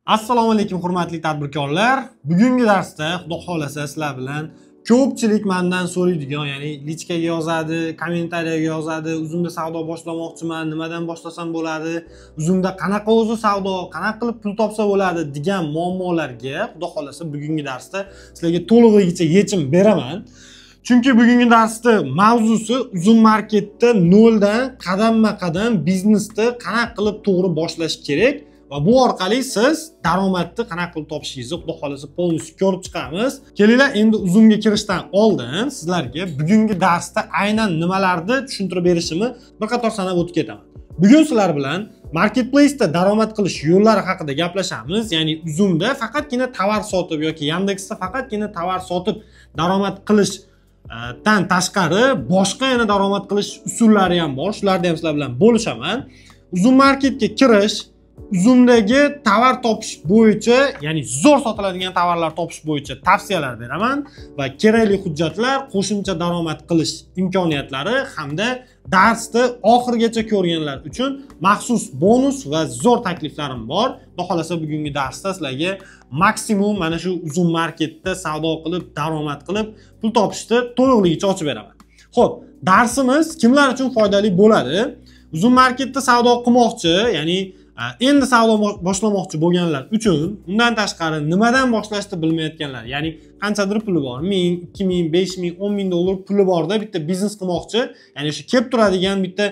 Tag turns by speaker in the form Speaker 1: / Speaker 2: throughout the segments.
Speaker 1: Assalomu alaykum hurmatli tadbirkorlar. Bugungi darsda Xudo xolasa sizlar bilan ko'pchilik mendan so'raydigan, ya'ni личка ga yozadi, kommentariyaga yozadi, Uzumda savdo boshlamoqchiman, nimadan boshlasam bo'ladi, Uzumda qanaqa o'zi savdo, qanaqa qilib pul topsa bo'ladi degan muammolarga Xudo xolasa bugungi darsda sizlarga to'lig'icha yechim beraman. Chunki bugungi darsda mavzusi Uzum marketda noldan qadamma-qadam biznesni qanaqa qilib to'g'ri boshlash kerak va bu orqali siz daromadni qanaqa qilib topishingizni Xudo xolasa полностью ko'rib chiqamiz. Kelinglar, endi Uzumga kirishdan oldin sizlarga bugungi darsda aynan nimalarni tushuntirib berishimni bir qator sanab o'tib ketaman. Bugun sizlar bilan marketplace'da daromad qilish yo'llari haqida gaplashamiz. Ya'ni Uzumda faqatgina tovar sotib yoki Yandexda faqatgina tovar sotib daromad qilish tan tashqari boshqa yana daromad qilish usullari ham bor. Shularni ham sizlar bilan bo'lishaman. Uzum marketga kirish, Uzumdagi tovar topish bo'yicha, ya'ni zo'r sotiladigan tovarlar topish bo'yicha tavsiyalar beraman va kerakli hujjatlar, qo'shimcha daromad qilish imkoniyatlari hamda darsni oxirigacha ko'rganlar uchun maxsus bonus va zo'r takliflarim bor. Xudo xolasa bugungi darsda sizlarga maksimum mana shu Uzum marketda savdo qilib, daromad qilib, pul topishni to'liqligicha ochib beraman. Xo'p, darsimiz kimlar uchun foydali bo'ladi? Uzum marketda savdo qilmoqchi, ya'ni endi savdo boshlamoqchi bo'lganlar uchun, undan tashqari nimadan boshlashni bilmayotganlar, ya'ni qanchadir puli bor, 1000, 2000, 5000, 10000 dollar puli borda bitta biznes qilmoqchi, ya'ni o'sha kelib turadigan bitta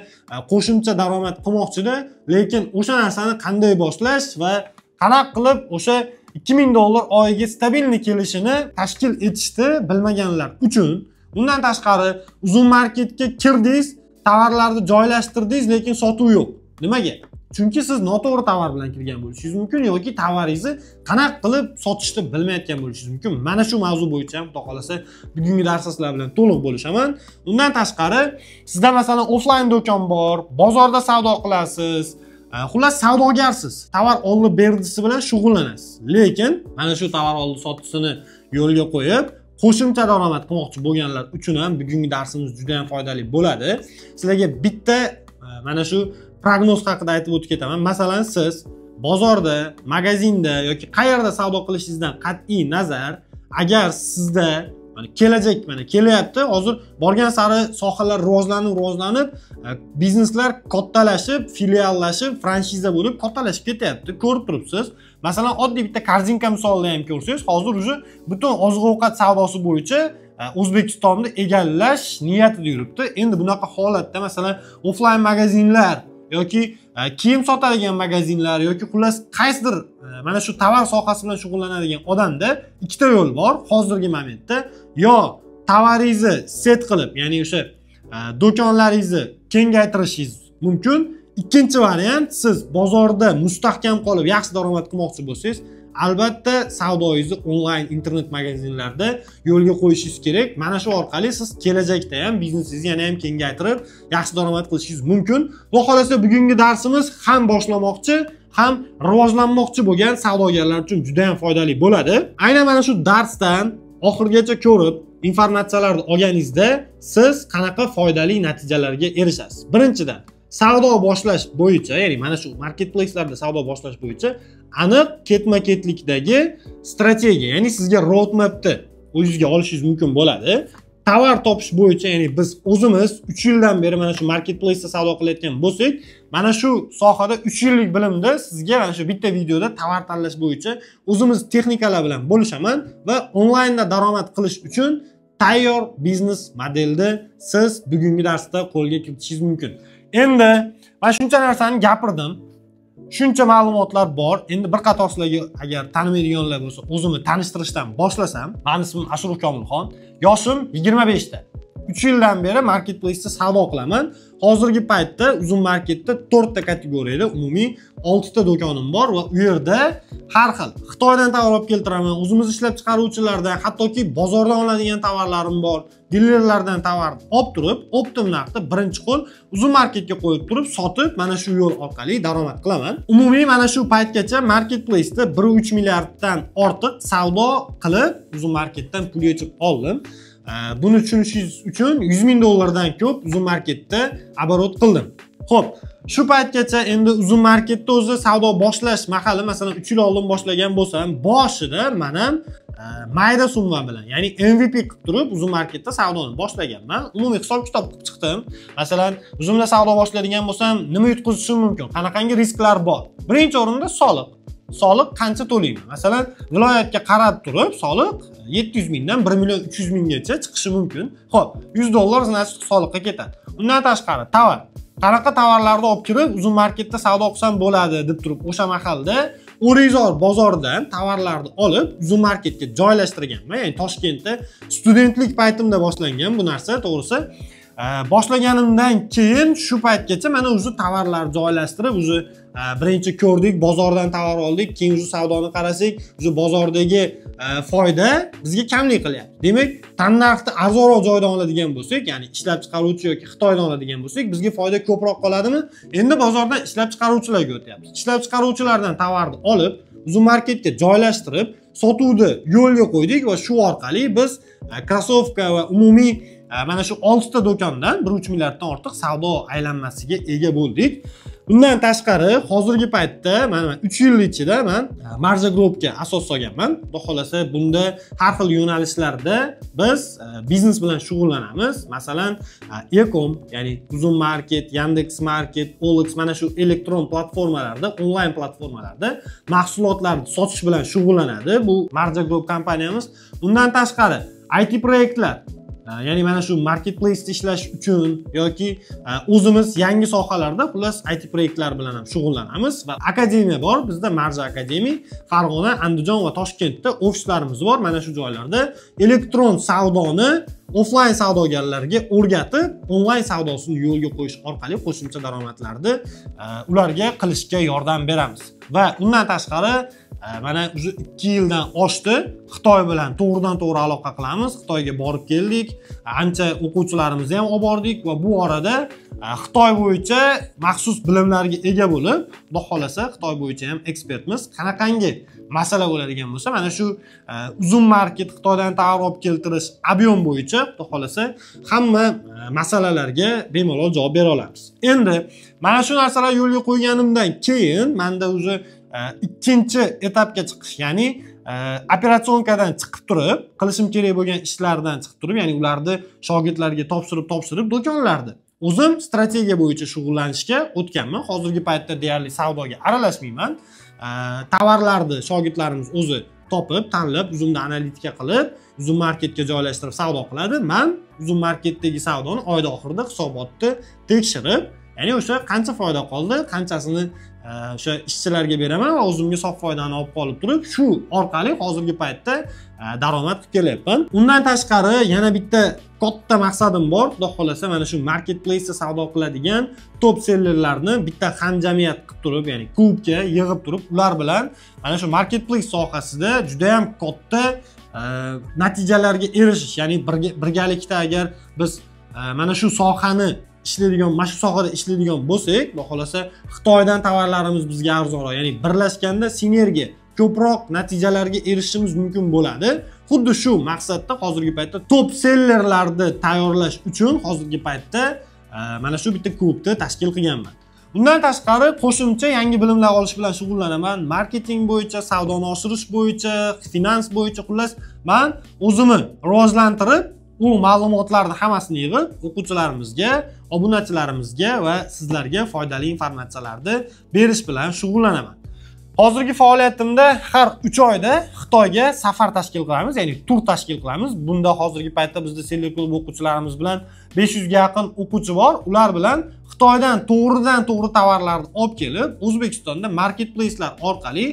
Speaker 1: qo'shimcha daromad qilmoqchida, lekin o'sha narsani qanday boshlash va qanaqa qilib o'sha 2000 dollar oyiga stabilni kelishini tashkil etishni bilmaganlar uchun. Undan tashqari Uzum marketga kirdingiz, tovarlarni joylashtirdingiz, lekin sotuv yo'q. Nimaga? Chunki siz noto'g'ri tovar bilan kirgan bo'lishingiz mumkin yoki tovaringizni qanaqa qilib sotishni bilmayotgan bo'lishingiz mumkin. Mana shu mavzu bo'yicha ham Xudo xolasa bugungi darsda sizlar bilan to'liq bo'lishaman. Undan tashqari sizda masalan offlayn do'kon bor, bozorda savdo qilasiz, xullas savdogarsiz, tovar olib berdisi bilan shug'ullanasiz. Lekin mana shu tovar oldi sotishini yo'lga qo'yib qo'shimcha daromad qilmoqchi bo'lganlar uchun ham bugungi darsimiz juda ham foydali bo'ladi. Sizlarga bitta mana shu prognoz haqida aytib o'tib ketaman. Masalan, siz bozorda, magazinda yoki qayerda savdo qilishingizdan qat'iy nazar, agar sizda mana kelajak mana kelyapti, hozir borgan sari sohalar rivojlanib, bizneslar kattalashib, filiallashib, franshiza bo'lib kattalashib ketyapti. Ko'rib turibsiz. Masalan, oddiy bitta korzinka misolida ham ko'rsangiz, hozir уже butun oziq-ovqat savdosi bo'yicha O'zbekistonni egallash niyatida yuribdi. Endi bunaqa holatda masalan offlayn magazinlar yoki kiyim sotadigan magazinlar yoki xullas qaysidir mana shu tovar sohasi bilan shug'ullanadigan odamda ikkita yo'l bor hozirgi momentda. Yo tovaringizni set qilib, ya'ni o'sha do'konlaringizni kengaytirishingiz mumkin. Ikkinchi variant, siz bozorda mustahkam qolib yaxshi daromad qilmoqchi bo'lsangiz, albatta savdoyingizni onlayn internet magazinlarda yo'lga qo'yishingiz kerak. Mana shu orqali siz kelajakda ham biznesingizni yana ham kengaytirib, yaxshi daromad qilishingiz mumkin. Xudo xolasa bugungi darsimiz ham boshlamoqchi, ham rivojlanmoqchi bo'lgan savdogarlar uchun juda ham foydali bo'ladi. Aynan mana shu darsdan oxirigacha ko'rib, informatsiyalarni olganingizda siz qanaqa foydali natijalarga erishasiz. Birinchidan, savdo boshlash bo'yicha, ya'ni mana shu marketplace'larda savdo boshlash bo'yicha aniq ketma-ketlikdagi strategiya, ya'ni sizga roadmapni o'zingizga olishingiz mumkin bo'ladi. Tovar topish bo'yicha, ya'ni biz o'zimiz 3 yildan beri mana shu marketplace'da savdo qilayotgan bo'lsak, mana shu sohada 3 yillik bilimda sizga mana shu bitta videoda tovar tanlash bo'yicha o'zimiz texnikalar bilan bo'lishaman va onlaynda daromad qilish uchun tayyor biznes modelni siz bugungi darsda qo'lga kiritishingiz mumkin. Endi men shuncha narsani gapirdim. Shuncha ma'lumotlar bor. Endi bir qator sizlarga agar tanimaydiganlar bo'lsa, o'zimni tanishtirishdan boshlasam, meni ismim Ashurov Komilxon, yoshim 25 ta. 3 yildan beri marketplace'da savdo qilaman. Hozirgi paytda Uzum marketda 4 ta kategoriyada umumiy 6 ta do'konim bor va u yerda har xil Xitoydan tovar olib keltiraman, o'zimiz ishlab chiqaruvchilardan, hattoki bozordan oladigan tovarlarim bor, dilerlardan tovar olib turib, optim narxda birinchi qo'l Uzum marketga qo'yib turib, sotib, mana shu yo'l orqali daromad qilaman. Umumiy mana shu paytgacha marketplace'da 1.3 milliarddan ortiq savdo qilib, Uzum marketdan pul yechib oldim. Buni tushunishingiz uchun 100 ming dollardan ko'p Uzum marketda aborot qildim. Xo'p, shu paytgacha endi Uzum Marketda o'zi savdo boshlash mahali, masalan, 3 yil oldin boshlagan bo'lsam, boshida men ham mayda summa bilan, ya'ni MVP qilib turib Uzum Marketda savdoni boshlaganman. Umumiy hisob-kitob qilib chiqdim. Masalan, Uzumda savdo boshlagan bo'lsam, nima yutqizishim mumkin? Qanaqangi risklar bor? Birinchi o'rinda soliq. Soliq qancha to'layman? Masalan, viloyatga qarab turib soliq 700 mingdan 1 million 300 minggacha chiqishi mumkin. Xo'p, $100 значит soliqqa ketadi. Undan tashqari tovar. Qanaqa tovarlarni olib kirib Uzum Marketda savdo qilsam bo'ladi deb turib o'sha mahalda O'rizor bozoridan tovarlarni olib Uzum Marketga joylashtirganman. Ya'ni Toshkentda studentlik paytimda boshlangan bu narsa, to'g'risi. Boshlaganimdan keyin shu paytgacha mana o'zi tovarlar joylashtirib, o'zi birinchi ko'rdik, bozordan tovar oldik, keyin o'zi savdoni qarasak, o'zi bozordagi foyda bizga kamlik qilyapti. Demak, tannarxni arzonroq joydan oladigan bo'lsak, ya'ni ishlab chiqaruvchi yoki Xitoydan oladigan bo'lsak, bizga foyda ko'proq qoladimi? Endi bozordan ishlab chiqaruvchilarga o'tyapmiz. Ishlab chiqaruvchilardan tovarni olib, Uzum Marketga joylashtirib, sotuvni yo'lga qo'ydik va shu orqali biz krossovka va umumiy mana shu 6 ta do'kondan 1,3 milliarddan ortiq savdo aylanmasiga ega bo'ldik. Bundan tashqari hozirgi paytda mana 3 yil ichida men Marja Groupga asos solganman. Xudo xolasa bunda har xil yo'nalishlarda biz biznes bilan shug'ullanamiz. Masalan, e-com, ya'ni Uzum Market, Yandex Market, OLX mana shu elektron platformalarda, onlayn platformalarda mahsulotlarni sotish bilan shug'ullanadi bu Marja Group kompaniyamiz. Bundan tashqari IT proyektlar, ya'ni mana shu marketplace'da ishlash uchun yoki o'zimiz yangi sohalarda, xullas IT proyektlar bilan ham shug'ullanamiz va akademiya bor bizda, Marja Akademiya, Farg'ona, Andijon va Toshkentda ofislarimiz bor. Mana shu joylarda elektron savdoni offlayn savdogarlarga o'rgatib, onlayn savdosini yo'lga qo'yish orqali qo'shimcha daromadlarni ularga qilishga yordam beramiz. Va undan tashqari mana уже 2 yildan oshdi, Xitoy bilan to'g'ridan to'g'ri aloqa qilamiz. Xitoyga borib keldik, ancha o'quvchilarimizni ham olib bordik va bu orada Xitoy bo'yicha maxsus bilimlarga ega bo'lib, xudo xolasa Xitoy bo'yicha ham ekspertmiz. Qanaqangi masala bo'ladigan bo'lsa, mana shu Uzum Market Xitoydan tovar olib keltirish ob'yom bo'yicha xudo xolasa hamma masalalarga bemalol javob bera olamiz. Endi mana shu narsalar yo'lga qo'yganimdan keyin menda уже ikkinchi etapga chiqish, ya'ni operatsionkadan chiqib turib qilishim kerak bo'lgan ishlardan chiqib turib, ya'ni ularni shogirdlarga topshirib do'konlarni o'zim strategiya bo'yicha shug'ullanishga o'tganman. Hozirgi paytda deyarli savdoga aralashmayman. Tovarlarni shogirdlarimiz o'zi topib, tanlab, Uzumda analitika qilib, Uzum Marketga joylashtirib savdo qiladi. Men Uzum Marketdagi savdoni oyda oxirida hisobotni tekshirib, ya'ni o'sha qancha foyda qoldi, qanchasini o'sha ishchilarga beraman va o'zimga sof foydani olib qolib turib, shu orqali hozirgi paytda daromad qilib kelyapman. Undan tashqari yana bitta katta maqsadim bor. Xudo xolasa mana shu marketplace'da savdo qiladigan top sellerlarni bitta hamjamiyat qilib turib, ya'ni klubga yig'ib turib, ular bilan mana shu marketplace sohasida juda ham katta natijalarga erishish, ya'ni birgalikda agar biz mana shu sohani ishlaydigan, mana shu sohada ishlaydigan bo'lsak, xudo xolasa Xitoydan tovarlarimiz bizga arzonroq, ya'ni birlashganda sinergiya ko'proq natijalarga erishishimiz mumkin bo'ladi. Xuddi shu maqsadda hozirgi paytda top sellerlarni tayyorlash uchun hozirgi paytda mana shu bitta klubni tashkil qilganman. Bundan tashqari qo'shimcha yangi bilimlar olish bilan shug'ullanaman. Marketing bo'yicha, savdoni oshirish bo'yicha, finans bo'yicha, xullas men o'zimni rivojlantirib, u ma'lumotlarni hammasini yig'ib o'quvchilarimizga, obunachilarimizga va sizlarga foydali informatsiyalarni berish bilan shug'ullanaman. Hozirgi faoliyatimda har 3 oyda Xitoyga safar tashkil qilamiz, ya'ni tur tashkil qilamiz. Bunda hozirgi paytda bizda Seller Club o'quvchilarimiz bilan 500 ga yaqin o'quvchi bor. Ular bilan Xitoydan to'g'ridan to'g'ri tovarlarni olib kelib, O'zbekistonda marketplace'lar orqali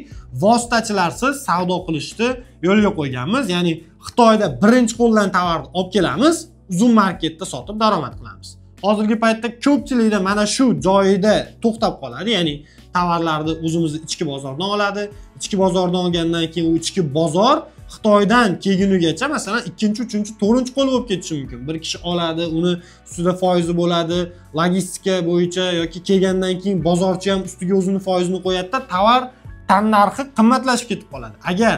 Speaker 1: vositachilarsiz savdo qilishni yo'lga qo'yganmiz. Ya'ni Xitoyda birinchi qo'ldan tovarni olib kelamiz, Uzum Marketda sotib daromad qilamiz. Hozirgi paytda ko'pchilikda mana shu joyida to'xtab qoladi, ya'ni tovarlarni o'zimizni ichki bozordan oladi. Ichki bozordan olgandan keyin u ichki bozor Xitoydan kelgunigacha masalan 2-chi, 3-chi, 4-chi qo'l bo'lib ketishi mumkin. Bir kishi oladi, uni ustida foizi bo'ladi, logistika bo'yicha yoki kelgandan keyin bozorchi ham ustiga o'zini foizini qo'yadi-da, tovar tannarxi qimmatlashib ketib qoladi. Agar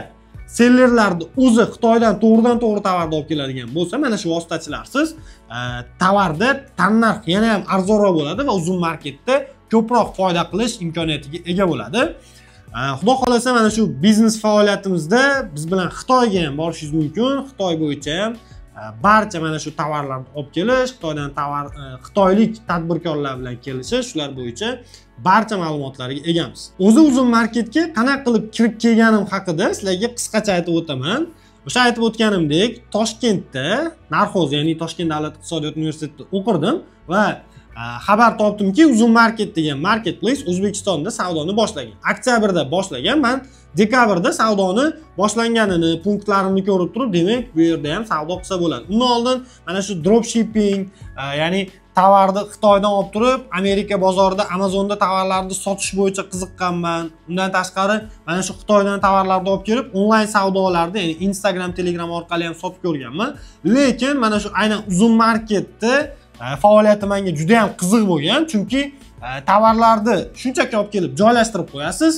Speaker 1: Sellerlarni o'zi Xitoydan to'g'ridan to'g'ri tovarni olib keladigan bo'lsa, mana shu vositachilarsiz tovarda tannarx yana ham arzonroq bo'ladi va Uzum Marketda ko'proq foyda qilish imkoniyatiga ega bo'ladi. Xudo xolasa mana shu biznes faoliyatimizda biz bilan Xitoyga ham borishingiz mumkin. Xitoy bo'yicha ham barcha mana shu tovarlarni olib kelish, Xitoydan tovar, xitoylik tadbirkorlar bilan kelishish, shular bo'yicha barcha ma'lumotlarga egamiz. O'zi Uzum Marketga qanaqa qilib kirib kelganim haqida sizlarga qisqacha aytib o'taman. O'sha aytib o'tganimdek, Toshkentda Narxoz, ya'ni Toshkent davlat iqtisodiyot universitetida o'qirdim va xabar topdimki, Uzum Market degan marketplace O'zbekistonda savdoni boshlagan. Oktyabrda boshlagan, men dekabrda savdoni boshlanganini, punktlarini ko'rib turib, demak, bu yerda ham savdo qilsa bo'ladi. Undan oldin mana shu dropshipping, ya'ni tovarni Xitoydan olib turib, Amerika bozorida, Amazonda tovarlarni sotish bo'yicha qiziqqanman. Undan tashqari mana shu Xitoydan tovarlarni olib kelib, onlayn savdolarda, ya'ni Instagram, Telegram orqali ham sotib ko'rganman. Lekin mana shu aynan Uzum Marketda faoliyati menga juda ham qiziq bo'lgan, chunki tovarlarni shunchaki olib kelib joylashtirib qo'yasiz,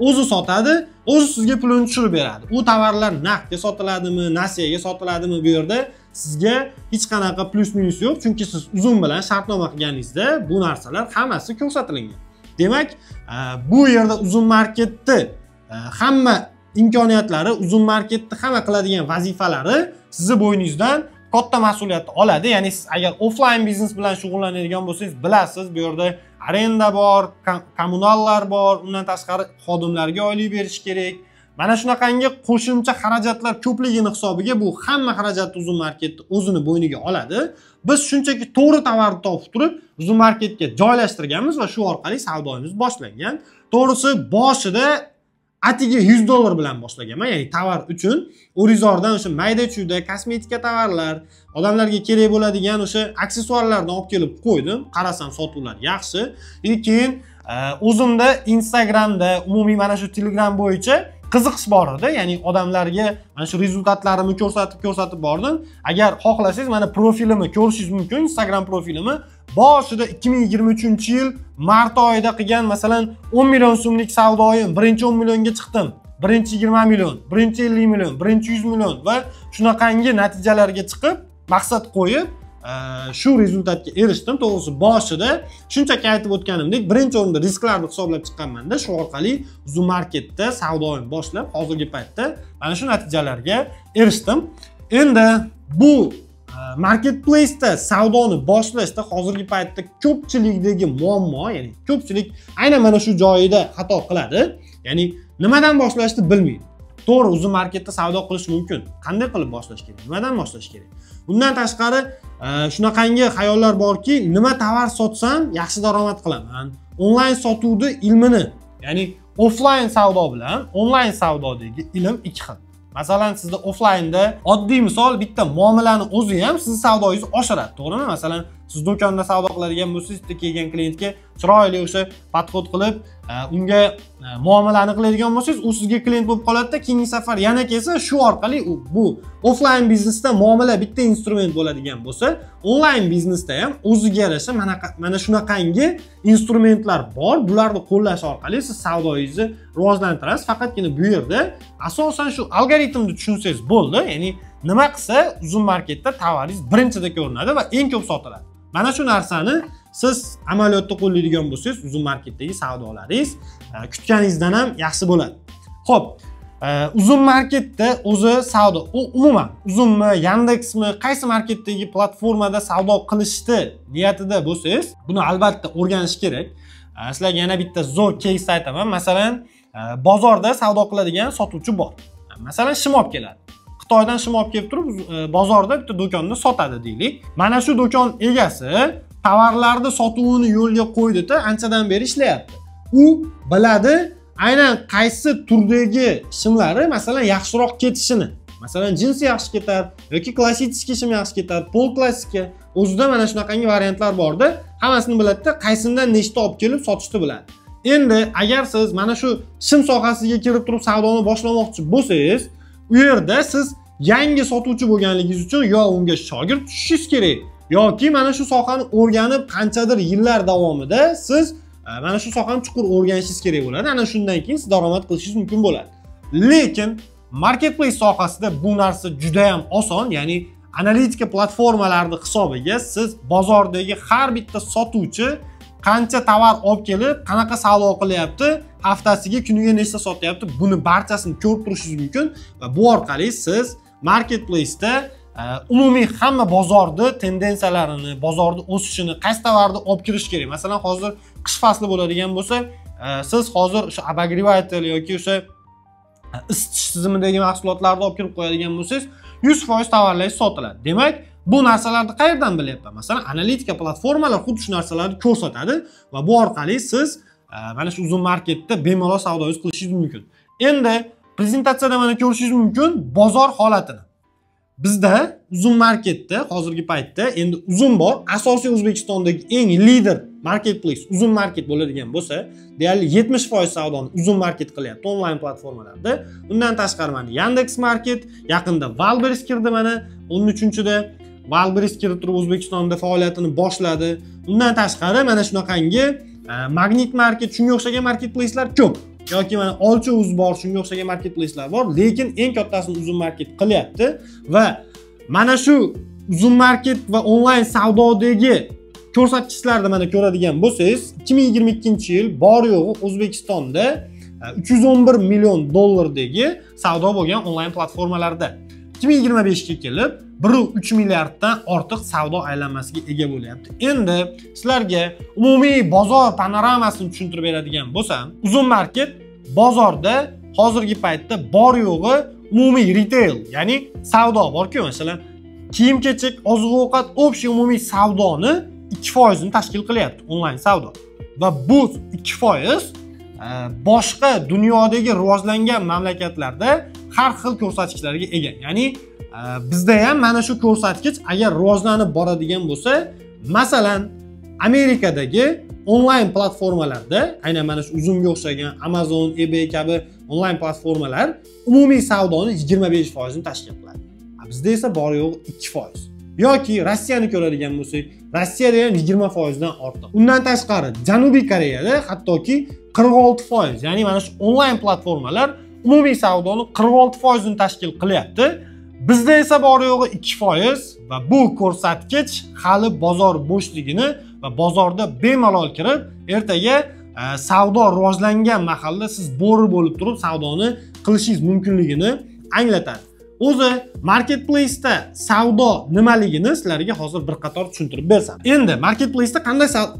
Speaker 1: o'zi sotadi, o'zi sizga pulini tushirib beradi. U tovarlar naqdga sotiladimi, nasiyaga sotiladimi, bu yerda sizga hech qanaqa plyus minus yo'q, chunki siz Uzum bilan shartnoma qilganingizda bu narsalar hammasi ko'rsatilgan. Demak, bu yerda Uzum Marketda hamma imkoniyatlari, Uzum Marketda hamma qiladigan vazifalari sizni bo'yningizdan katta mas'uliyatni oladi. Ya'ni siz agar offline biznes bilan shug'ullanadigan bo'lsangiz, bilasiz, bu yerda arenda bor, kommunallar bor, undan tashqari xodimlarga oylik berish kerak. Mana shunaqangi qo'shimcha xarajatlar ko'pligini hisobiga bu hamma xarajatni Uzum Marketni o'zini bo'yniga oladi. Biz shunchaki to'g'ri tovarni topib turib, Uzum Marketga joylashtirganmiz va shu orqali savdomiz boshlangan. To'g'risi, boshida atiga $100 bilan boshlaganman, ya'ni tovar uchun O'rizordan o'sha mayda-chuyda kosmetika tovarlar, odamlarga kerak bo'ladigan o'sha aksessuarlarni olib kelib qo'ydim. Qarasam sotuvlar yaxshi. Keyin o'zimda Instagramda, umumiy mana shu Telegram bo'yicha qiziqish bor edi, ya'ni odamlarga mana shu rezultatlarimni ko'rsatib bordim. Agar xohlasangiz mana profilimni ko'rishingiz mumkin, Instagram profilimni. Boshida 2023-yil mart oyida qilgan masalan 10 million so'mlik savdoyim, birinchi 10 millionga chiqdim, birinchi 20 million, birinchi 50 million, birinchi 100 million va shunaqangi natijalarga chiqib, maqsad qo'yib shu rezultatga erishdim. To'g'risi, boshida shunchaki aytib o'tganimdek, birinchi o'rinda risklarni hisoblab chiqqanmanda, shu orqali Uzum Marketda savdoyim boshlab, hozirgi paytda mana shu natijalarga erishdim. Endi bu marketplace'da savdoni boshlashda hozirgi paytda ko'pchilikdagi muammo, ya'ni ko'pchilik aynan mana shu joyida xato qiladi. Ya'ni nimadan boshlashni bilmaydi. To'g'ri, Uzum Marketda savdo qilish mumkin. Qanday qilib boshlash kerak? Nimadan boshlash kerak? Bundan tashqari shunaqangi xayollar borki, nima tovar sotsam yaxshi daromad qilaman. Onlayn sotuvni ilmini, ya'ni offline savdo bilan onlayn savdodagi ilm ikki xil. Masalan, sizda offlaynda oddiy misol bitta muomalani o'zi ham sizni savdoyingizni oshiradi, to'g'rimi? Masalan, siz do'konda savdo qiladigan bo'lsangiz, bitta kelgan klientga chiroyli o'sha podxod qilib, unga muomalani qiladigan bo'lsangiz, u sizga klient bo'lib qoladi-da, keyingi safar yana kelsa, shu orqali bu offline biznesda muomala bitta instrument bo'ladigan bo'lsa, onlayn biznesda ham o'ziga yarasha mana shunaqangi instrumentlar bor. Bularni qo'llash orqali siz savdoyingizni rivojlantirasiz. Faqatgina bu yerda asosan shu algoritmni tushunsangiz bo'ldi. Ya'ni nima qilsa Uzum Marketda tovaringiz birinchida ko'rinadi va eng ko'p sotiladi. Mana shu narsani siz amaliyotda qo'llaydigan bo'lsangiz, Uzum Marketdagi savdolaringiz kutganingizdan ham yaxshi bo'ladi. Xo'p, Uzum Marketda o'zi savdo, umuman Uzummi, Yandexmi, qaysi marketdagi platformada savdo qilishni niyatida bo'lsangiz, buni albatta o'rganish kerak. Sizlarga yana bitta zo'r case aytaman. Masalan, bozorda savdo qiladigan sotuvchi bor. Masalan, shim olib keladi. Xitoydan shim olib kelib turib, bozorda bitta do'konda sotadi deylik. Mana shu do'kon egasi tovarlarni sotuvini yo'lga qo'ydi-da, anchadan beri ishlayapti. U biladi aynan qaysi turdagi shimlari masalan yaxshiroq ketishini. Masalan, jinsi yaxshi ketar yoki klassik shim yaxshi ketar, pol klassika. O'zida mana shunaqangi variantlar borda, hammasini biladida, qaysidan nechta olib kelib sotishni biladi. Endi agar siz mana shu shim sohasiga kirib turib savdoni boshlamoqchi bo'lsangiz, u yerda siz yangi sotuvchi bo'lganligingiz uchun yo unga shogird tushishingiz kerak, yoki mana shu sohani o'rganib qanchadir yillar davomida siz mana shu sohani chuqur o'rganishingiz kerak bo'ladi. Ana shundan keyin siz daromad qilishingiz mumkin bo'ladi. Lekin Marketplace sohasida bu narsa juda ham oson, ya'ni analitika platformalarning hisobiga siz bozordagi har bitta sotuvchi qancha tovar olib kelib, qanaqa savdo qilyapti, haftasiga, kuniga nechta sotyapti, buni barchasini ko'rib turishingiz mumkin va bu orqali siz marketplace'da umumiy hamma bozorni tendensiyalarini, bozorni o'sishini, qaysi tovarni olib kirish kerak. Masalan, hozir qish fasli bo'ladigan bo'lsa, siz hozir o'sha обогреватель yoki o'sha isitish tizimidagi mahsulotlarni olib kirib qo'yadigan bo'lsangiz, 100% tovarlaringiz sotiladi. Demak, bu narsalarni qayerdan bilyapman? Masalan, analitika platformalar xuddi shu narsalarni ko'rsatadi va bu orqali siz mana shu Uzum Marketda bemalol savdoyingiz qilishingiz mumkin. Endi prezentatsiyada mana ko'rishingiz mumkin bozor holatini. Bizda Uzum Marketda hozirgi paytda endi Uzum bor, asosiy O'zbekistondagi eng lider marketplace Uzum Market bo'ladigan bo'lsa, deyarli 70% savdoni Uzum Market qilyapti onlayn platformalarda. Undan tashqari mana Yandex Market, yaqinda Wildberries kirdi, mana 13-da Wildberries kirib turib O'zbekistonda faoliyatini boshladi. Undan tashqari mana shunaqangi Magnit Market, shunga o'xshagan marketplacelar ko'p. Yoki mana Olcha Uz bor, shunga o'xshagan marketplacelar bor, lekin eng kattasini Uzum Market qilyapti va mana shu Uzum Market va onlayn savdodagi ko'rsatkichlarni mana ko'radigan bo'lsangiz, 2022-yil bor yo'g'i O'zbekistonda 311 million dollardagi savdo bo'lgan onlayn platformalarda. 2025 ga kelib 1.3 milliarddan ortiq savdo aylanmasiga ega bo'lyapti. Endi sizlarga umumiy bozor panoramasini tushuntirib beradigan bo'lsam, Uzum Market bozorda hozirgi paytda bor yo'g'i umumiy retail, ya'ni savdo bor-ku, masalan, kiyim-kechak, oziq-ovqat, общий umumiy savdoni 2% ni tashkil qilyapti onlayn savdo. Va bu 2% boshqa dunyodagi rivojlangan mamlakatlarda har xil ko'rsatkichlarga ega. Ya'ni bizda ham mana shu ko'rsatkich agar rivojlanib boradigan bo'lsa, masalan, Amerikadagi onlayn platformalarda, aynan mana shu Uzumga o'xshagan Amazon, eBay kabi onlayn platformalar umumiy savdoni 25% ni tashkil qiladi. Bizda esa bor yo'g'i 2%. Yoki Rossiyani ko'radigan bo'lsak, Rossiyada ham 20% dan ortiq. Undan tashqari Janubiy Koreyada hattoki 46%, ya'ni mana shu onlayn platformalar umumiy savdoni 46% ni tashkil qilyapti. Bizda esa bor yo'g'i 2% va bu ko'rsatkich hali bozor bo'shligini va bozorda bemalol kirib, ertaga savdo rivojlangan mahalda siz bo'ri bo'lib turib savdoni qilishingiz mumkinligini anglatadi. O'zi marketplace'da savdo nimaligini sizlarga hozir bir qator tushuntirib bersam. Endi marketplace'da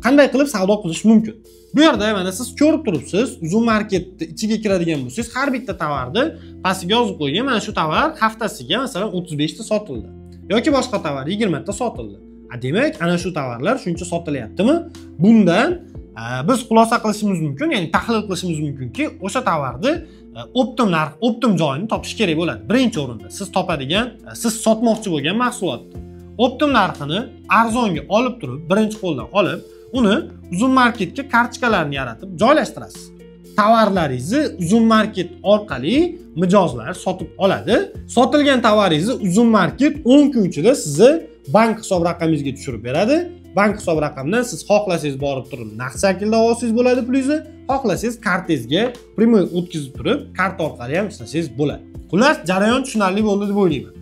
Speaker 1: qanday qilib savdo qilish mumkin? Bu yerda mana siz ko'rib turibsiz, Uzum Marketni ichiga kiradigan bo'lsangiz, har bitta tovarni pastiga yozib qo'ygan, mana shu tovar haftasiga masalan 35 ta sotildi yoki boshqa tovar 20 ta sotildi. Demak, ana shu tovarlar shuncha sotilyaptimi? Bundan biz xulosa qilishimiz mumkin, ya'ni tahlil qilishimiz mumkinki, o'sha tovarni optim narx, optim joyini topish kerak bo'ladi. Birinchi o'rinda siz topadigan, siz sotmoqchi bo'lgan mahsulotni optim narxini arzonga olib turib, birinchi qo'ldan olib, uni Uzum Marketga kartochkalarni yaratib joylashtirasiz. Tovarlaringizni Uzum Market orqali mijozlar sotib oladi. Sotilgan tovaringizni Uzum Market 10 kun ichida sizni bank hisob raqamingizga tushirib beradi. Bank hisob raqamidan siz xohlasangiz borib turib naqd shaklda olsangiz bo'ladi pulingizni, xohlasangiz kartangizga prямой o'tkazib turib, karta orqali ham ishlasangiz bo'ladi. Xullas, jarayon tushunarli bo'ldi deb o'ylayman.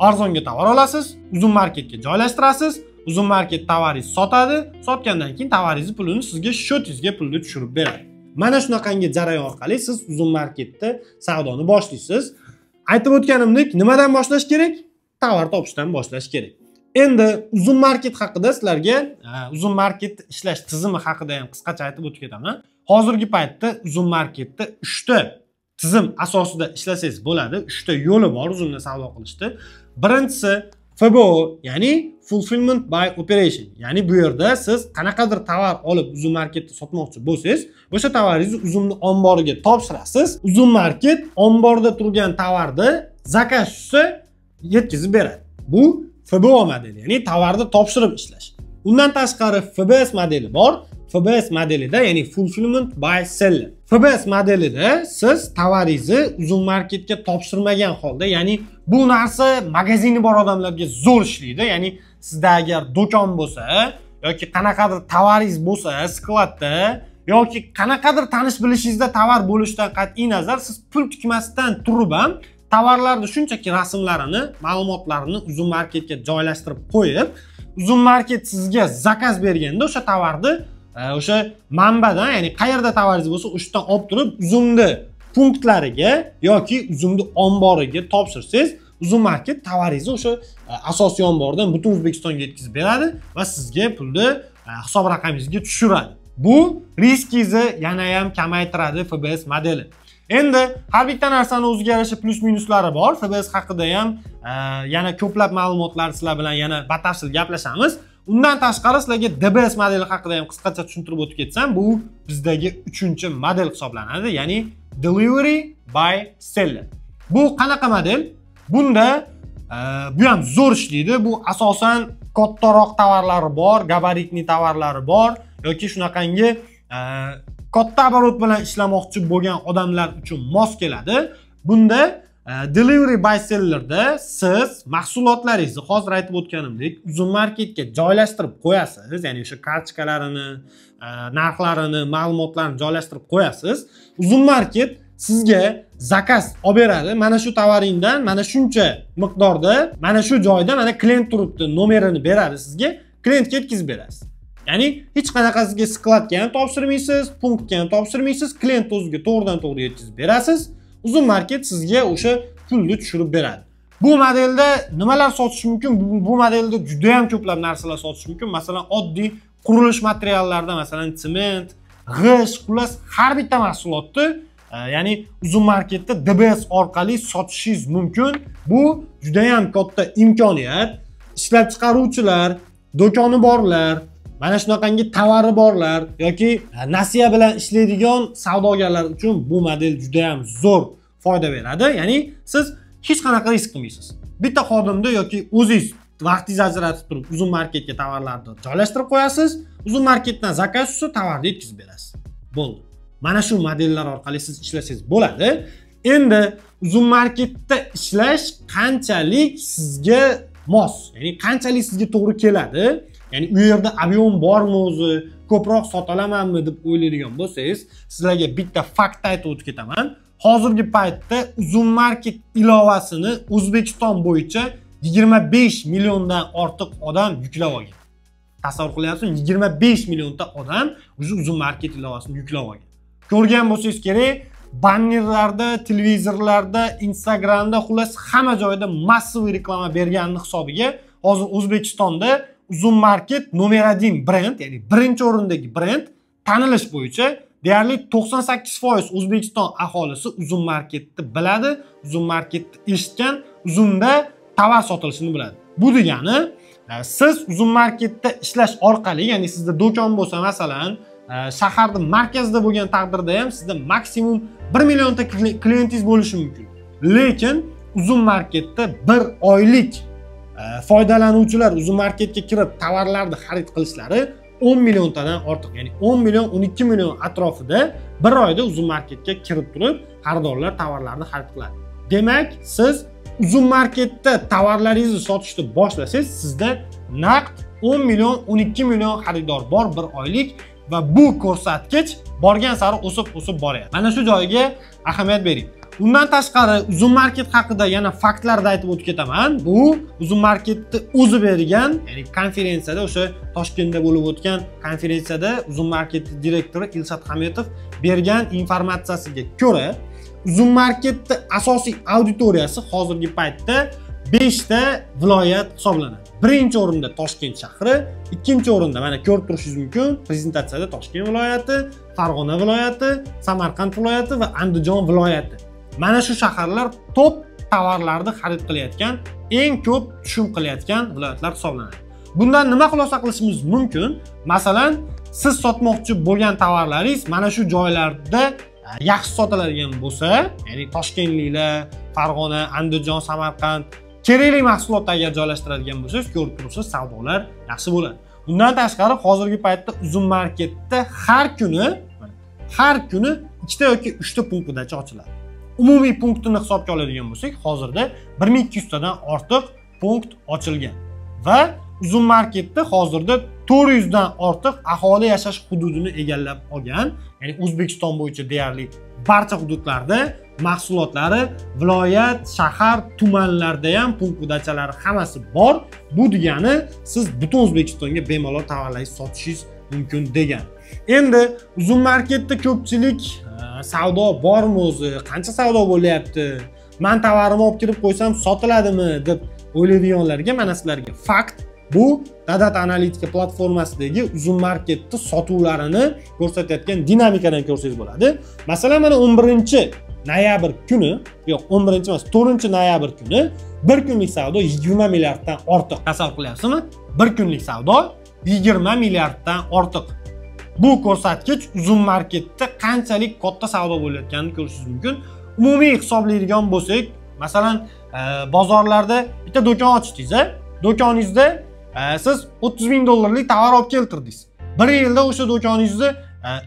Speaker 1: Arzonga tovar olasiz, Uzum Marketga joylashtirasiz, Uzum Market tovaringizni sotadi, sotgandan keyin tovaringizni pulini sizga счетingizga pulni tushirib beradi. Mana shunaqangi jarayon orqali siz Uzum Marketda savdoni boshlaysiz. Aytib o'tganimdek, nimadan boshlash kerak? Tovar topishdan boshlash kerak. Endi Uzum Market haqida sizlarga Uzum Market ishlash tizimi haqida ham qisqacha aytib o'tib ketaman. Hozirgi paytda Uzum Marketda 3 ta tizim asosida ishlasangiz bo'ladi. 3 ta yo'li bor Uzumda savdo qilishda. Birinchisi FBO, ya'ni Fulfillment by Operation. Ya'ni bu yerda siz qanaqadir tovar olib Uzum Marketda sotmoqchi bo'lsangiz, o'sha tovaringizni Uzumni omboriga topshirasiz. Uzum Market omborda turgan tovarni zakaz tushsa yetkazib beradi. Bu FBO modeli, ya'ni tovarni topshirib ishlash. Undan tashqari FBS modeli bor. FBS modelida, ya'ni Fulfillment by Seller. FBS modelida siz tovaringizni Uzum Marketga topshirmagan holda, ya'ni bu narsa magazini bor odamlarga zo'r ishlaydi. Ya'ni sizda agar do'kon bo'lsa yoki qanaqadir tovaringiz bo'lsa skladda yoki qanaqadir tanish bilishingizda tovar bo'lishidan qat'iy nazar siz pul tikmasdan turib ham Tovarlarni shunchaki rasmlarini, ma'lumotlarini Uzum Marketga joylashtirib qo'yib, Uzum Market sizga zakaz berganda o'sha tovarni o'sha manbadan, ya'ni qayerda tovaringiz bo'lsa o'sha yerdan olib turib Uzumni punktlariga yoki Uzumni omboriga topshirsangiz, Uzum Market tovaringizni o'sha asosiy ombordan butun O'zbekistonga yetkazib beradi va sizga pulni hisob raqamingizga tushiradi. Bu riskingizni yana ham kamaytiradi FBS modeli. Endi har bitta narsani o'ziga yarasha plus minuslari bor. FBS haqida ham yana ko'plab ma'lumotlar sizlar bilan yana batafsil gaplashamiz. Undan tashqari sizlarga DBS modeli haqida ham qisqacha tushuntirib o'tib ketsam, bu bizdagi 3-model hisoblanadi, ya'ni Delivery by Seller. Bu qanaqa model? Bunda bu ham zo'r ishlaydi. Bu asosan kattaroq tovarlari bor, gabaritli tovarlari bor yoki shunaqangi katta aborot bilan ishlamoqchi bo'lgan odamlar uchun mos keladi. Bunda Delivery by Sellerda siz mahsulotlaringizni hozir aytib o'tganimdek Uzum Marketga joylashtirib qo'yasiz, ya'ni o'sha kartochkalarini, narxlarini, ma'lumotlarini joylashtirib qo'yasiz. Uzum Market sizga zakaz olib beradi. Mana shu tovaringdan mana shuncha miqdorda, mana shu joyda mana klient turibdi, nomerini beradi sizga, klientga yetkazib berasiz. Ya'ni hech qanaqasiga skladga ham topshirmaysiz, punktga ham topshirmaysiz, klient o'ziga to'g'ridan-to'g'ri yetkazib berasiz. Uzum Market sizga o'sha pulni tushirib beradi. Bu modelda nimalar sotish mumkin? Bu modelda juda ham ko'plab narsalar sotish mumkin. Masalan, oddiy qurilish materiallarida, masalan, sement, g'isht, xullas har bitta mahsulotni, ya'ni Uzum Marketda DBS orqali sotishingiz mumkin. Bu juda ham katta imkoniyat. Ishlab chiqaruvchilar, do'koni borlar, mana shunaqangi tovari borlar yoki nasiya bilan ishlaydigan savdogarlar uchun bu model juda ham zo'r foyda beradi. Ya'ni siz hech qanaqa risk qilmaysiz. Bitta xodimni yoki o'zingiz vaqtingizni ajratib turib Uzum Marketga tovarlarni joylashtirib qo'yasiz. Uzum Marketdan zakaz tushsa tovarni yetkazib berasiz. Bo'ldi. Mana shu modellar orqali siz ishlasangiz bo'ladi. Endi Uzum Marketda ishlash qanchalik sizga mos, ya'ni qanchalik sizga to'g'ri keladi? Ya'ni u yerda ob'yom bormi o'zi, ko'proq sota olamanmi deb o'ylaydigan bo'lsangiz, sizlarga bitta fakt aytib o'tib ketaman. Hozirgi paytda Uzum Market ilovasini O'zbekiston bo'yicha 25 milliondan ortiq odam yuklab olgan. Tasavvur qilyapsizmi? 25 millionta odam Uzum Market ilovasini yuklab olgan. Ko'rgan bo'lsangiz kerak, bannerlarda, televizorlarda, Instagramda, xullas hamma joyda massiv reklama berganini hisobiga hozir O'zbekistonda Uzum Market nomer 1 brend, ya'ni birinchi o'rindagi brend tanilish bo'yicha deyarli 98% O'zbekiston aholisi Uzum Marketni biladi, Uzum Marketni eshitgan, Uzumda tovar sotilishini biladi. Bu degani siz Uzum Marketda ishlash orqali, ya'ni sizda do'kon bo'lsa, masalan, shaharning markazida bo'lgan taqdirda ham sizda maksimum 1 millionta klientingiz bo'lishi mumkin. Lekin Uzum Marketda bir oylik foydalanuvchilar Uzum Marketga kirib tovarlarni xarid qilishlari 10 milliontadan ortiq, ya'ni 10 million, 12 million atrofida bir oyda Uzum Marketga kirib turib xaridorlar tovarlarni xarid qiladi. Demak, siz Uzum Marketda tovarlaringizni sotishni boshlasangiz, sizda naqd 10 million, 12 million xaridor bor bir oylik va bu ko'rsatkich borgan sari o'sib-o'sib boryapti. Mana shu joyga ahamiyat bering. Undan tashqari Uzum Market haqida yana faktlarni aytib o'tib ketaman. Bu Uzum Marketni o'zi bergan, ya'ni konferensiyada, o'sha Toshkentda bo'lib o'tgan konferensiyada Uzum Market direktori Ilshad Hametov bergan informatsiyasiga ko'ra, Uzum Marketni asosiy auditoriyasi hozirgi paytda 5 ta viloyat hisoblanadi. Birinchi o'rinda Toshkent shahri, ikkinchi o'rinda mana ko'rib turishingiz mumkin prezentatsiyada Toshkent viloyati, Farg'ona viloyati, Samarqand viloyati va Andijon viloyati. Mana shu shaharlar top tovarlarni xarid qilayotgan, eng ko'p tushum qilayotgan viloyatlar hisoblanadi. Bundan nima xulosa qilishimiz mumkin? Masalan, siz sotmoqchi bo'lgan tovarlaringiz mana shu joylarda yaxshi sotiladigan bo'lsa, ya'ni toshkentliklar, Farg'ona, Andijon, Samarqand kerakli mahsulotni agar joylashtiradigan bo'lsangiz, ko'rib turibsiz, savdolar yaxshi bo'ladi. Undan tashqari hozirgi paytda Uzum Marketda har kuni 2 ta yoki 3 ta punkt выдача ochiladi. Umumiy punktini hisobga oladigan bo'lsak, hozirda 1200 tadan ortiq punkt ochilgan va Uzum Marketda hozirda 400 dan ortiq aholi yashash hududini egallab olgan, ya'ni O'zbekiston bo'yicha deyarli barcha hududlarda mahsulotlari viloyat, shahar, tumanlarda ham punkt vıdachalari hammasi bor. Bu degani siz butun O'zbekistonga bemalol tovarlaringizni sotishingiz mumkin degan. Endi Uzum Marketda ko'pchilik savdo bormi o'zi, qancha savdo bo'lyapti, men tovarimni olib kirib qo'ysam sotiladimi deb o'ylaydiganlarga mana sizlarga fakt. Bu Data analitika platformasidagi Uzum Marketda sotuvlarini ko'rsatayotgan dinamikadan ko'rsangiz bo'ladi. Masalan, mana 11 noyabr kuni, yo'q 11 emas, 4 noyabr kuni bir kunlik savdo 20 milliarddan ortiq. Tasavvur qilyapsizmi? Bir kunlik savdo 20 milliarddan ortiq. Bu ko'rsatkich Uzum Marketda qanchalik katta savdo bo'layotganini ko'rishingiz mumkin. Umumiy hisoblaydigan bo'lsak, masalan, bozorlarda bitta do'kon ochdingiz, do'koningizda siz 30 ming dollarlik tovar olib keltirdingiz. Bir yilda o'sha do'koningizni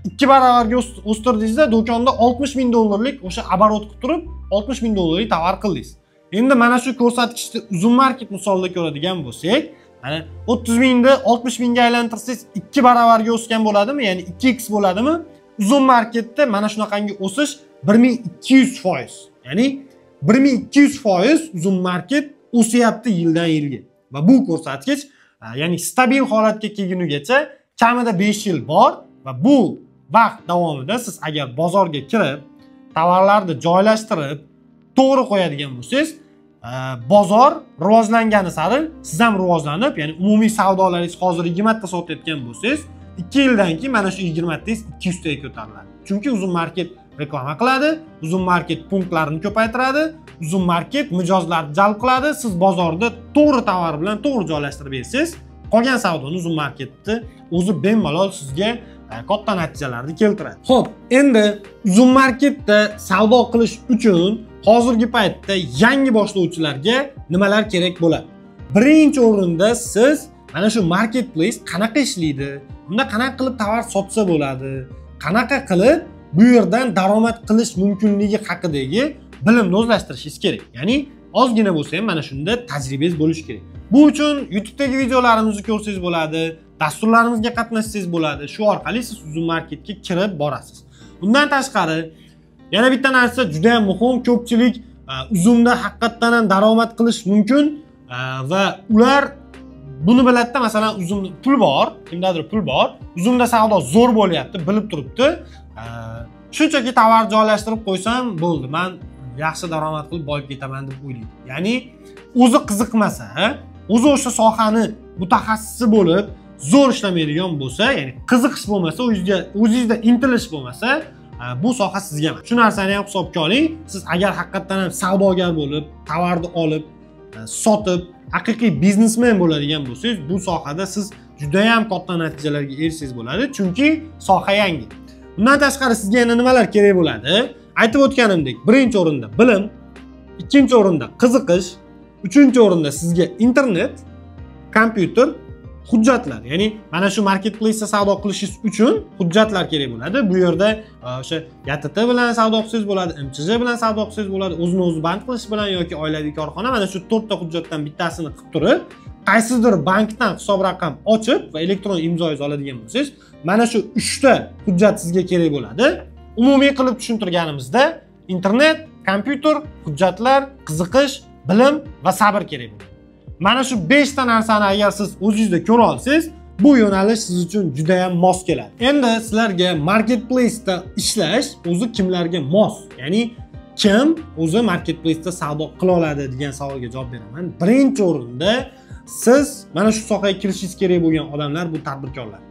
Speaker 1: 2 barobarga o'stirdingizda, do'konda 60 ming dollarlik o'sha aborot qilib turib 60 ming dollarlik tovar qildingiz. Endi mana shu ko'rsatkichni Uzum Market misolida ko'radigan bo'lsak, mana 30 mingni 60 mingga aylantirsangiz 2 barobarga o'sgan bo'ladimi? Ya'ni 2x bo'ladimi? Uzum Marketda mana shunaqangi o'sish 1200%. Ya'ni 1200% Uzum Market o'syapti yildan yilga. Va bu ko'rsatkich, ya'ni stabil holatga kelgunigacha kamida 5 yil bor va bu vaqt davomida siz agar bozorga kirib, tovarlarni joylashtirib, to'g'ri qo'yadigan bo'lsangiz, bozor rivojlangani sari siz ham rivojlanib, ya'ni umumiy savdolaringiz hozir 20 ta sotayotgan bo'lsangiz, 2 yildan keyin mana shu 20 tangiz 200 taga ko'tariladi. Chunki Uzum Market reklama qiladi, Uzum Market punktlarini ko'paytiradi, Uzum Market mijozlarni jalb qiladi. Siz bozorda to'g'ri tovar bilan to'g'ri joylashtirib bersangiz, qolgan savdoni Uzum Marketni o'zi bemalol sizga katta natijalarni keltiradi. Xo'p, endi Uzum Marketda savdo qilish uchun hozirgi paytda yangi boshlovchilarga nimalar kerak bo'ladi? Birinchi o'rinda siz mana shu marketplace qanaqa ishlaydi, unda qanaqa qilib tovar sotsa bo'ladi, qanaqa qilib bu yerdan daromad qilish mumkinligi haqidagi bilimni o'zlashtirishingiz kerak. Ya'ni ozgina bo'lsa ham mana shunda tajribangiz bo'lishi kerak. Bu uchun YouTube'dagi videolarimizni ko'rsangiz bo'ladi, dasturlarimizga qatnashsangiz bo'ladi. Shu orqali siz Uzum Marketga kirib borasiz. Bundan tashqari yana bitta narsa juda ham muhim. Ko'pchilik Uzumda haqiqatdan ham daromad qilish mumkin va ular buni biladida, masalan, Uzumda pul bor, kimdadir pul bor, Uzumda savdo zo'r bo'lyapti, bilib turibdi. Shunchaki tovar joylashtirib qo'ysam bo'ldi, men yaxshi daromad qilib boyib ketaman deb o'ylaydi. Ya'ni o'zi qiziqmasa, o'zi o'sha sohani mutaxassisi bo'lib, zo'r ishlamaydigan bo'lsa, ya'ni qiziqish bo'lmasa, o'zingizda intilish bo'lmasa, bu soha sizga emas. Shu narsani ham hisobga oling. Siz agar haqiqatdan ham savdogar bo'lib, tovarni olib, sotib, haqiqiy biznesmen bo'ladigan bo'lsangiz, bu sohada siz juda ham katta natijalarga erishsangiz bo'ladi, chunki soha yangi. Bundan tashqari sizga yana nimalar kerak bo'ladi? Aytib o'tganimdek, birinchi o'rinda bilim, ikkinchi o'rinda qiziqish, uchinchi o'rinda sizga internet, kompyuter, hujjatlar. Ya'ni mana shu marketplace'da savdo qilishingiz uchun hujjatlar kerak bo'ladi. Bu yerda o'sha YTT bilan savdo qilsangiz bo'ladi, MCJ bilan savdo qilsangiz bo'ladi, o'zini o'zi band qilish bilan yoki oilaviy korxona, mana shu 4 ta hujjatdan bittasini qilib turib, qaysidir bankdan hisob raqam ochib va elektron imzoingiz oladigan bo'lsangiz, mana shu 3 ta hujjat sizga kerak bo'ladi. Umumiy qilib tushuntirganimizda internet, kompyuter, hujjatlar, qiziqish, bilim va sabr kerak bo'ladi. Mana shu 5 ta narsani agar siz o'zingizda ko'ra olsangiz, bu yo'nalish siz uchun juda ham mos keladi. Endi sizlarga marketplace'da ishlash o'zi kimlarga mos? Ya'ni kim o'zi marketplace'da savdo qila oladi degan savolga javob beraman. Birinchi o'rinda siz mana shu sohaga kirishingiz kerak bo'lgan odamlar bu tadbirkorlar.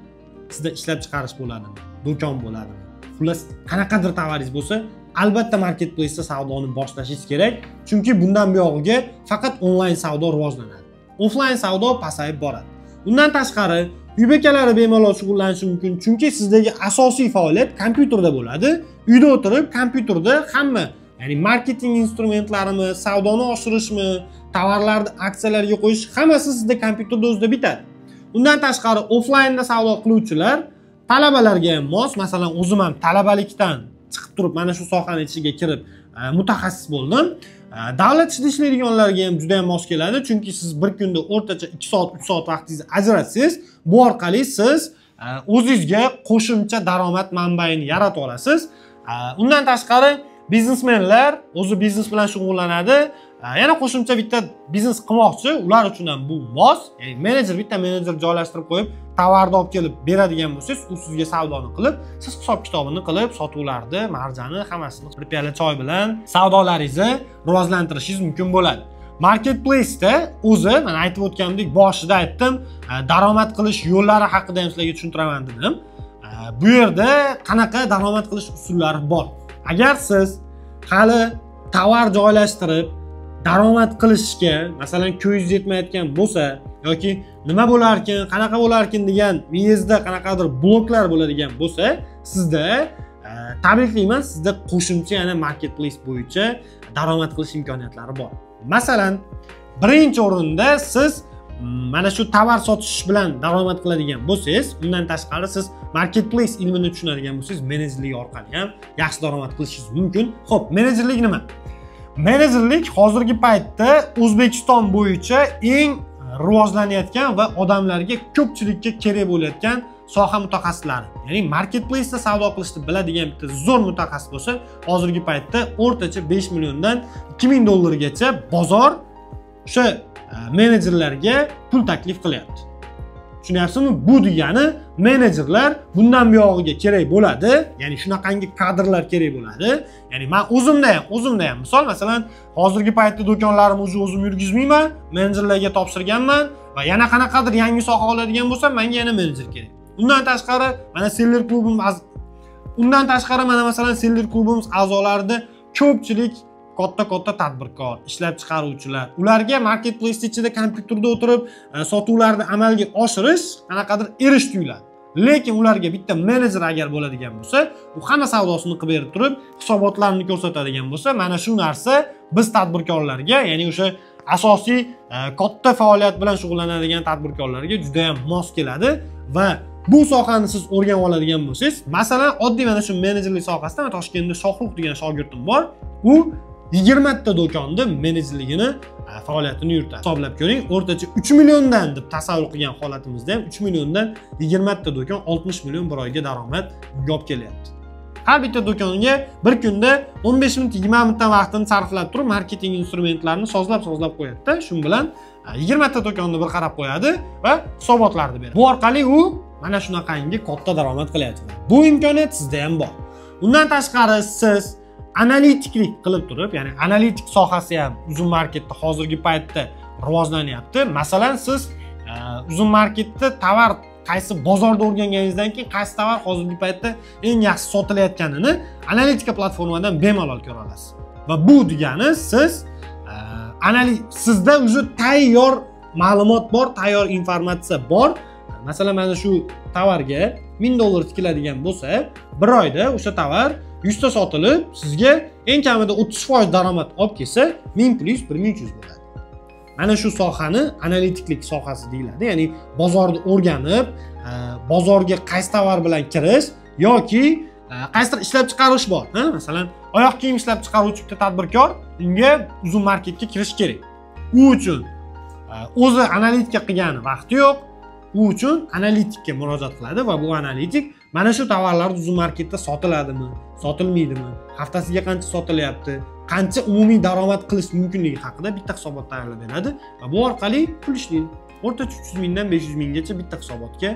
Speaker 1: Sizda ishlab chiqarish bo'ladimi, do'kon bo'ladimi? Xullas, qanaqadir tovaringiz bo'lsa, albatta marketplace'da savdoni boshlashingiz kerak, chunki bundan buyog'iga faqat onlayn savdo rivojlanadi. Offline savdo pasayib boradi. Bundan tashqari, uy bekalari bemalol shug'ullanishi mumkin, chunki sizdagi asosiy faoliyat kompyuterda bo'ladi. Uyda o'tirib kompyuterda hamma, ya'ni marketing instrumentlarimi, savdoni oshirishmi, tovarlarni aksiyalarga qo'yish, hammasi sizda kompyuterda o'zida bitadi. Undan tashqari, offlaynda savdo qiluvchilar talabalarga ham mos. Masalan, o'zim ham talabalikdan chiqib turib mana shu sohani ichiga kirib mutaxassis bo'ldim. Davlat ishida ishlaydiganlarga ham juda ham mos keladi, chunki siz bir kunda o'rtacha 2 soat, 3 soat vaqtingizni ajratsangiz, bu orqali siz o'zingizga qo'shimcha daromad manbaini yarata olasiz. Undan tashqari biznesmenlar o'zi biznes bilan shug'ullanadi, yana qo'shimcha bitta biznes qilmoqchi, ular uchun ham bu mos. Ya'ni menejer, bitta menejer joylashtirib qo'yib, tovarni olib kelib beradigan bo'lsangiz, u sizga savdoni qilib, siz hisob kitobini qilib, sotuvlarni, marjani hammasini bir piyola choy bilan savdolaringizni rivojlantirishingiz mumkin bo'ladi. Marketplace'da o'zi, mana aytib o'tganimdek, boshida aytdim, daromad qilish yo'llari haqida ham sizlarga tushuntiraman dedim. Bu yerda qanaqa daromad qilish usullari bor? Agar siz hali tovar joylashtirib daromad qilishga, masalan, ko'zingiz yetmayotgan bo'lsa yoki nima bo'larkin, qanaqa bo'larkin degan miyangizda qanaqadir bloklar bo'ladigan bo'lsa, sizda tabriklayman, sizda qo'shimcha yana marketplace bo'yicha daromad qilish imkoniyatlari bor. Masalan, birinchi o'rinda siz mana shu tovar sotish bilan daromad qiladigan bo'lsangiz, undan tashqari siz marketplace ilmini tushunadigan bo'lsangiz, menejerlik orqali ham yaxshi daromad qilishingiz mumkin. Xo'p, menejerlik nima? Menejerlik hozirgi paytda O'zbekiston bo'yicha eng rivojlanayotgan va odamlarga, ko'pchilikka kerak bo'layotgan soha mutaxassislari. Ya'ni marketplace'da savdo qilishni biladigan bitta zo'r mutaxassis bo'lsa, hozirgi paytda o'rtacha 5 milliondan 2000 dollargacha bozor o'sha menejerlarga pul taklif qilyapti. Tushunyapsizmi? Bu degani menejerlar bundan buyog'iga kerak bo'ladi, ya'ni shunaqangi kadrlar kerak bo'ladi. Ya'ni men o'zimda ham misol, masalan, hozirgi paytda do'konlarimni o'zim yurgizmayman, menejerlarga topshirganman va yana qanaqadir yangi soha oladigan bo'lsam, menga yana menejer kerak. Undan tashqari, mana seller klubimiz, undan tashqari mana masalan seller klubimiz a'zolarida ko'pchilik katta-katta tadbirkor, ishlab chiqaruvchilar. Ularga marketplace ichida kompyuterda o'tirib sotuvlarni amalga oshirish qanaqadir erish tuyuladi. Lekin ularga bitta menejer agar bo'ladigan bo'lsa, u hamma savdosini qilib berib turib, hisobotlarini ko'rsatadigan bo'lsa, mana shu narsa biz tadbirkorlarga, ya'ni o'sha asosiy katta faoliyat bilan shug'ullanadigan tadbirkorlarga juda ham mos keladi va bu sohani siz o'rganib oladigan bo'lsangiz, masalan, oddiy mana shu menejerlik sohasida men Toshkentda Shohrux degan shogirdim bor. U 20 ta do'konni menejerligini faoliyatini yuritadi. Hisoblab ko'ring, o'rtacha 3 milliondan deb tasavvur qilgan holatimizda ham 3 milliondan 20 ta do'kon 60 million bir oyga daromad olib kelyapti. Har bitta do'konga bir kunda 15 minut 20 minutdan vaqtini sarflab turib, marketing instrumentlarini sozlab qo'yadi-da. Shu bilan 20 ta do'konni bir qarab qo'yadi va hisobotlarni beradi. Bu orqali u mana shunaqangi katta daromad qilyapti. Bu imkoniyat sizda ham bor. Undan tashqari siz analitiklik qilib turib, ya'ni analitik sohasi ham Uzum Marketda hozirgi paytda rivojlanyapti. Masalan, siz Uzum Marketda tovar qaysi bozorda o'rganganingizdan keyin qaysi tovar hozirgi paytda eng yaxshi sotilayotganini analitika platformadan bemalol ko'ra olasiz. Va bu degani siz sizda уже tayyor ma'lumot bor, tayyor informatsiya bor. Masalan, mana shu tovarga $1000 tikiladigan bo'lsa, bir oyda o'sha tovar 100 ta sotilib, sizga eng kamida 30% daromad olib kelsa, 1000 plus 1300 bo'ladi. Mana shu sohani analitiklik sohasi deyiladi. Ya'ni bozorni o'rganib, bozorga qaysi tovar bilan kirish yoki qaysidir ishlab chiqarish bor, ha? Masalan, oyoq kiyim ishlab chiqaruvchi bitta tadbirkor, unga Uzum Marketga kirish kerak. U uchun o'zi analitika qilgani vaqti yo'q. U uchun analitikka murojaat qiladi va bu analitik mana shu tovarlar Uzum Marketda sotiladimi, sotilmaydimi, haftasiga qancha sotilyapti, qancha umumiy daromad qilish mumkinligi haqida bitta hisobot tayyorlab beradi va bu orqali pul ishlaydi. O'rtacha 300 mingdan 500 minggacha bitta hisobotga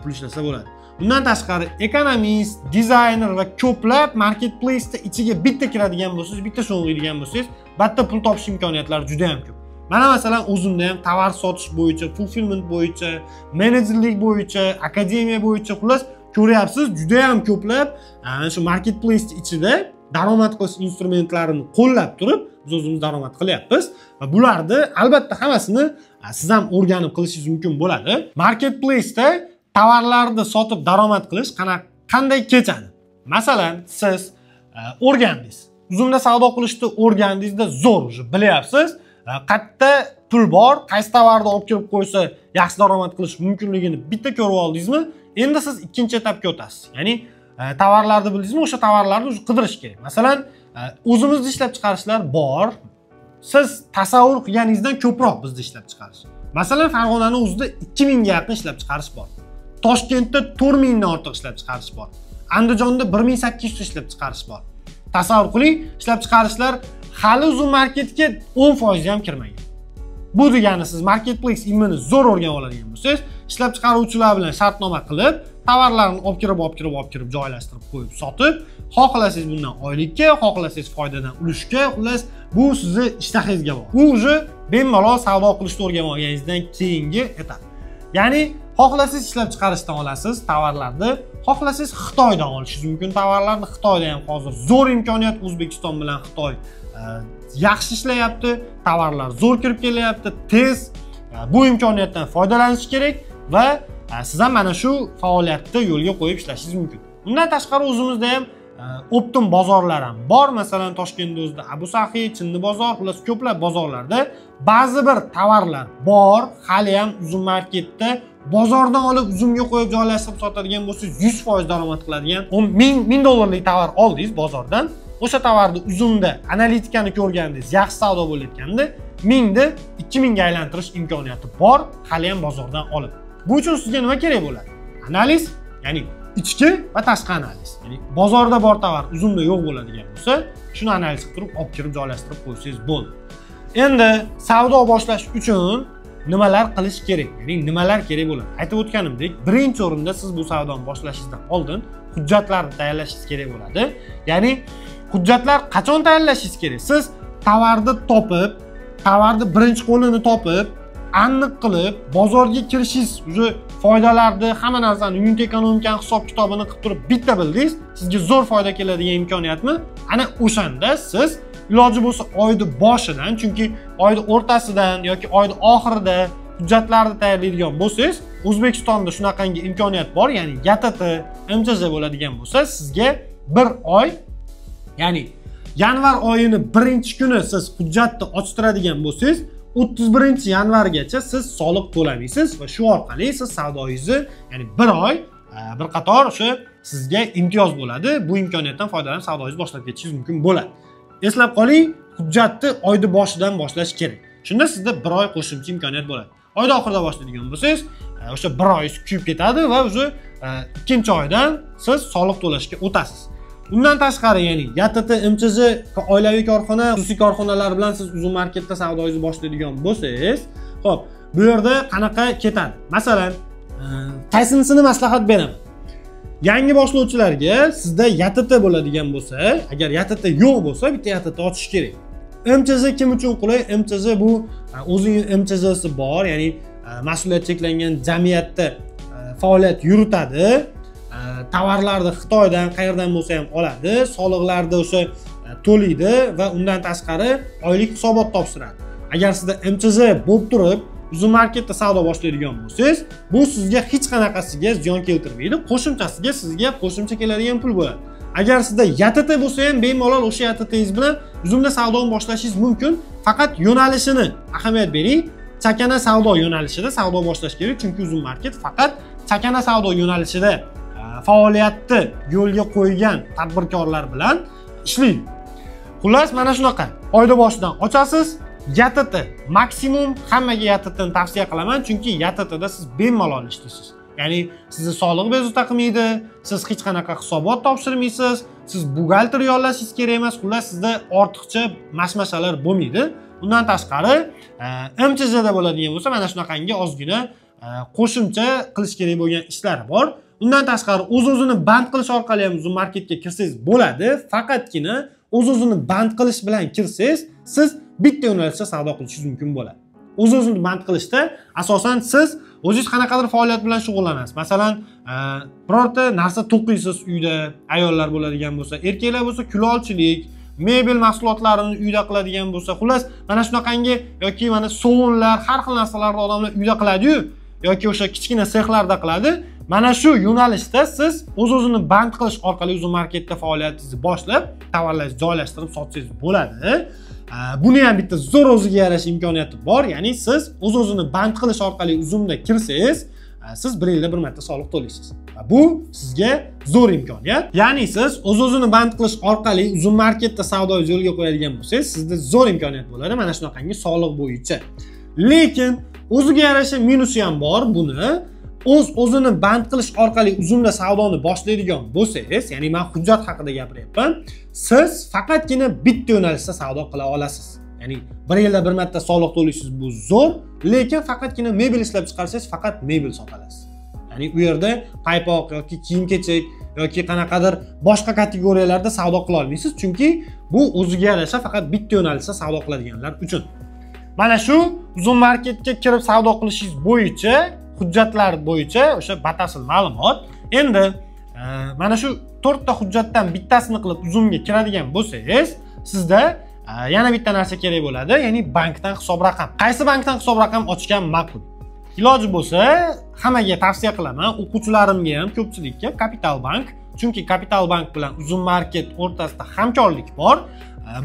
Speaker 1: pul ishlasa bo'ladi. Undan tashqari ekonomist, dizayner va ko'plab marketplace'da ichiga bitta kiradigan bo'lsangiz, bitta sho'ng'iydigan bo'lsangiz, bitta pul topish imkoniyatlari juda ham ko'p. Mana masalan o'zimda ham tovar sotish bo'yicha, fulfillment bo'yicha, menejerlik bo'yicha, akademiya bo'yicha, xullas ko'ryapsiz, juda ham ko'plab mana shu marketplace ichida daromad qilish instrumentlarini qo'llab turib, biz o'zimiz daromad qilyapmiz va bularni albatta hammasini siz ham o'rganib qilishingiz mumkin bo'ladi. Marketplace'da tovarlarni sotib daromad qilish qanday kechadi? Masalan, siz o'rgandingiz. Uzumda savdo qilishni o'rgandingizda zo'r, уже bilyapsiz. Qayerda pul bor, qaysi tovarni olib kirib qo'ysa yaxshi daromad qilish mumkinligini bitta ko'rib oldingizmi? Endi siz ikkinchi etapga o'tasiz. Ya'ni tovarlarni bildingizmi, o'sha tovarlarni o'zi qidirish kerak. Masalan, o'zimizda ishlab chiqarishlar bor. Siz tasavvur qilganingizdan ko'proq bizda ishlab chiqarish. Masalan, Farg'onani o'zida 2000 ga yaqin ishlab chiqarish bor. Toshkentda 4000 dan ortiq ishlab chiqarish bor. Andijonda 1800 ta ishlab chiqarish bor. Tasavvur qiling, ishlab chiqarishlar hali Uzum Marketga 10% ham kirmagan. Bu degani siz marketplace ilmini zo'r o'rganib oladigan bo'lsangiz, ishlab chiqaruvchilar bilan shartnoma qilib, tovarlarni olib kirib joylashtirib qo'yib sotib, xohlasangiz bundan oylikka, xohlasangiz foydadan ulushga, xullas bu sizni ishtahangizga bog'liq. Bu уже bemalol savdo qilishni o'rganib olganingizdan keyingi etap. Ya'ni xohlasangiz ishlab chiqarishdan olasiz tovarlarni, xohlasangiz Xitoydan olishingiz mumkin tovarlarni. Xitoyda ham hozir zo'r imkoniyat, O'zbekiston bilan Xitoy yaxshi ishlayapti, tovarlar zo'r kirib kelyapti, tez. Bu imkoniyatdan foydalanish kerak va siz ham mana shu faoliyatni yo'lga qo'yib ishlashingiz mumkin. Undan tashqari o'zimizda ham optim bozorlar ham bor. Masalan, Toshkentda o'zida Abu Saxiy, Chinni bozor, xullas ko'plab bozorlarda ba'zi bir tovarlar bor, hali ham Uzum Marketda bozordan olib Uzumga qo'yib joylashtirib sotadigan bo'lsangiz 100% daromad qiladigan 10 dollarlik tovar oldingiz bozordan, o'sha tovarni Uzumda analitikani ko'rgandingiz, yaxshi savdo bo'layotganda 1000ni 2000 ga aylantirish imkoniyati bor, hali ham bozordan olib. Bu uchun sizga nima kerak bo'ladi? Analiz, ya'ni ichki va tashqi analiz. Ya'ni bozorda bor tovar Uzumda yo'q bo'ladigan bo'lsa, shuni analiz qilib turib, olib kirib joylashtirib qo'ysangiz bo'ldi. Endi savdo boshlash uchun nimalar qilish kerak? Ya'ni nimalar kerak bo'ladi? Aytib o'tganimdek, birinchi o'rinda siz bu savdoni boshlashingizdan oldin hujjatlarni tayyorlashingiz kerak bo'ladi. Ya'ni hujjatlar qachon tayyorlashingiz kerak? Siz tovarni topib, tovarni birinchi qo'lini topib, aniq qilib bozorga kirishingiz, уже foydalarni, hamma narsani, unit ekonomikani hisob kitobini qilib turib bitta bildingiz, sizga zo'r foyda keladigan imkoniyatmi? Ana o'shanda siz iloji bo'lsa oyni boshidan, chunki oyni o'rtasidan yoki oyni oxirida hujjatlarni tayyorlaydigan bo'lsangiz, O'zbekistonda shunaqangi imkoniyat bor, ya'ni YTT, MCZ bo'ladigan bo'lsa, sizga bir oy, ya'ni yanvar oyini birinchi kuni siz hujjatni ochtiradigan bo'lsangiz, 31-yanvargacha siz soliq to'lamaysiz va shu orqali siz savdoyingizni, ya'ni bir oy bir qator o'sha sizga imtiyoz bo'ladi. Bu imkoniyatdan foydalanib savdoyingizni boshlab ketishingiz mumkin bo'ladi. Eslab qoling, hujjatni oyni boshidan boshlash kerak. Shunda sizda bir oy qo'shimcha imkoniyat bo'ladi. Oyda oxirida boshlaydigan bo'lsangiz, o'sha bir oy kuyib ketadi va o'sha ikkinchi oydan siz soliq to'lashga o'tasiz. Undan tashqari, ya'ni YTT, MCZ, oilaviy korxona, xususiy korxonalar bilan siz Uzum Marketda savdoyingizni boshlaydigan bo'lsangiz, xo'p, bu yerda qanaqa ketadi? Masalan, qaysinisini maslahat beraman? Yangi boshlovchilarga sizda YTT bo'ladigan bo'lsa, agar YTT yo'q bo'lsa, bitta YTT ochish kerak. MCZ kim uchun qulay? MCZ bu o'zining MCZsi bor, ya'ni mas'uliyat cheklangan jamiyatda faoliyat yuritadi. Tovarlarni Xitoydan, qayerdan bo'lsa ham oladi, soliqlarni o'sha to'laydi va undan tashqari oylik hisobot topshiradi. Agar sizda MCZ bo'lib turib, Uzum Marketda savdo boshlaydigan bo'lsangiz, bu sizga hech qanaqasiga ziyon keltirmaydi. Qo'shimchasiga sizga qo'shimcha keladigan pul bo'ladi. Agar sizda YTT bo'lsa ham bemalol o'sha YTTingiz bilan Uzumda savdoni boshlashingiz mumkin. Faqat yo'nalishini ahamiyat bering. Chakana savdo yo'nalishida savdo boshlash kerak, chunki Uzum Market faqat chakana savdo yo'nalishida faoliyatni yo'lga qo'ygan tadbirkorlar bilan ishlaydi. Xullas, mana shunaqa. Oyda boshidan ochasiz, YTT maksimum hammaga YTTni tavsiya qilaman, chunki YTTda siz bemalol ishlaysiz. Ya'ni sizni soliq bezovta qilmaydi, siz hech qanaqa hisobot topshirmaysiz, siz buxgalter yollashingiz kerak emas, xullas sizda ortiqcha mashmashalar bo'lmaydi. Undan tashqari MCZda bo'ladigan bo'lsa, mana shunaqangi ozgina qo'shimcha qilish kerak bo'lgan ishlar bor. Undan tashqari o'z-o'zini band qilish orqali ham Uzum Marketga kirsangiz bo'ladi. Faqatgina o'z-o'zini band qilish bilan kirsangiz, siz bitta yo'nalishda savdo qilishingiz mumkin bo'ladi. O'z-o'zini band qilishda asosan siz o'zingiz qanaqadir faoliyat bilan shug'ullanasiz. Masalan, birorta narsa to'qiysiz uyda, ayollar bo'ladigan bo'lsa, erkaklar bo'lsa kulolchilik, mebel mahsulotlarini uyda qiladigan bo'lsa, xullas mana shunaqangi yoki mana sovunlar, har xil narsalarni odamlar uyda qiladi-yu, yoki o'sha kichkina sexlarda qiladi. Mana shu yo'nalishda siz o'z-o'zini band qilish orqali Uzum Marketda faoliyatingizni boshlab, tovarlarni joylashtirib sotsangiz bo'ladi. Buni ham bitta zo'r o'ziga yarasha imkoniyati bor. Ya'ni siz o'z-o'zini band qilish orqali Uzumda kirsangiz, siz bir yilda bir marta soliq to'laysiz. Bu sizga zo'r imkoniyat. Ya'ni siz o'z-o'zini band qilish orqali Uzum Marketda savdoyingizni yo'lga qo'yadigan bo'lsangiz, sizda zo'r imkoniyat bo'ladi mana shunaqangi soliq bo'yicha. Lekin o'ziga yarasha minusi ham bor buni. O'z-o'zini band qilish orqali Uzumda savdoni boshlaydigan bo'lsangiz, ya'ni men hujjat haqida gapiryapman, siz faqatgina bitta yo'nalishda savdo qila olasiz. Ya'ni bir yilda bir marta soliq to'laysiz, bu zo'r, lekin faqatgina mebel ishlab chiqarsangiz, faqat mebel sota olasiz. Ya'ni u yerda paypoq yoki kiyim-kechak yoki qanaqadir boshqa kategoriyalarda savdo qila olmaysiz, chunki bu o'ziga yarasha faqat bitta yo'nalishda savdo qiladiganlar uchun. Mana shu Uzum Marketga kirib savdo qilishingiz bo'yicha hujjatlar bo'yicha o'sha batafsil ma'lumot. Endi mana shu 4 ta hujjatdan bittasini qilib Uzumga kiradigan bo'lsangiz, sizda yana bitta narsa kerak bo'ladi, ya'ni bankdan hisob raqam. Qaysi bankdan hisob raqam ochgan ma'qul? Iloji bo'lsa, hammaga tavsiya qilaman, o'quvchilarimga ham, ko'pchilikka Kapital Bank, chunki Kapital Bank bilan Uzum Market o'rtasida hamkorlik bor.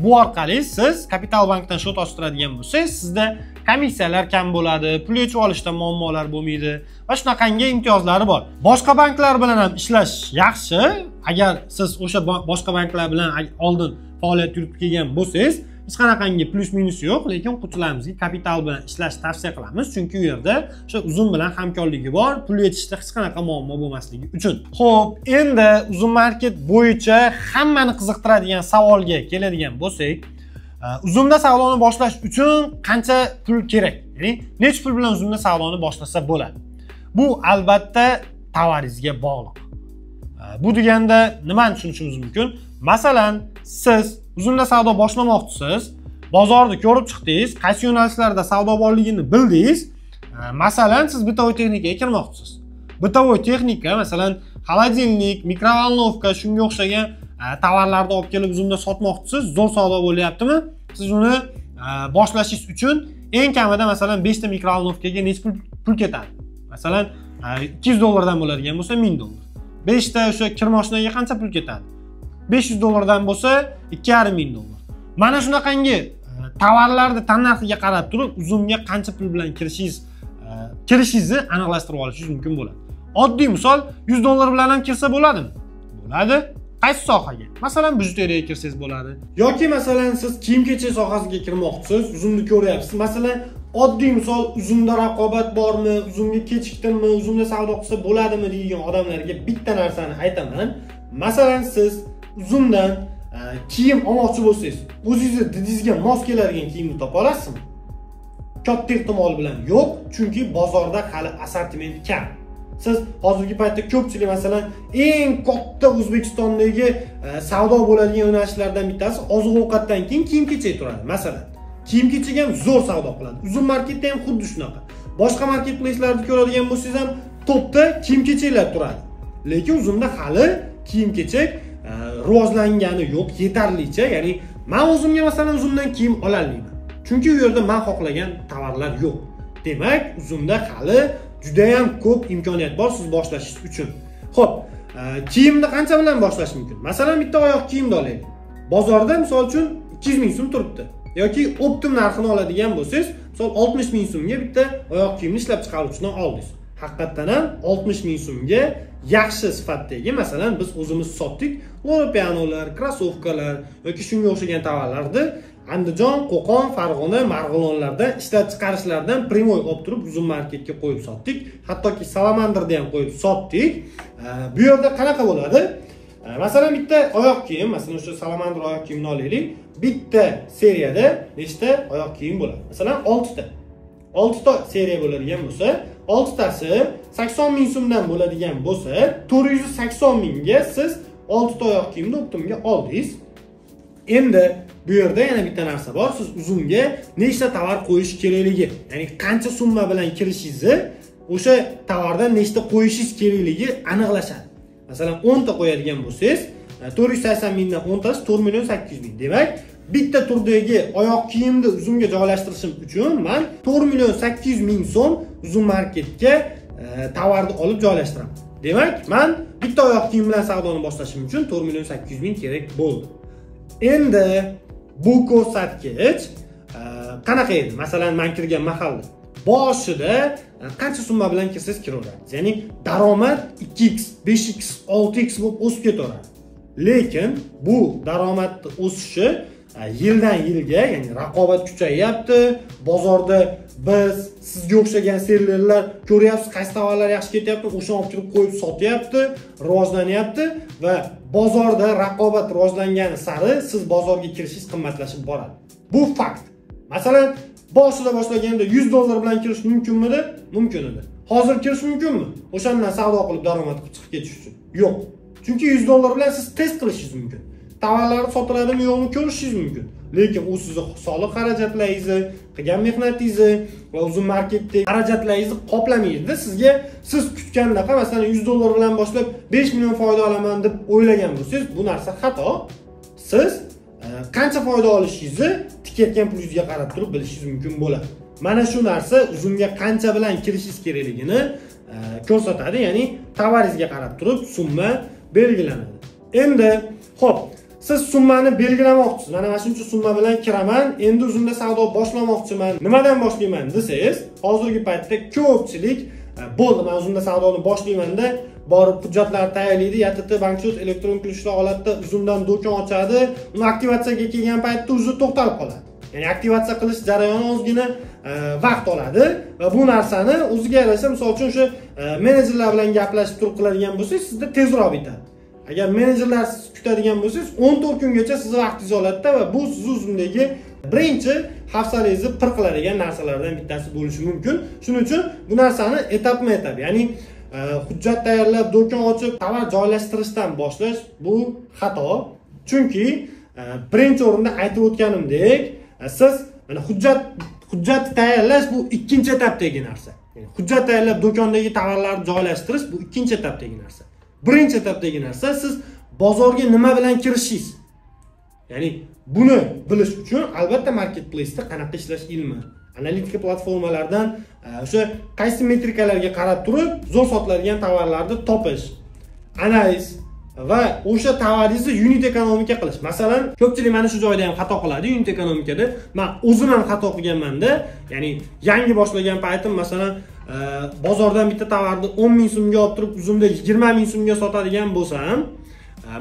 Speaker 1: Bu orqali siz Kapital Bankdan shot ochtiradigan bo'lsangiz, sizda komissiyalar kam bo'ladi, pul yechib olishda muammolar bo'lmaydi va shunaqangi imtiyozlari bor. Boshqa banklar bilan ham ishlash yaxshi. Agar siz o'sha boshqa banklar bilan oldin faoliyat yuritib kelgan bo'lsangiz, hech qanaqangi plus minus yo'q, lekin o'quvchilarimizga Kapital bilan ishlash tavsiya qilamiz, chunki u yerda o'sha Uzum bilan hamkorligi bor, pul yechishda hech qanaqa muammo bo'lmasligi uchun. Xo'p, endi Uzum Market bo'yicha hammani qiziqtiradigan savolga keladigan bo'lsak, Uzumda savdoni boshlash uchun qancha pul kerak? Ya'ni necha pul bilan Uzumda savdoni boshlasa bo'ladi? Bu albatta tovaringizga bog'liq. Bu deganda nimani tushunishimiz mumkin? Masalan, siz Uzumda savdo boshlamoqchisiz, bozorni ko'rib chiqdingiz, qaysi yo'nalishlarda savdo borligini bildingiz. Masalan, siz bitovoy texnikaga kirmoqchisiz. Bitovoy texnika, masalan, холодильник, mikrovolnovka, shunga o'xshagan tovarlarni olib kelib Uzumda sotmoqchisiz, zo'r savdo bo'lyaptimi? Siz uni boshlashingiz uchun eng kamida masalan 5 ta mikrovolnovkaga necha pul ketadi? Masalan, $200 dan bo'ladigan bo'lsa $1000. 5 ta o'sha kir mashinaga qancha pul ketadi? $500 dan bo'lsa $2,500. Mana shunaqangi tovarlarni tannarxiga qarab turib Uzumga qancha pul bilan kirishingizni aniqlashtirib olishingiz mumkin bo'ladi. Oddiy misol, $100 bilan ham kirsa bo'ladimi? Bo'ladi. Qaysi sohaga? Masalan, bijuteriyaga kirsangiz bo'ladi. Yoki masalan, siz kiyim-kechak sohasiga kirmoqchisiz, Uzumni ko'ryapsiz. Masalan, oddiy misol, Uzumda raqobat bormi, Uzumga kechikdimmi, Uzumda savdo qilsa bo'ladimi degan odamlarga bitta narsani aytaman. Masalan, siz Uzumdan kiyim olmoqchi bo'lsangiz, o'zingizni didingizga mos keladigan kiyimni topa olasizmi? Katta ehtimol bilan yo'q, chunki bozorda hali assortiment kam. Siz hozirgi paytda ko'pchilik masalan eng katta O'zbekistondagi savdo bo'ladigan yo'nalishlardan bittasi oziq-ovqatdan keyin kiyim-kechak turadi. Masalan, kiyim-kechak ham zo'r savdo qiladi. Uzum Marketda ham xuddi shunaqa. Boshqa marketplace'larni ko'radigan bo'lsangiz ham topda kiyim-kechaklar turadi. Lekin Uzumda hali kiyim-kechak rivojlangani yo'q yetarlicha. Ya'ni men o'zimga masalan Uzumdan kiyim ola olmayman. Chunki u yerda men xohlagan tovarlar yo'q. Demak, Uzumda hali juda ham ko'p imkoniyat bor siz boshlashingiz uchun. Xo'p, kiyimni qancha bilan boshlash mumkin? Masalan, bitta oyoq kiyimni olaylik. Bozorda misol uchun 200 ming so'm turibdi. Yoki optim narxini oladigan bo'lsangiz, misol 60 ming so'mga bitta oyoq kiyimni ishlab chiqaruvchidan oldingiz. Haqiqatan ham 60 ming so'mga yaxshi sifatdagi, masalan, biz o'zimiz sotdik, Loro pianolar, krossovkalar yoki shunga o'xshagan tovarlarni Andijon, Qo'qon, Farg'ona, Marg'ilonlarda ishlab chiqarishlardan primoy olib turib Uzum Marketga qo'yib sotdik. Hattoki Salamandrada ham qo'yib sotdik. Bu yerda qanaqa bo'ladi? Masalan, bitta oyoq kiyim, masalan, o'sha Salamandra oyoq kiyimini olaylik. Bitta seriyada nechta oyoq kiyim bo'ladi? Masalan, 6 ta. 6 ta seriya bo'ladigan bo'lsa, 6 tasi 80 ming so'mdan bo'ladigan bo'lsa, 480 mingga siz 6 ta oyoq kiyimni optimga oldingiz. Endi bu yerda yana bitta narsa bor. Siz Uzumga nechta tovar qo'yish kerakligi, ya'ni qancha summa bilan kirishingizni, o'sha tovardan nechta qo'yishingiz kerakligi aniqlashadi. Masalan, 10 ta qo'yadigan bo'lsangiz, 480 mingdan 10 tasi 4 million 800 ming. Demak, bitta turdagi oyoq kiyimni Uzumga joylashtirishim uchun men 4 million 800 ming so'm Uzum Marketga tovarni olib joylashtiraman. Demak, men bitta oyoq kiyim bilan savdoni boshlashim uchun 4 million 800 ming kerak bo'ldi. Endi bu ko'rsatkich qanaqa edi? Masalan, men kirgan mahalda boshida qancha summa bilan kirsangiz kiraverasiz. Ya'ni daromad 2x, 5x, 6x bo'lib o'sib ketaveradi. Lekin bu daromadning o'sishi yildan yilga, ya'ni raqobat kuchayyapti. Bozorda biz sizga o'xshagan sellerlar ko'ryapsiz, qaysi tovarlar yaxshi ketyapti, o'shani olib kirib qo'yib sotyapti, rivojlanyapti va bozorda raqobat rivojlangani sari siz bozorga kirishingiz qimmatlashib boradi. Bu fakt. Masalan, boshida boshlaganda $100 bilan kirish mumkinmidi? Mumkin edi. Hozir kirish mumkinmi? O'shandan savdo qilib daromad qilib chiqib ketish uchun. Yo'q. Chunki $100 bilan siz test qilishingiz mumkin. Tovarlarni sotiladimi yo'qmi ko'rishingiz mumkin. Lekin u sizni soliq xarajatlaringizni, qilgan mehnatingizni va Uzum marketdagi xarajatlaringizni qoplamaydi. Sizga siz kutgandaqa, masalan, $100 bilan boshlab 5 million foyda olaman deb o'ylagan bo'lsangiz, bu narsa xato. Siz qancha foyda olishingizni tikayotgan pulingizga qarab turib bilishingiz mumkin bo'ladi. Mana shu narsa Uzumga qancha bilan kirishingiz kerakligini ko'rsatadi, ya'ni tovaringizga qarab turib summa belgilanadi. Endi, xo'p, siz summani belgilamoqchisiz. Mana shuncha summa bilan kiraman, endi Uzumda savdo boshlamoqchiman. Nimadan boshlayman desangiz, hozirgi paytda ko'pchilik bo'ldi, men Uzumda savdoni boshlayman-da, borib hujjatlarni tayyorlaydi, YTT bank счет, elektron ключlar oladida Uzumdan do'kon ochadi. Uni aktivatsiyaga kelgan paytda o'zi to'xtalib qoladi. Ya'ni aktivatsiya qilish jarayoni ozgina vaqt oladi va bu narsani o'ziga yarasha, misol uchun, o'sha menejerlar bilan gaplashib turib qiladigan bo'lsangiz, sizda tezroq bitadi. Agar menejerlar siz kutadigan bo'lsangiz, 14 kungacha sizni vaqtingizni oladida va bu siz Uzumdagi birinchi hafsalangizni pir qiladigan narsalardan bittasi bo'lishi mumkin. Shuning uchun bu narsani etapma-etap, ya'ni hujjat tayyorlab, do'kon ochib, tovar joylashtirishdan boshlash bu xato. Chunki birinchi o'rinda aytib o'tganimdek, siz mana hujjat tayyorlash bu ikkinchi etapdagi narsa. Ya'ni hujjat tayyorlab do'kondagi tovarlarni joylashtirish bu ikkinchi etapdagi narsa. Birinchi etapdagi narsa siz bozorga nima bilan kirishingiz. Ya'ni buni bilish uchun albatta marketplace'da qanaqa ishlash ilmi, analitika platformalardan o'sha qaysi metrikalarga qarab turib zo'r sotiladigan tovarlarni topish, analiz va o'sha tovaringizni unit ekonomika qilish. Masalan, ko'pchilik mana shu joyda ham xato qiladi unit ekonomikada. Men o'zim ham xato qilganman-da. Ya'ni yangi boshlagan paytim, masalan, bozordan bitta tovarni 10 ming so'mga olib turib, Uzumda 20 ming so'mga sotadigan bo'lsam,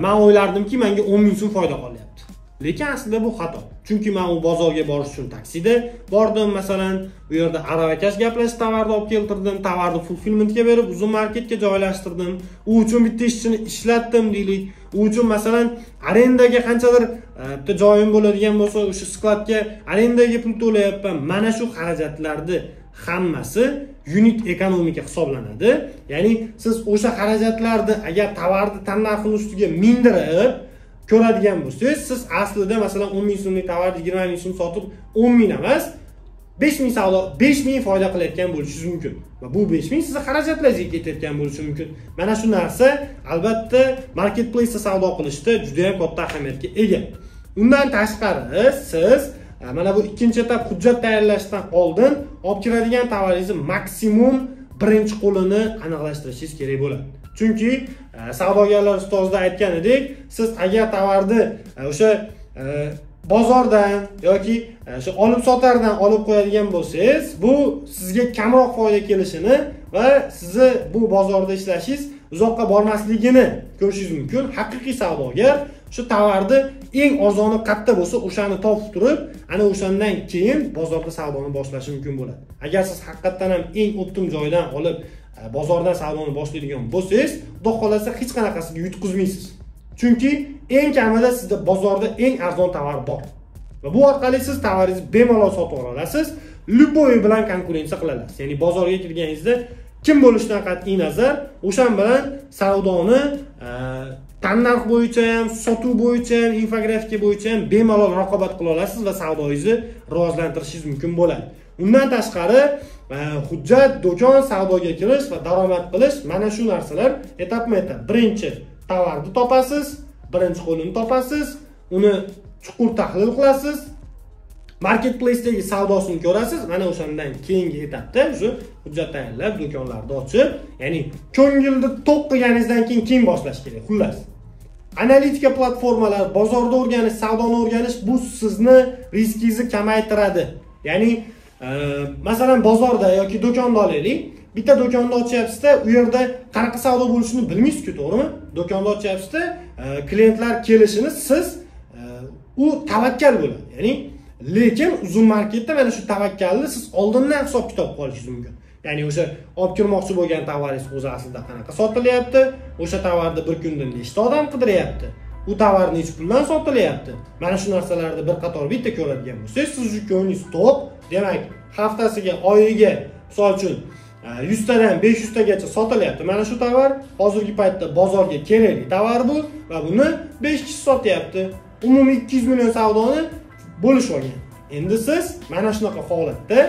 Speaker 1: men o'ylardimki, menga 10 ming so'm foyda qolyapti. Lekin aslida bu xato. Chunki men u bozorga borish uchun taksida bordim, masalan, u yerda aravakash gaplashib tovarni olib keltirdim, tovarni fulfillmentga berib Uzum marketga joylashtirdim. U uchun bitta ishchini ishlatdim deylik. U uchun masalan arendaga qanchadir bitta joyim bo'ladigan bo'lsa, o'sha skladga arendaga pul to'layapman. Mana shu xarajatlarni hammasi unit ekonomika hisoblanadi. Ya'ni siz o'sha xarajatlarni agar tovarni tannarxini ustiga mindirib ko'radigan bo'lsangiz, siz aslida masalan 10 ming so'mlik tovarni 20 ming so'm sotib 10 ming emas, 5 ming savdo, 5 ming foyda qilayotgan bo'lishingiz mumkin. Va bu 5 ming sizni xarajatlaringizga ketayotgan bo'lishi mumkin. Mana shu narsa albatta marketplace'da savdo qilishda juda ham katta ahamiyatga ega. Undan tashqari siz mana bu ikkinchi etap hujjat tayyorlashdan oldin olib kiradigan tovaringizni maksimum birinchi qo'lini aniqlashtirishingiz kerak bo'ladi. Chunki savdogarlar ustozida aytganidek, siz agar tovarni o'sha bozordan yoki o'sha olib sotardan olib qo'yadigan bo'lsangiz, bu sizga kamroq foyda kelishini va sizni bu bozorda ishlashingiz uzoqqa bormasligini ko'rishingiz mumkin. Haqiqiy savdogar shu tovarni eng arzoni qayerda bo'lsa o'shani topib turib, ana o'shandan keyin bozorda savdoni boshlashi mumkin bo'ladi. Agar siz haqiqatdan ham eng optim joydan olib bozordan savdoni boshlaydigan bo'lsangiz, xudo xolasa hech qanaqasiga yutqizmaysiz. Chunki eng kamida sizda bozorda eng arzon tovar bor. Va bu orqali siz tovaringizni bemalol sotib olasiz, любой bilan konkurensiya qila olasiz. Ya'ni bozorga kirganingizda kim bo'lishidan qat'iy nazar, o'shan bilan savdoni tannarx bo'yicha ham, sotuv bo'yicha ham, infografika bo'yicha ham bemalol raqobat qila olasiz va savdoyingizni rivojlantirishingiz mumkin bo'ladi. Undan tashqari hujjat, do'kon, savdoga kirish va daromad qilish, mana shu narsalar etapma-etap. Birinchi tovarni topasiz, birinchi qo'lini topasiz, uni chuqur tahlil qilasiz, marketplace'dagi savdosini ko'rasiz, mana o'shandan keyingi etapda o'sha hujjat tayyorlab, do'konlarni ochib, ya'ni ko'ngilni to'q qilganingizdan keyin boshlash kerak, xullas. Analitika platformalari, bozorda o'rganish, savdoni o'rganish bu sizni riskingizni kamaytiradi. Ya'ni masalan bozorda yoki do'konda olaylik, bitta do'konni ochyapsizda, u yerda qanaqa savdo bo'lishini bilmaysiz-ku, to'g'rimi? Do'konni ochyapsizda, klientlar kelishini siz U tavakkal bo'ladi. Ya'ni lekin Uzum Marketda mana shu tavakkalni siz oldindan hisob kitob qilib olishingiz mumkin. Ya'ni o'sha olib kirmoqchi bo'lgan tovaringiz o'zi aslida qanaqa sotilyapti, o'sha tovarni bir kunda nechta odam qidiryapti, u tovar necha puldan sotilyapti. Mana shu narsalarni bir qator bitta ko'radigan bo'lsangiz, siz ko'nglingiz to'q, demak, haftasiga, oyiga, misol uchun 100 tadan 500 tagacha sotilyapti mana shu tovar. Hozirgi paytda bozorga kerakli tovar bu va buni 5 kishi sotyapti. Umumiy 200 million savdoni bo'lish olgan. Endi siz mana shunaqa holatda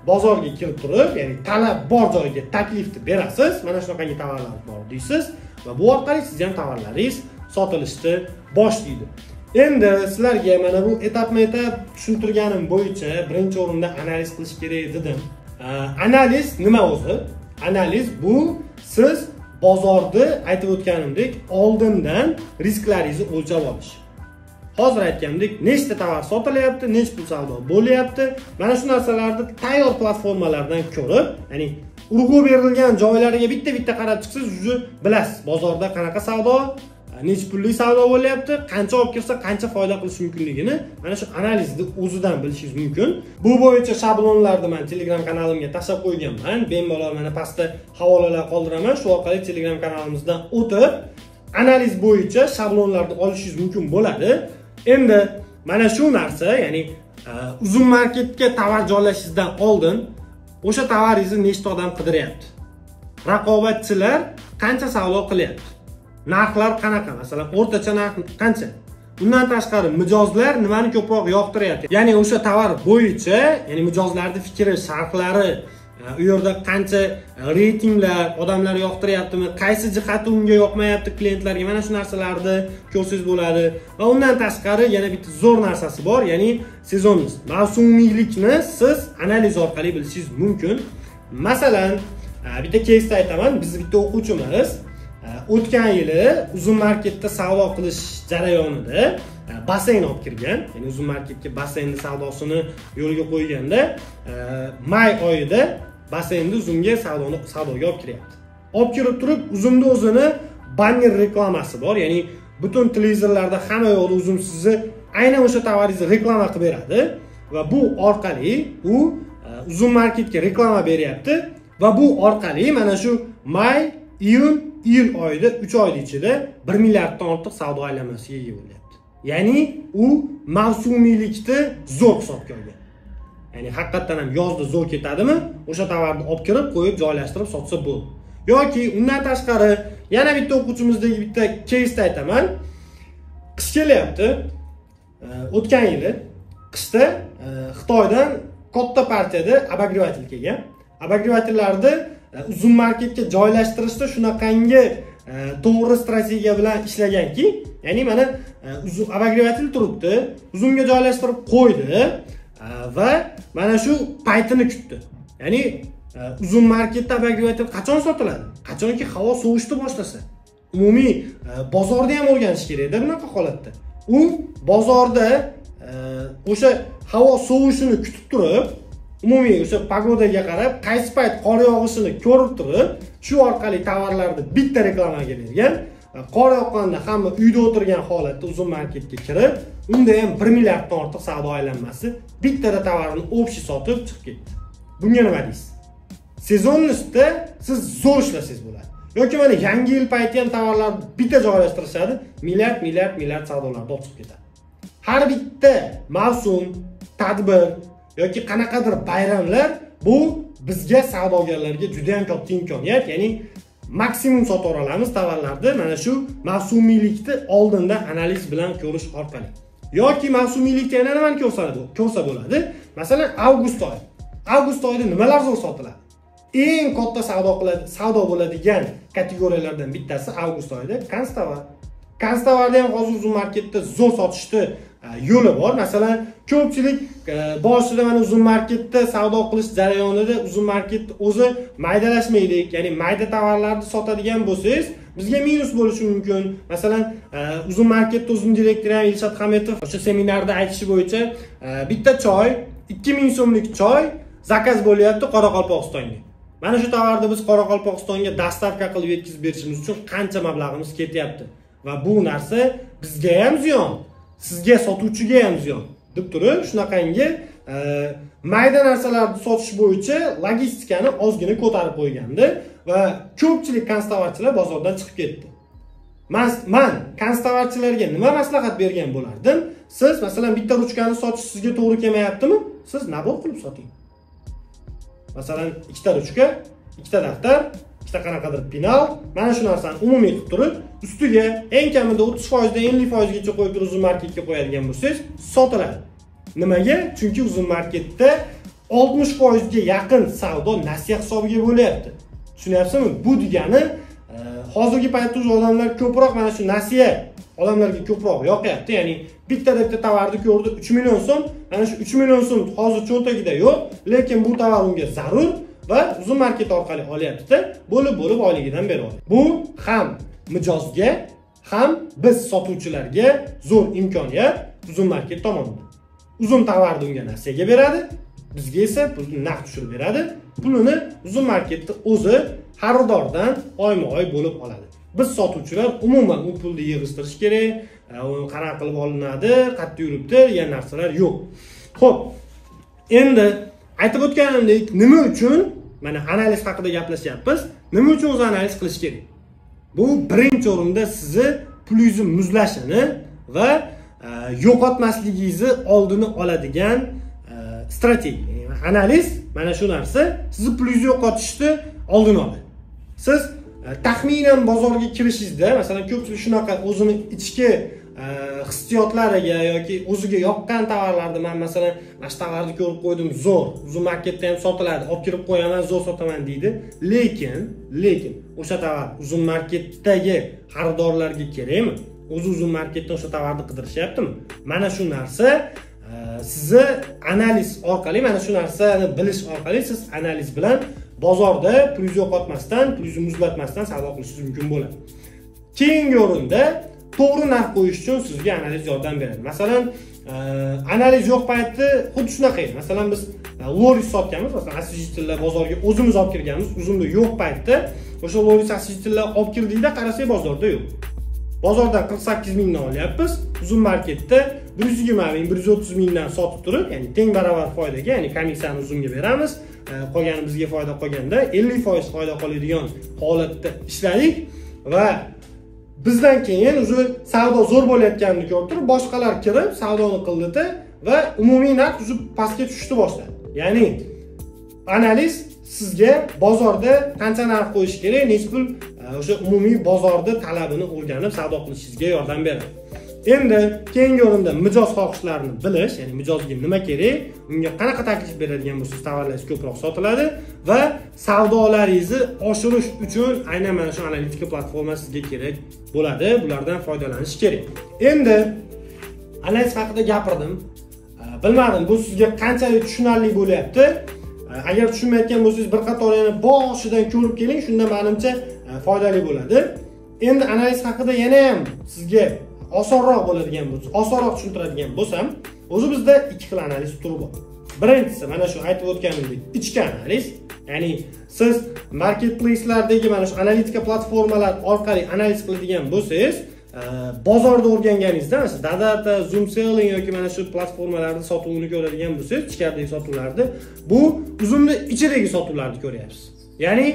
Speaker 1: bozorga kirib turib, ya'ni talab bor joyga taklifni berasiz, mana shunaqangi tovarlar bor deysiz va bu orqali siz ham tovarlaringiz sotilishni boshlaydi. Endi sizlarga mana bu etapma-etap tushuntirganim bo'yicha birinchi o'rinda analiz qilish kerak dedim. Analiz nima o'zi? Analiz bu siz bozorda aytib o'tganimdek oldindan risklaringizni o'lchab olish. Hozir aytganimdek, nechta tovar sotilyapti, necha pul savdo bo'lyapti. Mana shu narsalarni tayyor platformalardan ko'rib, ya'ni urg'u berilgan joylariga bitta-bitta qarab chiqsangiz, o'zi bilasiz bozorda qanaqa savdo, necha pullik savdo bo'lyapti, qancha olib kirsa qancha foyda qilish mumkinligini mana shu analizni o'zidan bilishingiz mumkin. Bu bo'yicha shablonlarni men Telegram kanalimga tashlab qo'yganman. Bemalol mana pastda havolalar qoldiraman. Shu orqali Telegram kanalimizdan o'tib analiz bo'yicha shablonlarni olishingiz mumkin bo'ladi. Endi mana shu narsa, ya'ni Uzum Marketga tovar joylashingizdan oldin o'sha tovaringizni nechta odam qidiryapti, raqobatchilar qancha savdo qilyapti, narxlar qanaqa, masalan o'rtacha narx qancha, undan tashqari mijozlar nimani ko'proq yoqtiryapti, ya'ni o'sha tovar bo'yicha, ya'ni mijozlarning fikri, sharhlari, u yerda qancha reytinglar, odamlar yoqtiryaptimi, qaysi jihati unga yoqmayapti klientlarga, mana shu narsalarni ko'rsangiz bo'ladi. Va undan tashqari yana bitta zo'r narsasi bor, ya'ni sezonimiz, mavsumiylikni siz analiz orqali bilishingiz mumkin. Masalan, bitta keysni aytaman, bizni bitta o'quvchimiz o'tgan yili Uzum Marketda savdo qilish jarayonida basseyn olib kirgan, ya'ni Uzum Marketga basseynni savdosini yo'lga qo'yganda may oyida basseynni Uzumga savdoga olib kiryapti. Olib kirib turib, Uzumda o'zini banner reklamasi bor, ya'ni butun televizorlarda hamma yoqda Uzum sizni aynan o'sha tovaringizni reklama qilib beradi va bu orqali u Uzum Marketga reklama beryapti va bu orqali mana shu may, iyun, iyul oyida 3 oy ichida 1 milliarddan ortiq savdo aylanmasiga ega bo'lyapti. Ya'ni u mavsumiylikni zo'r hisobga olgan. Ya'ni haqiqatan ham yozda zo'r ketadimi, o'sha tovarni olib kirib, qo'yib, joylashtirib sotsa bo'ldi. Yoki undan tashqari yana bitta o'quvchimizdagi bitta keysni aytaman. Qish kelyapti. O'tgan yili qishda Xitoydan katta partiyada обогреватель kelgan. Обогревательlarni Uzum Marketga joylashtirishda shunaqangi to'g'ri strategiya bilan ishlaganki, ya'ni mana обогреватель turibdi, Uzumga joylashtirib qo'ydi va mana shu paytini kutdi. Ya'ni Uzum Marketda обогреватель qachon sotiladi? Qachonki havo sovishni boshlasa. Umumiy bozorda ham o'rganish kerakda bunaqa holatda. U bozorda o'sha havo sovishini kutib turib, umumiy o'sha pogodaga qarab qaysi payt qor yog'ishini ko'rib turib, shu orqali tovarlarni bitta reklamaga bergan. Qor yoqqanda hamma uyda o'tirgan holatda Uzum Marketga kirib, unda ham 1 milliarddan ortiq savdo aylanmasi bittada tovarni общий sotib chiqib ketdi. Bunga nima deysiz? Sezonnisda siz zo'r ishlasangiz bo'ladi. Yoki mana yangi yil payti ham tovarlarni bitta joylashtirishadi, milliard, milliard, milliard savdolarda olib chiqib ketadi. Har bitta mavsum, tadbir yoki qanaqadir bayramlar bu bizga savdogarlarga juda ham katta imkoniyat, ya'ni maksimum sota olamiz tovarlarni mana shu mavsumiylikni oldindan analiz bilan ko'rish orqali. Yoki mavsumiylikda yana nimani ko'rsa bo'ladi? Masalan, avgust oyi. Avgust oyida nimalar zo'r sotiladi? Eng katta savdo bo'ladigan kategoriyalardan bittasi avgust oyida konstovar. Konstovarda ham hozir Uzum Marketda zo'r sotishni yo'li bor. Masalan, ko'pchilik boshida mana Uzum Marketda savdo qilish jarayonida Uzum Market o'zi maydalashmaylik, ya'ni mayda tovarlarni sotadigan bo'lsangiz, bizga minus bo'lishi mumkin. Masalan, Uzum Marketda o'zining direktori ham Ilshad Hametov o'sha seminarda aytishi bo'yicha bitta choy 2000 so'mlik choy zakaz bo'lyapti Qoraqalpog'istonga. Mana shu tovarni biz Qoraqalpog'istonga dastavka qilib yetkazib berishimiz uchun qancha mablag'imiz ketyapti va bu narsa bizga ham ziyon, Sizga, sotuvchiga ham ziyon deb turib, shunaqangi mayda narsalarni sotish bo'yicha logistikani ozgina ko'tarib qo'ygandi va ko'pchilik konstovarchilar bozordan chiqib ketdi. Man konstovarchilarga nima maslahat bergan bo'lardim? Siz masalan bitta ruchkani sotish sizga to'g'ri kelmayaptimi? Siz nabor qilib soting. Masalan, ikkita ruchka, ikkita daftar, ikkita qanaqadir penal, mana shu narsani umumiy qilib turib, ustiga eng kamida 30% dan 50% gacha qo'yib turib Uzum Marketga qo'yadigan bo'lsangiz, sotiladi. Nimaga? Chunki Uzum Marketda 60% ga yaqin savdo nasiya hisobiga bo'lyapti. Tushunyapsizmi? Bu degani hozirgi paytda odamlar ko'proq mana shu nasiya odamlarga ko'proq yoqyapti. Ya'ni bitta tovarni ko'rdi 3 million so'm, mana shu 3 million so'm hozir cho'ntagida yo'q, lekin bu tovar unga zarur va Uzum Market orqali olyapti-da, bo'lib-bo'lib oyligidan berib oladi. Bu ham mijozga, ham biz sotuvchilarga zo'r imkoniyat Uzum Market tomonidan. Uzum tovarni unga nasiyaga beradi, bizga esa pulni naqd tushirib beradi. Pulini Uzum Marketda o'zi xaridordan oyma-oy bo'lib oladi. Biz sotuvchilar umuman u pulni yig'ishtirish kerak, uni qanaqa qilib olinadi, qayerda yuribdi degan narsalar yo'q. Xo'p, endi aytib o'tganimdek, nima uchun mana analiz haqida gaplashyapmiz? Nima uchun o'zi analiz qilish kerak? Bu birinchi o'rinda sizni pulingizni muzlashini va yo'qotmasligingizni oldini oladigan strategiya. Analiz mana shu narsa sizni pulingizni yo'qotishni oldini oladi. Siz taxminan bozorga kirishingizda, masalan, ko'pchilik shunaqa o'zini ichki hissiyotlariga yoki o'ziga yoqqan tovarlarni, men masalan, mana shu tovarni ko'rib qo'ydim, zo'r, Uzum Marketda ham sotiladi, olib kirib qo'yaman, zo'r sotaman deydi. Lekin o'sha tovar Uzum Marketdagi xaridorlarga kerakmi? O'zi Uzum Marketdan o'sha tovarni qidirishyaptimi? Mana shu narsa sizni analiz orqali, mana shu narsani bilish orqali siz analiz bilan bozorda pulingizni yo'qotmasdan, pulingizni muzlatmasdan savdo qilishingiz mumkin bo'ladi. Keyingi o'rinda to'g'ri narx qo'yish uchun sizga analiz yordam beradi. Masalan, analiz yo'q payti xuddi shunaqa edi. Masalan, biz Loris sotganmiz, masalan, освежительlar bozorga o'zimiz olib kirganmiz. Uzumda yo'q paytda o'sha Loris освежительlar olib kirdikda, qarasak bozorda yo'q. Bozordan 48 mingdan olyapmiz, Uzum Marketda 120 ming, 130 mingdan sotib turib, ya'ni teng barobar foydaga, ya'ni komissiyani Uzumga beramiz, qolgani bizga foyda qolganda 50% foyda qoladigan holatda ishladik va bizdan keyin o'zi savdo zo'r bo'layotganini ko'rib turib, boshqalar kirib savdoni qildida va umumiy narx o'zi pastga tushishni boshladi. Ya'ni analiz sizga bozorda qancha narx qo'yish kerak, necha pul o'sha umumiy bozorda talabini o'rganib savdo qilishingizga yordam beradi. Endi keyingi o'rinda mijoz xohishlarini bilish, ya'ni mijozga nima kerak, unga qanaqa taklif beradigan bo'lsangiz tovarlaringiz ko'proq sotiladi va savdolaringizni oshirish uchun aynan mana shu analitika platforma sizga kerak bo'ladi, bulardan foydalanish kerak. Endi analiz haqida gapirdim. Bilmadim, bu sizga qanchalik tushunarli bo'lyapti. Agar tushunmayotgan bo'lsangiz, bir qator yana boshidan ko'rib keling, shunda menimcha foydali bo'ladi. Endi analiz haqida yana ham sizga osonroq bo'ladigan bo'lsa, osonroq tushuntiradigan bo'lsam, o'zi bizda ikki xil analiz turi bor. Birinchisi mana shu aytib o'tganimdek ichki analiz, ya'ni siz marketplace'lardagi mana shu analitika platformalar orqali analiz qiladigan bo'lsangiz, bozorda o'rganganingizda, masalan, Dadata, Zoom Selling yoki mana shu platformalarda sotuvini ko'radigan bo'lsangiz, ichkaridagi sotuvlarni, bu Uzumni ichidagi sotuvlarni ko'ryapsiz. Ya'ni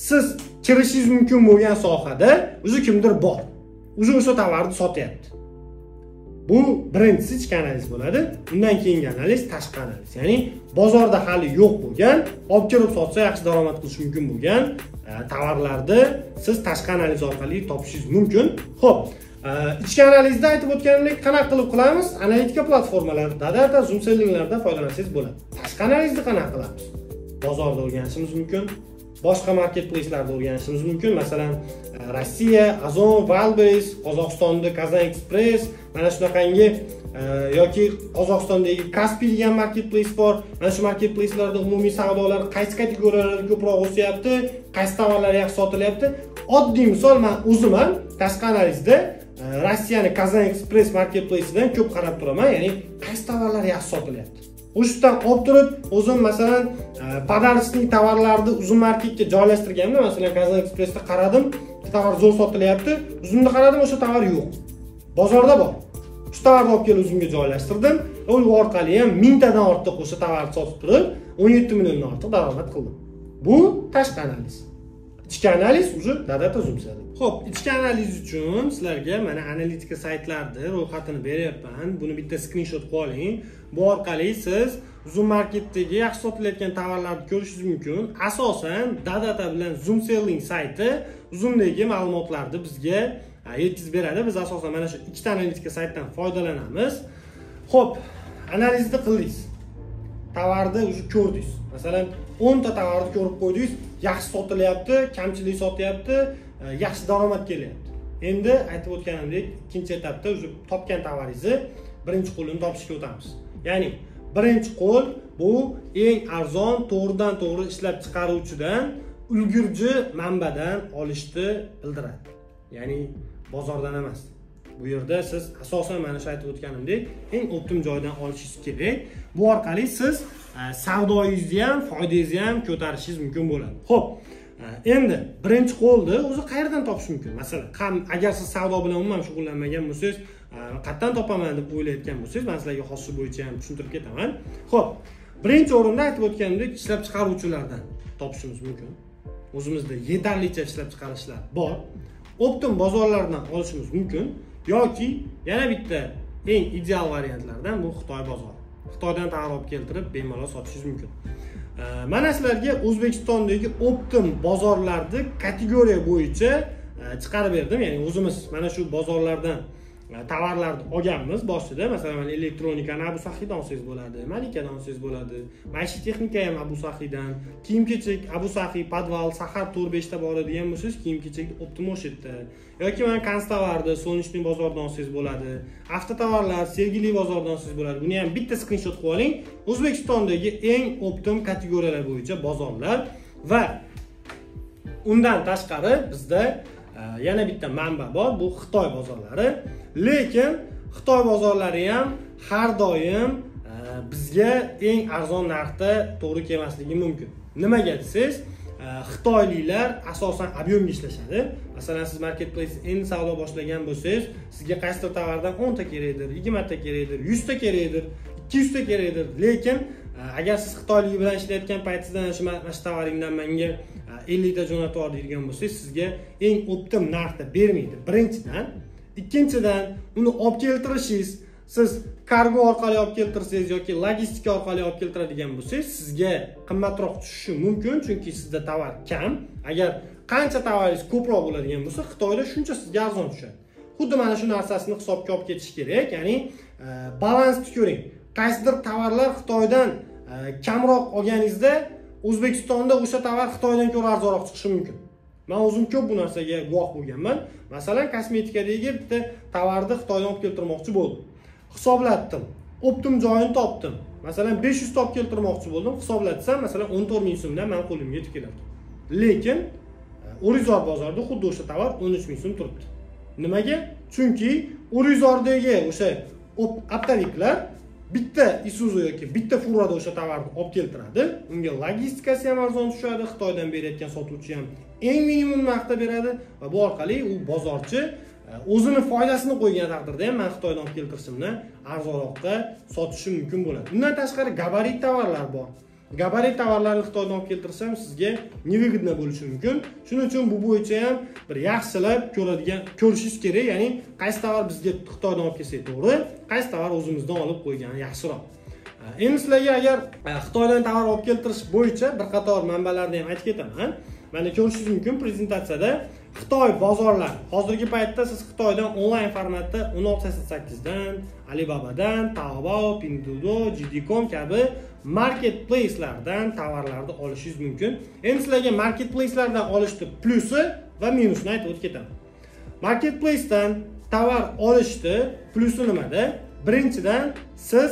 Speaker 1: siz kirishingiz mumkin bo'lgan sohada o'zi kimdir bor. O'zi o'sha tovarni sotyapti. Bu birinchisi ichki analiz bo'ladi. Undan keyingi analiz tashqi analiz. Ya'ni bozorda hali yo'q bo'lgan, olib kirib sotsa yaxshi daromad qilish mumkin bo'lgan tovarlarni siz tashqi analiz orqali topishingiz mumkin. Xo'p, ichki analizda aytib o'tganimdek qanaqa qilib qilamiz? Analitika platformalari, Dadata, Zoom Sellinglarda foydalansangiz bo'ladi. Tashqi analizni qanaqa qilamiz? Bozorda o'rganishimiz mumkin. Boshqa marketplace'larda o'rganishimiz mumkin. Masalan, Rossiya, Ozon, Wildberries, Qozog'istonda Kazan Express, mana shunaqangi yoki Qozog'istondagi Kaspi degan marketplace bor. Mana shu marketplace'larda umumiy savdolar qaysi kategoriyalarda ko'proq o'syapti, qaysi tovarlar yaxshi sotilyapti. Oddiy misol, men o'zim ham tashqi analizda Rossiyani Kazan Express marketplace'idan ko'p qarab turaman, ya'ni qaysi tovarlar yaxshi sotilyapti. O'shadan olib turib, o'zim masalan, подарочный tovarlarni Uzum Marketga joylashtirganimda, masalan, Kazan Expressda qaradim, tovar zo'r sotilyapti, Uzumda qaradim, o'sha tovar yo'q. Bozorda bor. Shu tovarni olib kelib o'zimga joylashtirdim. U orqali ham 1000 tadan ortiq o'sha tovarni sotib turib, 17 milliondan ortiq daromad qildim. Bu tashqi analiz. Ichki analiz уже Dadata Zoom Selling. Xo'p, ichki analiz uchun sizlarga mana analitika saytlarni ro'yxatini beryapman. Buni bitta skrinshot qilib oling. Bu orqali siz Zoom Marketdagi yaxshi sotilayotgan tovarlarni ko'rishingiz mumkin. Asosan Dadata bilan Zoom Selling sayti Zoomdagi ma'lumotlarni bizga yetkazib beradi. Biz asosan mana shu ikkita analitika saytdan foydalanamiz. Xo'p, analizni qildingiz. Tovarni уже ko'rdingiz. Masalan, 10 ta tovarni ko'rib qo'ydingiz, yaxshi sotilyapti, kamchilik sotyapti, yaxshi daromad kelyapti. Endi aytib o'tganimdek, ikkinchi etapda уже topgan tovaringizni birinchi qo'lini topishga o'tamiz. Ya'ni birinchi qo'l bu eng arzon, to'g'ridan to'g'ri ishlab chiqaruvchidan, ulgurji manbadan olishni bildiradi. Ya'ni bozordan emas. Bu yerda siz asosan mana shu aytib o'tganimdek, eng optim joydan olishingiz kerak. Bu orqali siz savdoyingizni ham, foydangizni ham ko'tarishingiz mumkin bo'ladi. Xo'p, endi birinchi qo'lni o'zi qayerdan topish mumkin? Masalan, agar siz savdo bilan umuman shug'ullanmagan bo'lsangiz, qayerdan topaman deb o'ylayotgan bo'lsangiz, men sizlarga hozir bo'yicha ham tushuntirib ketaman. Xo'p, birinchi o'rinda aytib o'tganimdek, ishlab chiqaruvchilardan topishimiz mumkin. O'zimizda yetarlicha ishlab chiqarishlar bor. Optim bozorlardan olishimiz mumkin yoki yana bitta eng ideal variantlardan bu Xitoy bozori. Xitoydan tovar olib keltirib bemalol sotishingiz mumkin. Mana sizlarga O'zbekistondagi optim bozorlarni kategoriya bo'yicha chiqarib berdim. Ya'ni o'zimiz mana shu bozorlardan tovarlarni olganmiz boshida. Masalan, mana elektronikani Abu Sahiydan olsangiz bo'ladi, Malikadan olsangiz bo'ladi, maishiy texnika ham Abu Sahiydan, kiyim-kechak Abu Sahiy, Podval, Sahar 4-5 ta bor degan bo'lsangiz, kiyim-kechak optim o'sha yerda. Yoki mana konstovarni Solnechniy bozordan olsangiz bo'ladi, avtotovarlar Sergeli bozoridan olsangiz bo'ladi. Buni ham bitta skrinshot qilib oling. O'zbekistondagi eng optim kategoriyalar bo'yicha bozorlar va undan tashqari bizda yana bitta manba bor, bu Xitoy bozorlari. Lekin Xitoy bozorlari ham har doim bizga eng arzon narxda to'g'ri kelmasligi mumkin. Nimaga desangiz, xitoyliklar asosan объемga ishlashadi. Masalan, siz marketplace endi savdo boshlagan bo'lsangiz, sizga qaysidir tovardan 10 ta kerakdir, 20 ta kerakdir, 100 ta kerakdir, 200 ta kerakdir. Lekin agar siz xitoylik bilan ishlayotgan paytingizda shu mana shu tovaringdan menga 50 ta jo'natib yubor deydigan bo'lsangiz, sizga eng optim narxda bermaydi. Birinchidan, ikkinchidan uni olib keltirishingiz, siz kargo orqali olib keltirsangiz yoki logistika orqali olib keltiradigan bo'lsangiz, sizga qimmatroq tushishi mumkin, chunki sizda tovar kam. Agar qancha tovaringiz ko'proq bo'ladigan bo'lsa, Xitoyda shuncha sizga arzon tushadi. Xuddi mana shu narsasini hisobga olib ketish kerak, ya'ni balansni ko'ring. Qaysidir tovarlar Xitoydan kamroq olganingizda O'zbekistonda o'sha tovar Xitoydan ko'ra arzonroq chiqishi mumkin. Men o'zim ko'p bu narsaga guvoh bo'lganman. Masalan, kosmetikadagi bitta tovarni Xitoydan olib keltirmoqchi bo'ldim. Hisoblatdim. Optim joyini topdim. Masalan, 500 ta olib keltirmoqchi bo'ldim. Hisoblatsam, masalan, 14 ming so'mdan men qo'limga yetib kelardi. Lekin O'rizor bozorida xuddi o'sha tovar 13 ming so'm turibdi. Nimaga? Chunki O'rizordagi o'sha optoviklar bitta Isuzu yoki bitta furada o'sha tovarni olib keltiradi. Unga logistikasi ham arzon tushadi, Xitoydan berayotgan sotuvchi ham eng minimum narxda beradi va bu orqali u bozorchi o'zini foydasini qo'ygan taqdirda ham men Xitoydan olib keltirishimni arzonroqda sotishim mumkin bo'ladi. Undan tashqari gabarit tovarlar bor. Gabarit tovarlarni Xitoydan olib keltirsam sizga невыгодно bo'lishi mumkin. Shuning uchun bu bo'yicha ham bir yaxshilab ko'rishingiz kerak, ya'ni qaysi tovar bizga Xitoydan olib kelsak to'g'ri, qaysi tovar o'zimizdan olib qo'ygani yaxshiroq. Endi sizlarga agar Xitoydan tovar olib keltirish bo'yicha bir qator manbalarni ham aytib ketaman. Mana ko'rishingiz mumkin prezentatsiyada Xitoy bozorlari. Hozirgi paytda siz Xitoydan onlayn formatda 1688 dan, Alibabadan, Taobao, Pinduoduo, JD.com kabi marketplacelardan tovarlarni olishingiz mumkin. Endi sizlarga marketplacelardan olishni plusi va minusini aytib o'tib ketaman. Marketplacedan tovar olishni plusi nimada? Birinchidan, siz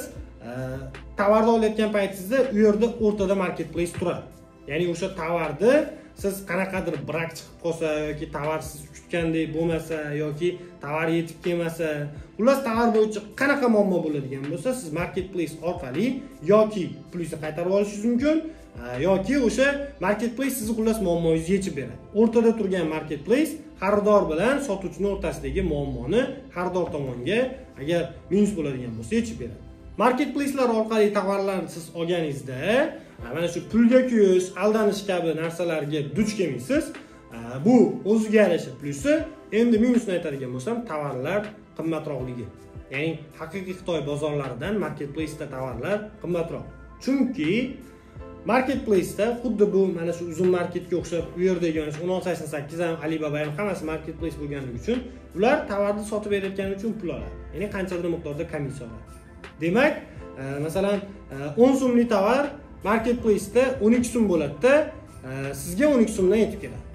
Speaker 1: tovarni olayotgan paytingizda u yerda o'rtada marketplace turadi. Ya'ni o'sha tovarni siz qanaqadir brak chiqib qolsa yoki tovar siz kutgandek bo'lmasa yoki tovar yetib kelmasa, xullas tovar bo'yicha qanaqa muammo bo'ladigan bo'lsa, siz marketplace orqali yoki pulingizni qaytarib olishingiz mumkin yoki o'sha marketplace sizni xullas muammongizni yechib beradi. O'rtada turgan marketplace Xaridor bilan sotuvchining o'rtasidagi muammoni xaridor tomonga agar minus bo'ladigan bo'lsa yechib beradi. Marketplace'lar orqali tovarlarni siz olganingizda mana shu pulga kuyish, aldanish kabi narsalarga duch kelmaysiz. Bu o'ziga yarasha plusi. Endi minusini aytadigan bo'lsam, tovarlar qimmatroqligi. Ya'ni haqiqiy Xitoy bozorlaridan marketplace'da tovarlar qimmatroq. Chunki marketplace'da xuddi bu mana shu Uzum marketga o'xshab u yerdagi mana shu 1688 ham, Alibaba ham hammasi marketplace bo'lganligi uchun ular tovarni sotib berayotgani uchun pul oladi. Ya'ni qanchadir miqdorda komissiya oladi. Demak, masalan, 10 so'mlik tovar marketplace'da 12 so'm bo'ladi-da, sizga 12 so'mdan yetib keladi.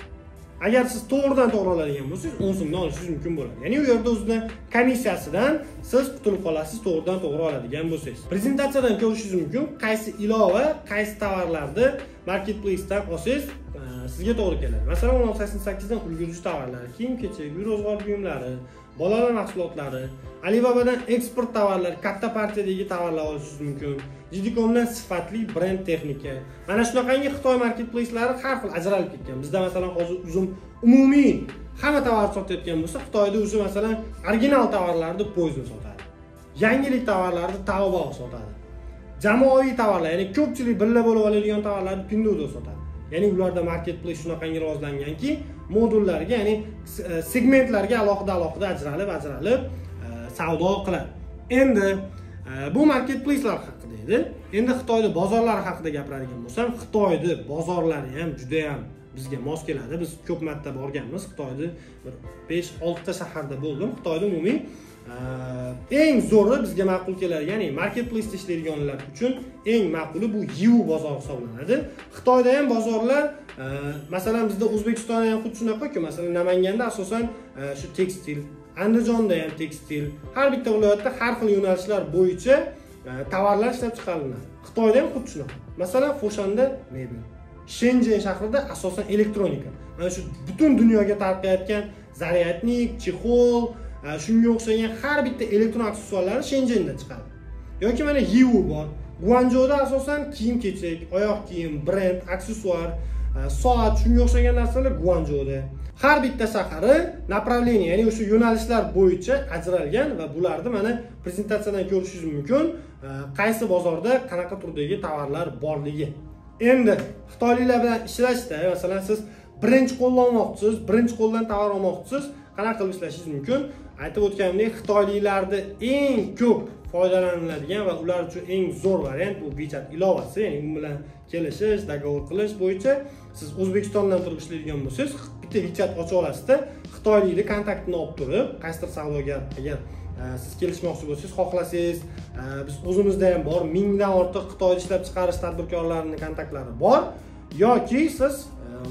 Speaker 1: Agar siz to'g'ridan to'g'ri oladigan bo'lsangiz, 10 so'mdan olishingiz mumkin bo'ladi. Ya'ni u yerda o'zidan komissiyasidan siz qutulib qolasiz, to'g'ridan to'g'ri oladigan bo'lsangiz. Prezentatsiyadan ko'rishingiz mumkin, qaysi ilova, qaysi tovarlarni marketplace'dan olsangiz sizga to'g'ri keladi. Masalan, 1688 dan ulgurji tovarlar, kiyim-kechak, uy-ro'zg'or buyumlari, bolalar mahsulotlari, Alibabadan eksport tovarlar, katta partiyadagi tovarlar olishingiz mumkin. JD.comdan sifatli brend texnika. Mana shunaqangi Xitoy marketplace'lari har xil ajralib ketgan. Bizda masalan hozir Uzum umumiy hamma tovar sotayotgan bo'lsa, Xitoyda o'zi masalan original tovarlarni Poison sotadi. Yangilik tovarlarni Taobao sotadi. Jamoaviy tovarlar, ya'ni ko'pchilik birga bo'lib oladigan tovarlarni Pinduoduo sotadi. Ya'ni ularda marketplace shunaqangi rivojlanganki, modullarga, ya'ni segmentlarga alohida-alohida ajralib savdo qiladi. Endi bu marketplace'lar haqida edi. Endi Xitoyda bozorlar haqida gapiradigan bo'lsam, Xitoyda bozorlari ham juda ham bizga mos keladi. Biz ko'p marta borganmiz. Xitoyda bir 5-6 ta shaharda bo'ldim. Xitoyda umumiy eng zo'ri bizga ma'qul keladi, ya'ni marketplace'da ishlaydiganlar uchun eng ma'quli bu Yiwu bozori hisoblanadi. Xitoyda ham bozorlar, masalan bizda O'zbekistonda ham xuddi shunaqa-ku, masalan Namanganda asosan shu tekstil, Andijonda ham tekstil, har bitta viloyatda har xil yo'nalishlar bo'yicha tovarlar ishlab chiqariladi. Xitoyda ham xuddi shunaqa. Masalan, Foshanda mebel, Shenzhen shahrida asosan elektronika. Mana shu butun dunyoga tarqayotgan zaryadnik, chexol, shunga o'xshagan har bitta elektron aksessuarlari Shenzhenda chiqadi. Yoki mana Yiwu bor. Guangzhouda asosan kiyim-kechak, oyoq kiyim, brend, aksessuar, soat, shunga o'xshagan narsalar Guangzhouda. Har bitta shahari направление, ya'ni o'sha yo'nalishlar bo'yicha ajralgan va bularni mana prezentatsiyadan ko'rishingiz mumkin, qaysi bozorda qanaqa turdagi tovarlar borligi. Endi xitoyliklar bilan ishlashda, masalan, siz birinchi qo'ldan olmoqchisiz, birinchi qo'ldan tovar olmoqchisiz, qanaqa qilib ishlashingiz mumkin? Aytib o'tganimdek, xitoyliklarda eng ko'p foydalaniladigan va ular uchun eng zo'r variant bu WeChat ilovasi, ya'ni u bilan kelishish, dogovor qilish bo'yicha siz O'zbekistondan turib ishlaydigan bo'lsangiz, bitta WeChat ochib olasizda, xitoylikni kontaktini olib turib, qaysidir savdogar agar siz kelishmoqchi bo'lsangiz, xohlasangiz, biz o'zimizda ham bor, 1000 dan ortiq Xitoyda ishlab chiqarish tadbirkorlarining kontaktlari bor, yoki siz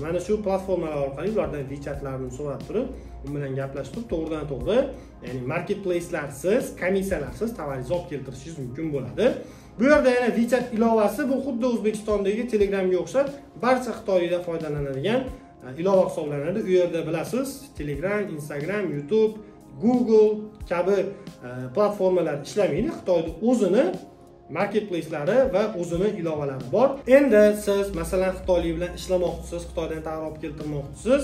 Speaker 1: mana shu platformalar orqali ulardan WeChatlarini so'rab turib, u bilan gaplashib turib, to'g'ridan to'g'ri, ya'ni marketplace'larsiz, komissiyalarsiz tovaringizni olib keltirishingiz mumkin bo'ladi. Bu yerda yana WeChat ilovasi bu xuddi O'zbekistondagi Telegramga o'xshab barcha xitoyliklar foydalanadigan ilova hisoblanadi. U yerda bilasiz, Telegram, Instagram, YouTube, Google kabi platformalar ishlamaydi. Xitoyda o'zini marketplace'lari va o'zini ilovalari bor. Endi siz masalan xitoylik bilan ishlamoqchisiz, Xitoydan tovar olib keltirmoqchisiz,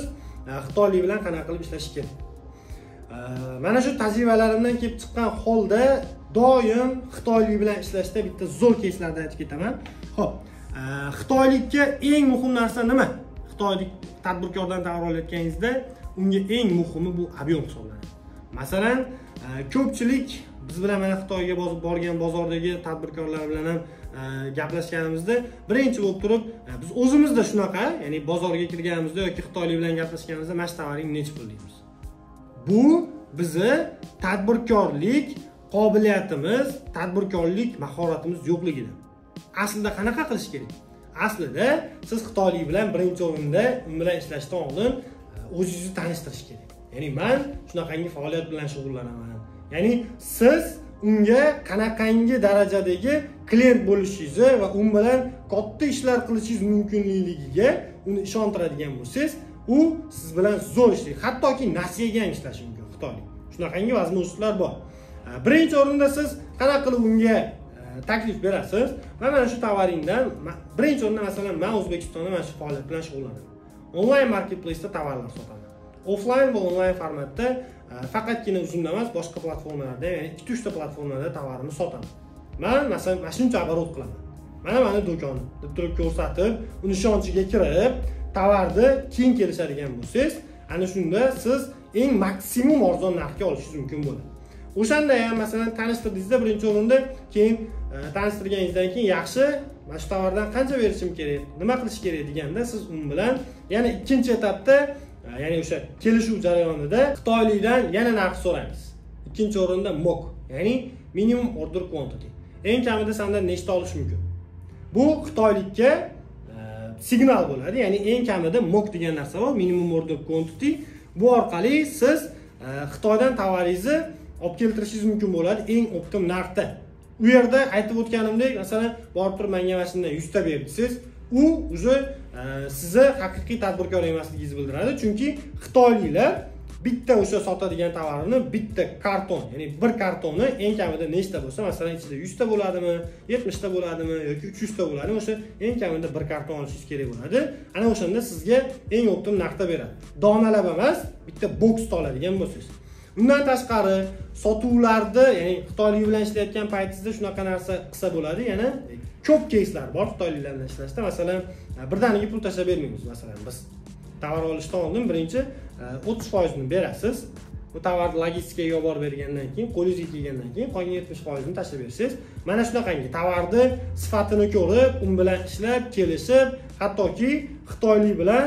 Speaker 1: xitoylik bilan qanaqa qilib ishlash kerak? Mana shu tajribalarimdan kelib chiqqan holda doim xitoylik bilan ishlashda bitta zo'r keyslarni aytib ketaman. Xo'p, xitoylikka eng muhim narsa nima? Xitoylik tadbirkordan tovar olayotganingizda unga eng muhimi bu ob'yom hisoblanadi. Masalan, ko'pchilik biz bilan mana Xitoyga borgan bozordagi tadbirkorlar bilan ham gaplashganimizda birinchi bo'lib turib biz o'zimizda shunaqa, ya'ni bozorga kirganimizda yoki xitoylik bilan gaplashganimizda mana shu tovaring necha pul deymiz. Bu bizni tadbirkorlik qobiliyatimiz, tadbirkorlik mahoratimiz yo'qligidan. Aslida qanaqa qilish kerak? Aslida siz xitoylik bilan birinchi o'rinda u bilan ishlashdan oldin o'zingizni tanishtirish kerak. Ya'ni men shunaqangi faoliyat bilan shug'ullanaman. Ya'ni siz unga qanaqangi darajadagi klient bo'lishingizni va u bilan katta ishlar qilishingiz mumkinligiga uni ishontiradigan bo'lsangiz, u siz bilan zo'r ishlaydi. Hattoki nasiyaga ham ishlashi mumkin xitoylik. Shunaqangi vazminlar bor. Birinchi o'rinda siz qanaqa qilib unga taklif berasiz? Mana shu tovaringdan birinchi o'rinda masalan men O'zbekistonda mana shu faoliyat bilan shug'ullanaman. Onlayn marketplace'da tovarlar sotaman. Offline va onlayn formatda faqatgina Uzumda emas, boshqa platformalarda, ya'ni 2-3 ta platformalarda tovarimni sotaman. Men masalan mana shuncha оборот qilaman. Mana meni do'konim deb turib ko'rsatib, uni ishonchiga kirib, tovarni keyin kelishadigan bo'lsangiz, ana shunda siz eng maksimum arzon narxga olishingiz mumkin bo'ladi. O'shanda ham masalan tanishtirdingizda birinchi o'rinda, keyin tanishtirganingizdan keyin yaxshi, mana shu tovardan qancha berishim kerak, nima qilish kerak deganda siz un bilan yana ikkinchi etapda, ya'ni o'sha kelishuv jarayonida xitoylikdan yana narx so'raymiz. Ikkinchi o'rinda MOQ, ya'ni minimum order quantity. Eng kamida sendan nechta olish mumkin? Bu xitoylikka signal bo'ladi, ya'ni eng kamida MOQ degan narsa bor, minimum order quantity. Bu orqali siz Xitoydan tovaringizni olib keltirishingiz mumkin bo'ladi eng optim narxda. U yerda aytib o'tganimdek, masalan, borib turib menga mana shundan 100 ta ber desangiz, u уже sizni haqiqiy tadbirkor emasligingizni bildiradi, chunki xitoyliklar bitta o'sha sotadigan tovarini bitta karton, ya'ni bir kartonni eng kamida nechta bo'lsa, masalan, ichida 100 ta bo'ladimi, 70 ta bo'ladimi yoki 300 ta bo'ladimi, o'sha eng kamida bir karton olishingiz kerak bo'ladi. Ana o'shanda sizga eng optim narxda beradi. Donalab emas, bitta boksda oladigan bo'lsangiz. Undan tashqari sotuvlarda, ya'ni xitoylik bilan ishlayotgan paytingizda shunaqa narsa qilsa bo'ladi. Yana ko'p keyslar bor xitoyliklar bilan ishlashda. Masalan, birdaniga pul tashlab bermaymiz. Masalan, biz tovar olishdan oldin birinchi 30% ni berasiz. Bu tovarni logistikaga olib borib bergandan keyin, qo'lingizga kelgandan keyin qolgan 70% ni tashlab bersangiz, mana shunaqangi tovarni sifatini ko'rib, un bilan ishlab, kelishib, hattoki xitoylik bilan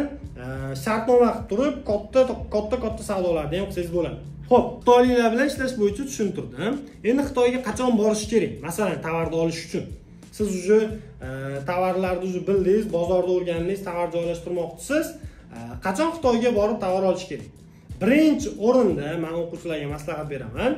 Speaker 1: shartnoma qilib turib, katta savdolarni ham qilsangiz bo'ladi. Xo'p, xitoyliklar bilan ishlash bo'yicha tushuntirdim. Endi Xitoyga qachon borish kerak? Masalan, tovarni olish uchun. Siz уже tovarlarni уже bildingiz, bozorda o'rgandingiz, tovar joylashtirmoqchisiz. Qachon Xitoyga borib tovar olish kerak? Birinchi o'rinda men o'quvchilarga maslahat beraman.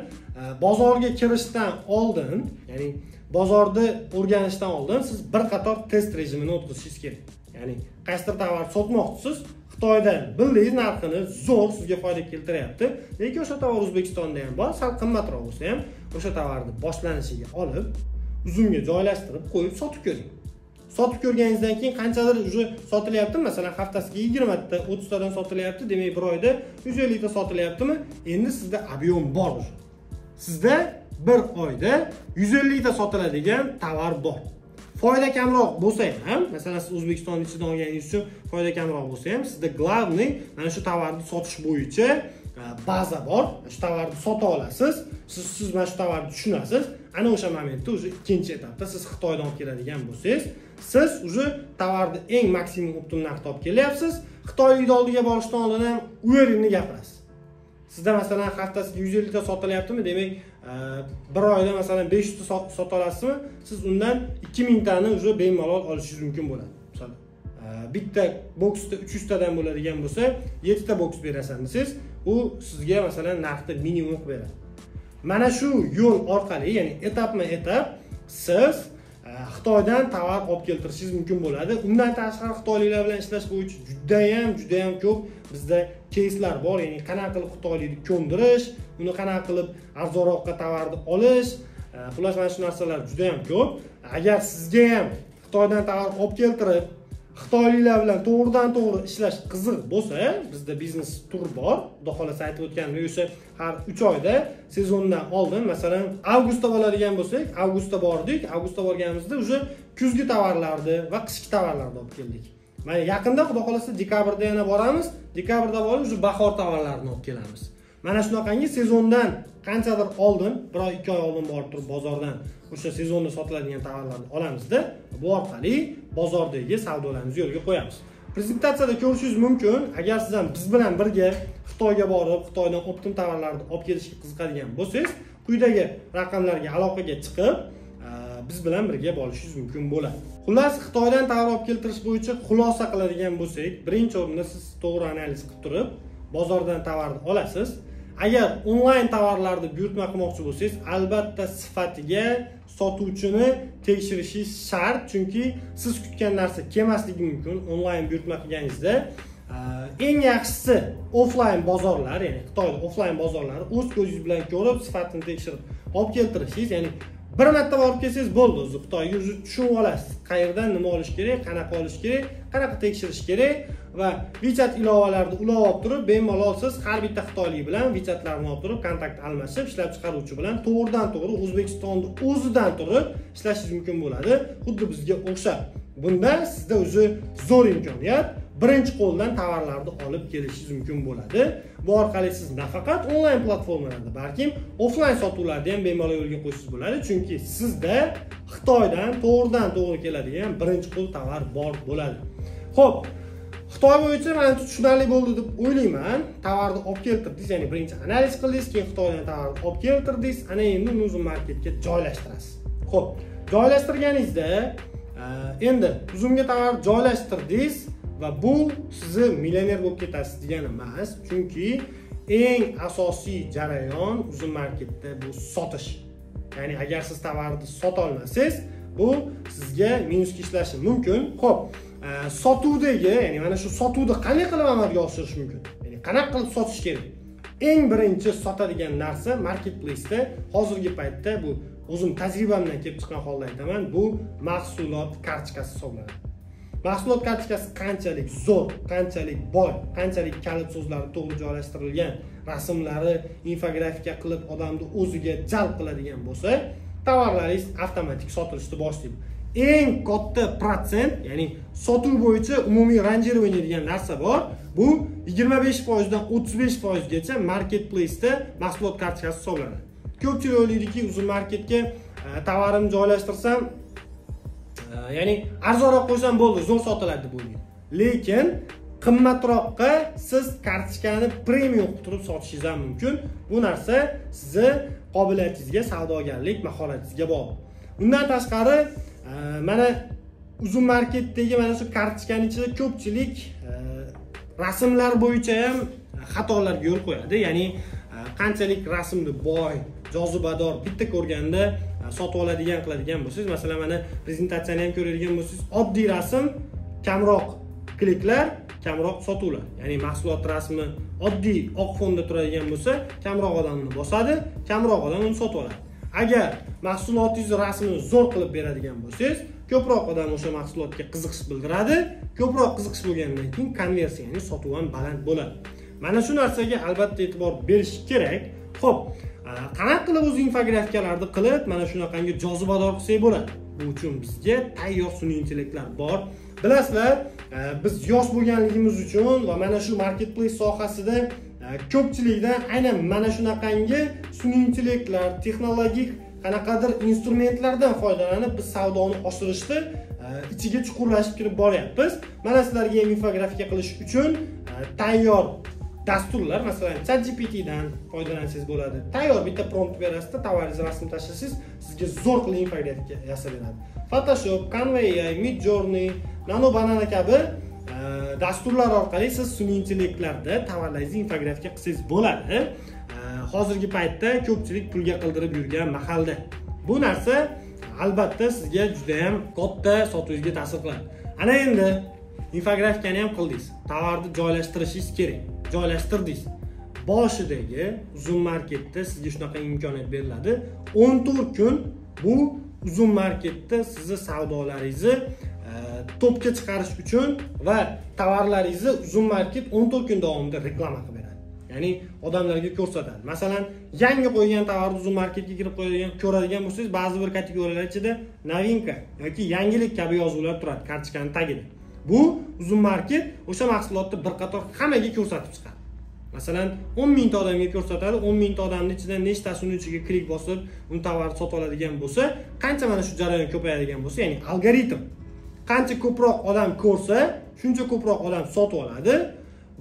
Speaker 1: Bozorga kirishdan oldin, ya'ni bozorni o'rganishdan oldin siz bir qator test rejimini o'tkazishingiz kerak. Ya'ni qaysidir tovar sotmoqchisiz, Xitoyda bildingiz narxini zo'r sizga foyda keltiryapti, lekin o'sha tovar O'zbekistonda ham bor, sal qimmatroq bo'lsa ham o'sha tovarni boshlanishiga olib, Uzumga joylashtirib qo'yib sotib ko'ring. Sotib ko'rganingizdan keyin qanchadir уже sotilyapti, masalan, haftasiga 20 ta, 30 tadan sotilyapti, demak bir oyda 150 ta sotilyaptimi? Endi sizda объем bor уже. Sizda bir oyda 150 ta sotiladigan tovar bor. Foyda kamroq bo'lsa ham, masalan, siz O'zbekiston ichidan olganingiz uchun foyda kamroq bo'lsa ham, sizda главный mana shu tovarni sotish bo'yicha baza bor. Shu tovarni sota olasiz. Siz mana shu tovarni tushunasiz. Ana o'sha momentda уже ikkinchi etapda siz Xitoydan olib keladigan bo'lsangiz, siz уже tovarni eng maksimum optim narxda olib kelyapsiz. Xitoylik oldiga borishdan oldin ham уверенный gapirasiz. Sizda masalan haftasiga 150 ta sotilyaptimi, demak bir oyda masalan 500 ta sota olasizmi, siz undan 2000 tani уже bemalol olishingiz mumkin bo'ladi. Masalan, bitta boksda 300 tadan bo'ladigan bo'lsa, 7 ta boks berasan desangiz, u sizga masalan narxni minimum qilib beradi. Mana shu yo'l orqali, ya'ni etapma-etap siz Xitoydan tovar olib keltirishingiz mumkin bo'ladi. Undan tashqari xitoyliklar bilan ishlash bo'yicha juda ham ko'p bizda keyslar bor, ya'ni qanaqa qilib xitoylikni ko'ndirish, uni qanaqa qilib arzonroqqa tovarni olish, xullas mana shu narsalar juda ham ko'p. Agar sizga ham Xitoydan tovar olib keltirib, xitoyliklar bilan to'g'ridan-to'g'ri ishlash qiziq bo'lsa, bizda biznes tur bor. Xudo xolasa aytib o'tganimdek, o'sha har 3 oyda sezondan oldin, masalan, avgustda bo'ladigan bo'lsak, avgustda bordik, avgustda borganimizda уже kuzgi tovarlarni va qishki tovarlarni olib keldik. Mana yaqinda Xudo xolasa dekabrda yana boramiz, dekabrda borib уже bahor tovarlarini olib kelamiz. Mana shunaqangi sezondan qanchadir oldin, bir oy, 2 oy oldin borib turib bozordan o'sha sezonda sotiladigan tovarlarni olamizda, bu orqali bozordagi savdolarimizni yo'lga qo'yamiz. Prezentatsiyada ko'rishingiz mumkin, agar siz ham biz bilan birga Xitoyga borib, Xitoydan optim tovarlarni olib kelishga qiziqadigan bo'lsangiz, quyidagi raqamlarga aloqaga chiqib, biz bilan birga borishingiz mumkin bo'ladi. Xullas, Xitoydan tovar olib keltirish bo'yicha xulosa qiladigan bo'lsak, birinchi o'rinda siz to'g'ri analiz qilib turib, bozordan tovarni olasiz. Agar onlayn tovarlarni buyurtma qilmoqchi bo'lsangiz, albatta sifatiga sotuvchini tekshirishingiz shart, chunki siz kutgan narsa kelmasligi mumkin onlayn buyurtma qilganingizda. Eng yaxshisi offline bozorlar, ya'ni Xitoyda offline bozorlari o'z ko'zingiz bilan ko'rib, sifatini tekshirib olib keltirishingiz, ya'ni Bir marta borib kelsangiz bo'ldi, o'zi Xitoyga o'zi tushunib olasiz. Qayerdan nima olish kerak, qanaqa olish kerak, qanaqa tekshirish kerak va WeChat ilovalarini ulab olib turib, bemalol siz har bitta xitoylik bilan WeChatlarni olib turib, kontakt almashib, ishlab chiqaruvchi bilan to'g'ridan-to'g'ri O'zbekistonda o'zidan turib ishlashingiz mumkin bo'ladi, xuddi bizga o'xshab. Bunda sizda o'zi zo'r imkoniyat, birinchi qo'ldan tovarlarni olib kelishingiz mumkin bo'ladi. Bu orqali siz nafaqat onlayn platformalarda, balkim offlayn sotuvlarda ham bemalol yo'lga qo'ysangiz bo'ladi, chunki sizda Xitoydan to'g'ridan-to'g'ri keladigan birinchi qo'l tovar bor bo'ladi. Xo'p, Xitoy bo'yicha menimcha tushunarli bo'ldi deb o'ylayman. Tovarni olib keltirdingiz, ya'ni birinchi analiz qildingiz, keyin Xitoydan tovarni olib keltirdingiz, ana endi uni Uzum Marketga joylashtirasiz. Xo'p, joylashtirganingizda endi Uzumga tovar joylashtirdingiz va bu sizni millioner bo'lib ketasiz degani emas, chunki eng asosiy jarayon Uzum Marketda bu sotish. Ya'ni agar siz tovarni sota olmasangiz, bu sizga minusga ishlashi mumkin. Xo'p, sotuvdagi, ya'ni mana shu sotuvni qanday qilib amalga oshirish mumkin? Ya'ni qanaqa qilib sotish kerak? Eng birinchi sotadigan narsa marketplace'da hozirgi paytda, bu o'zim tajribamdan kelib chiqqan holda aytaman, bu mahsulot kartochkasi hisoblanadi. Mahsulot kartochkasi qanchalik zo'r, qanchalik boy, qanchalik kalit so'zlari to'g'ri joylashtirilgan, rasmlari infografika qilib odamni o'ziga jalb qiladigan bo'lsa, tovarlaringiz avtomatik sotilishni boshlaydi. Eng katta protsent, ya'ni sotuv bo'yicha umumiy ranjirovание degan narsa bor. Bu 25% dan 35% gacha marketplace'da mahsulot kartochkasi hisoblanadi. Ko'pchilik o'ylaydiki, Uzum Marketga tovarimni joylashtirsam, ya'ni arzonroq qo'ysam bo'ldi, zo'r sotiladi deb o'ylaydi. Lekin qimmatroqqa siz kartochkani premium qilib turib sotishingiz ham mumkin. Bu narsa sizni qobiliyatingizga, savdogarlik mahoratingizga bog'liq. Undan tashqari, mana Uzum Marketdagi mana shu kartochkaning ichida ko'pchilik rasmlar bo'yicha ham xatolarga yo'l qo'yadi. Ya'ni qanchalik rasmni boy, jozibador, bitta ko'rganda sotib oladigan qiladigan bo'lsangiz, masalan, mana prezentatsiyani ham ko'radigan bo'lsangiz, oddiy rasm kamroq kliklar, kamroq sotuvlar. Ya'ni mahsulot rasmi oddiy oq fonda turadigan bo'lsa, kamroq odam uni bosadi, kamroq odam uni sotib oladi. Agar mahsulotingiz rasmini zo'r qilib beradigan bo'lsangiz, ko'proq odam o'sha mahsulotga qiziqish bildiradi. Ko'proq qiziqish bo'lgandan keyin konversiya, ya'ni sotuv ham baland bo'ladi. Mana shu narsaga albatta e'tibor berish kerak. Xo'p, qanaqa qilib o'z infografikalarni qilib, mana shunaqangi jozibador qilsak bo'ladi? Bu uchun bizga tayyor sun'iy intellektlar bor. Bilasizlar, biz yosh bo'lganligimiz uchun va mana shu marketplace sohasida ko'pchilikdan aynan mana shunaqangi sun'iy intellektlar, texnologik qanaqadir instrumentlardan foydalanib biz savdoni oshirishni ichiga chuqurlashib kirib boryapmiz. Mana sizlarga ham infografika qilish uchun tayyor dasturlar, masalan, ChatGPTdan foydalansangiz bo'ladi. Tayyor bitta prompt berasizda, tovaringizni rasm tashlasangiz, sizga zo'r qilib infografika yasab beradi. Photoshop, Canva AI, Midjourney, Nano Banana kabi dasturlar orqali siz sun'iy intellektlarda tovarlaringizni infografika qilsangiz bo'ladi. Hozirgi paytda ko'pchilik pulga qildirib yurgan mahalda. Bu narsa albatta sizga juda ham katta sotuvingizga ta'sir qiladi. Ana endi infografikani ham qildingiz. Tovarni joylashtirishingiz kerak. Joylashtirdingiz. Boshidagi Uzum Marketda sizga shunaqa imkoniyat beriladi. 14 kun bu Uzum Marketda sizni savdolaringizni topga chiqarish uchun va tovarlaringizni Uzum Market 14 kun davomida reklama qilib beradi. Ya'ni odamlarga ko'rsatadi. Masalan, yangi qo'ygan tovarni Uzum Marketga kirib qo'yadigan, ko'radigan bo'lsangiz, ba'zi bir kategoriyalar ichida novinka yoki yangilik kabi yozuvlar turadi kartochkaning tagida. Bu Uzum Market o'sha mahsulotni bir qator hammaga ko'rsatib chiqadi. Masalan, 10 mingta odamga ko'rsatadi, 10 mingta odamning ichidan nechtasi uning ichiga klik bosib, uni tovarni sotib oladigan bo'lsa, qancha mana shu jarayon ko'payadigan bo'lsa, ya'ni algoritm qancha ko'proq odam ko'rsa, shuncha ko'proq odam sotib oladi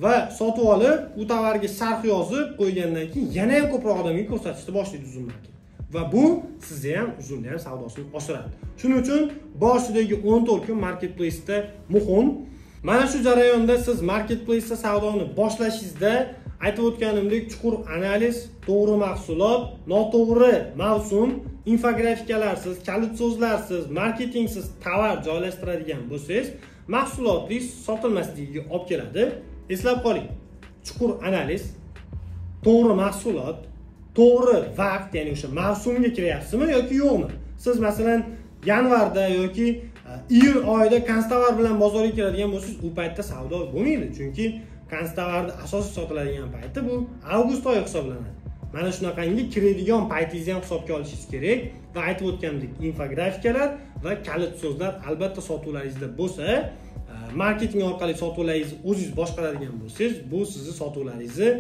Speaker 1: va sotib olib, u tovarga sharh yozib qo'ygandan keyin yana ham ko'proq odamga ko'rsatishni boshlaydi Uzum Market. Va bu sizni ham Uzumni ham savdosini oshiradi. Shuning uchun boshidagi 14 kun marketplace'da muhim. Mana shu jarayonda siz marketplace'da savdoni boshlashingizda aytib o'tganimdek chuqur analiz, to'g'ri mahsulot, noto'g'ri mavsum, infografikalarsiz, kalit so'zlarsiz, marketingsiz tovar joylashtiradigan bo'lsangiz, mahsulotingiz sotilmasligiga olib keladi. Eslab qoling, chuqur analiz, to'g'ri mahsulot, to'g'ri vaqt, ya'ni o'sha mavsumga kiryapsizmi yoki yo'qmi? Siz masalan yanvarda yoki iyul oyida konstovar bilan bozorga kiradigan bo'lsangiz, u paytda savdo bo'lmaydi, chunki konstovarni asosiy sotiladigan payti bu avgust oyi hisoblanadi. Mana shunaqangi kiradigan paytingizni ham hisobga olishingiz kerak va aytib o'tgandek, infografikalar va kalit so'zlar albatta sotuvlaringizda bo'lsa, marketing orqali sotuvlaringizni o'zingiz boshqaradigan bo'lsangiz, bu sizni sotuvlaringizni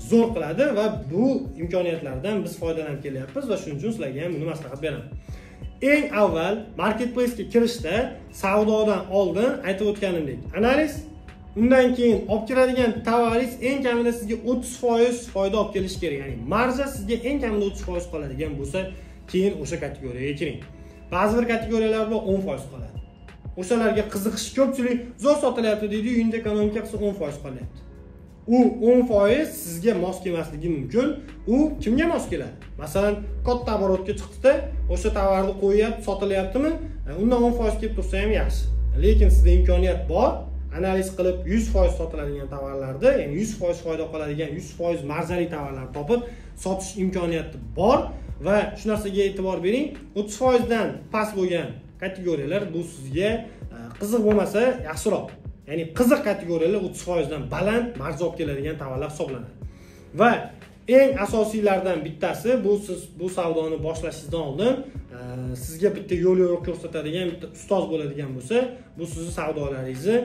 Speaker 1: zo'r qiladi va bu imkoniyatlardan biz foydalanib kelyapmiz va shuning uchun sizlarga ham buni maslahat beraman. Eng avval marketplace'ga kirishda savdodan oldin aytib o'tganimdek analiz, undan keyin olib kiradigan tovaringiz eng kamida sizga 30% foyda olib kelishi kerak. Ya'ni marja sizga eng kamida 30% qoladigan bo'lsa, keyin o'sha kategoriyaga kiring. Ba'zi bir kategoriyalar bor 10% qoladi. O'shalarga qiziqish ko'pchilik zo'r sotilyapti deydi, unit ekonomika qilsa 10% qolyapti. U 10% sizga mos kelmasligi mumkin. U kimga mos keladi? Masalan, katta оборотga chiqdi-da, o'sha tovarni qo'yyapti, sotilyaptimi? Undan 10% kelib tursa ham yaxshi. Lekin sizda imkoniyat bor, analiz qilib 100% sotiladigan tovarlarni, ya'ni 100% foyda qoladigan, 100% marzali tovarlarni topib sotish imkoniyati bor va shu narsaga e'tibor bering. 30% dan past bo'lgan kategoriyalar bu sizga qiziq bo'lmasa yaxshiroq. Ya'ni qiziq kategoriyalar 30% dan baland marja olib keladigan tovarlar hisoblanadi. Va eng asosiylardan bittasi bu, siz bu savdoni boshlashingizdan oldin sizga bitta yo'l yo'riq ko'rsatadigan bitta ustoz bo'ladigan bo'lsa, bu sizni savdolaringizni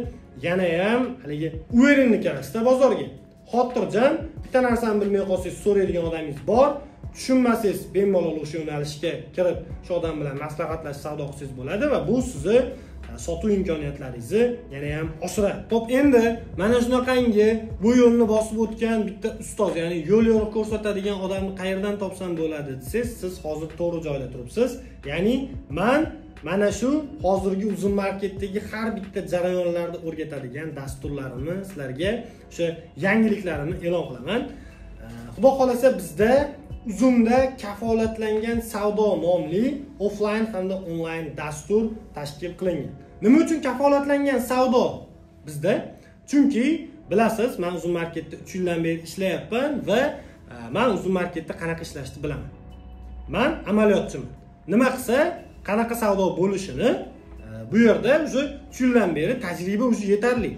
Speaker 1: yana ham haligi уверенный kirasizda bozorga. Xotirjam, bitta narsani bilmay qolsangiz so'raydigan odamingiz bor, tushunmasangiz bemalol o'sha yo'nalishga kirib shu odam bilan maslahatlashib savdo qilsangiz bo'ladi va bu sizni sotuv imkoniyatlaringizni yana ham oshiradi. Xo'p, endi mana shunaqangi bu yo'lni bosib o'tgan bitta ustoz, ya'ni yo'l yo'riq ko'rsatadigan odamni qayerdan topsam bo'ladi desangiz, siz hozir to'g'ri joyda turibsiz. Ya'ni men mana shu hozirgi Uzum Marketdagi har bitta jarayonlarni o'rgatadigan dasturlarimni sizlarga, o'sha yangiliklarimni e'lon qilaman. Xudo xolasa bizda Uzumda kafolatlangan savdo nomli offline hamda onlayn dastur tashkil qilingan. Nima uchun kafolatlangan savdo bizda? Chunki bilasiz, men Uzum Marketda 3 yildan beri ishlayapman va men Uzum Marketda qanaqa ishlashni bilaman. Men amaliyotchiman. Nima qilsa, qanaqa savdo bo'lishini bu yerda уже 3 yildan beri tajriba уже yetarli.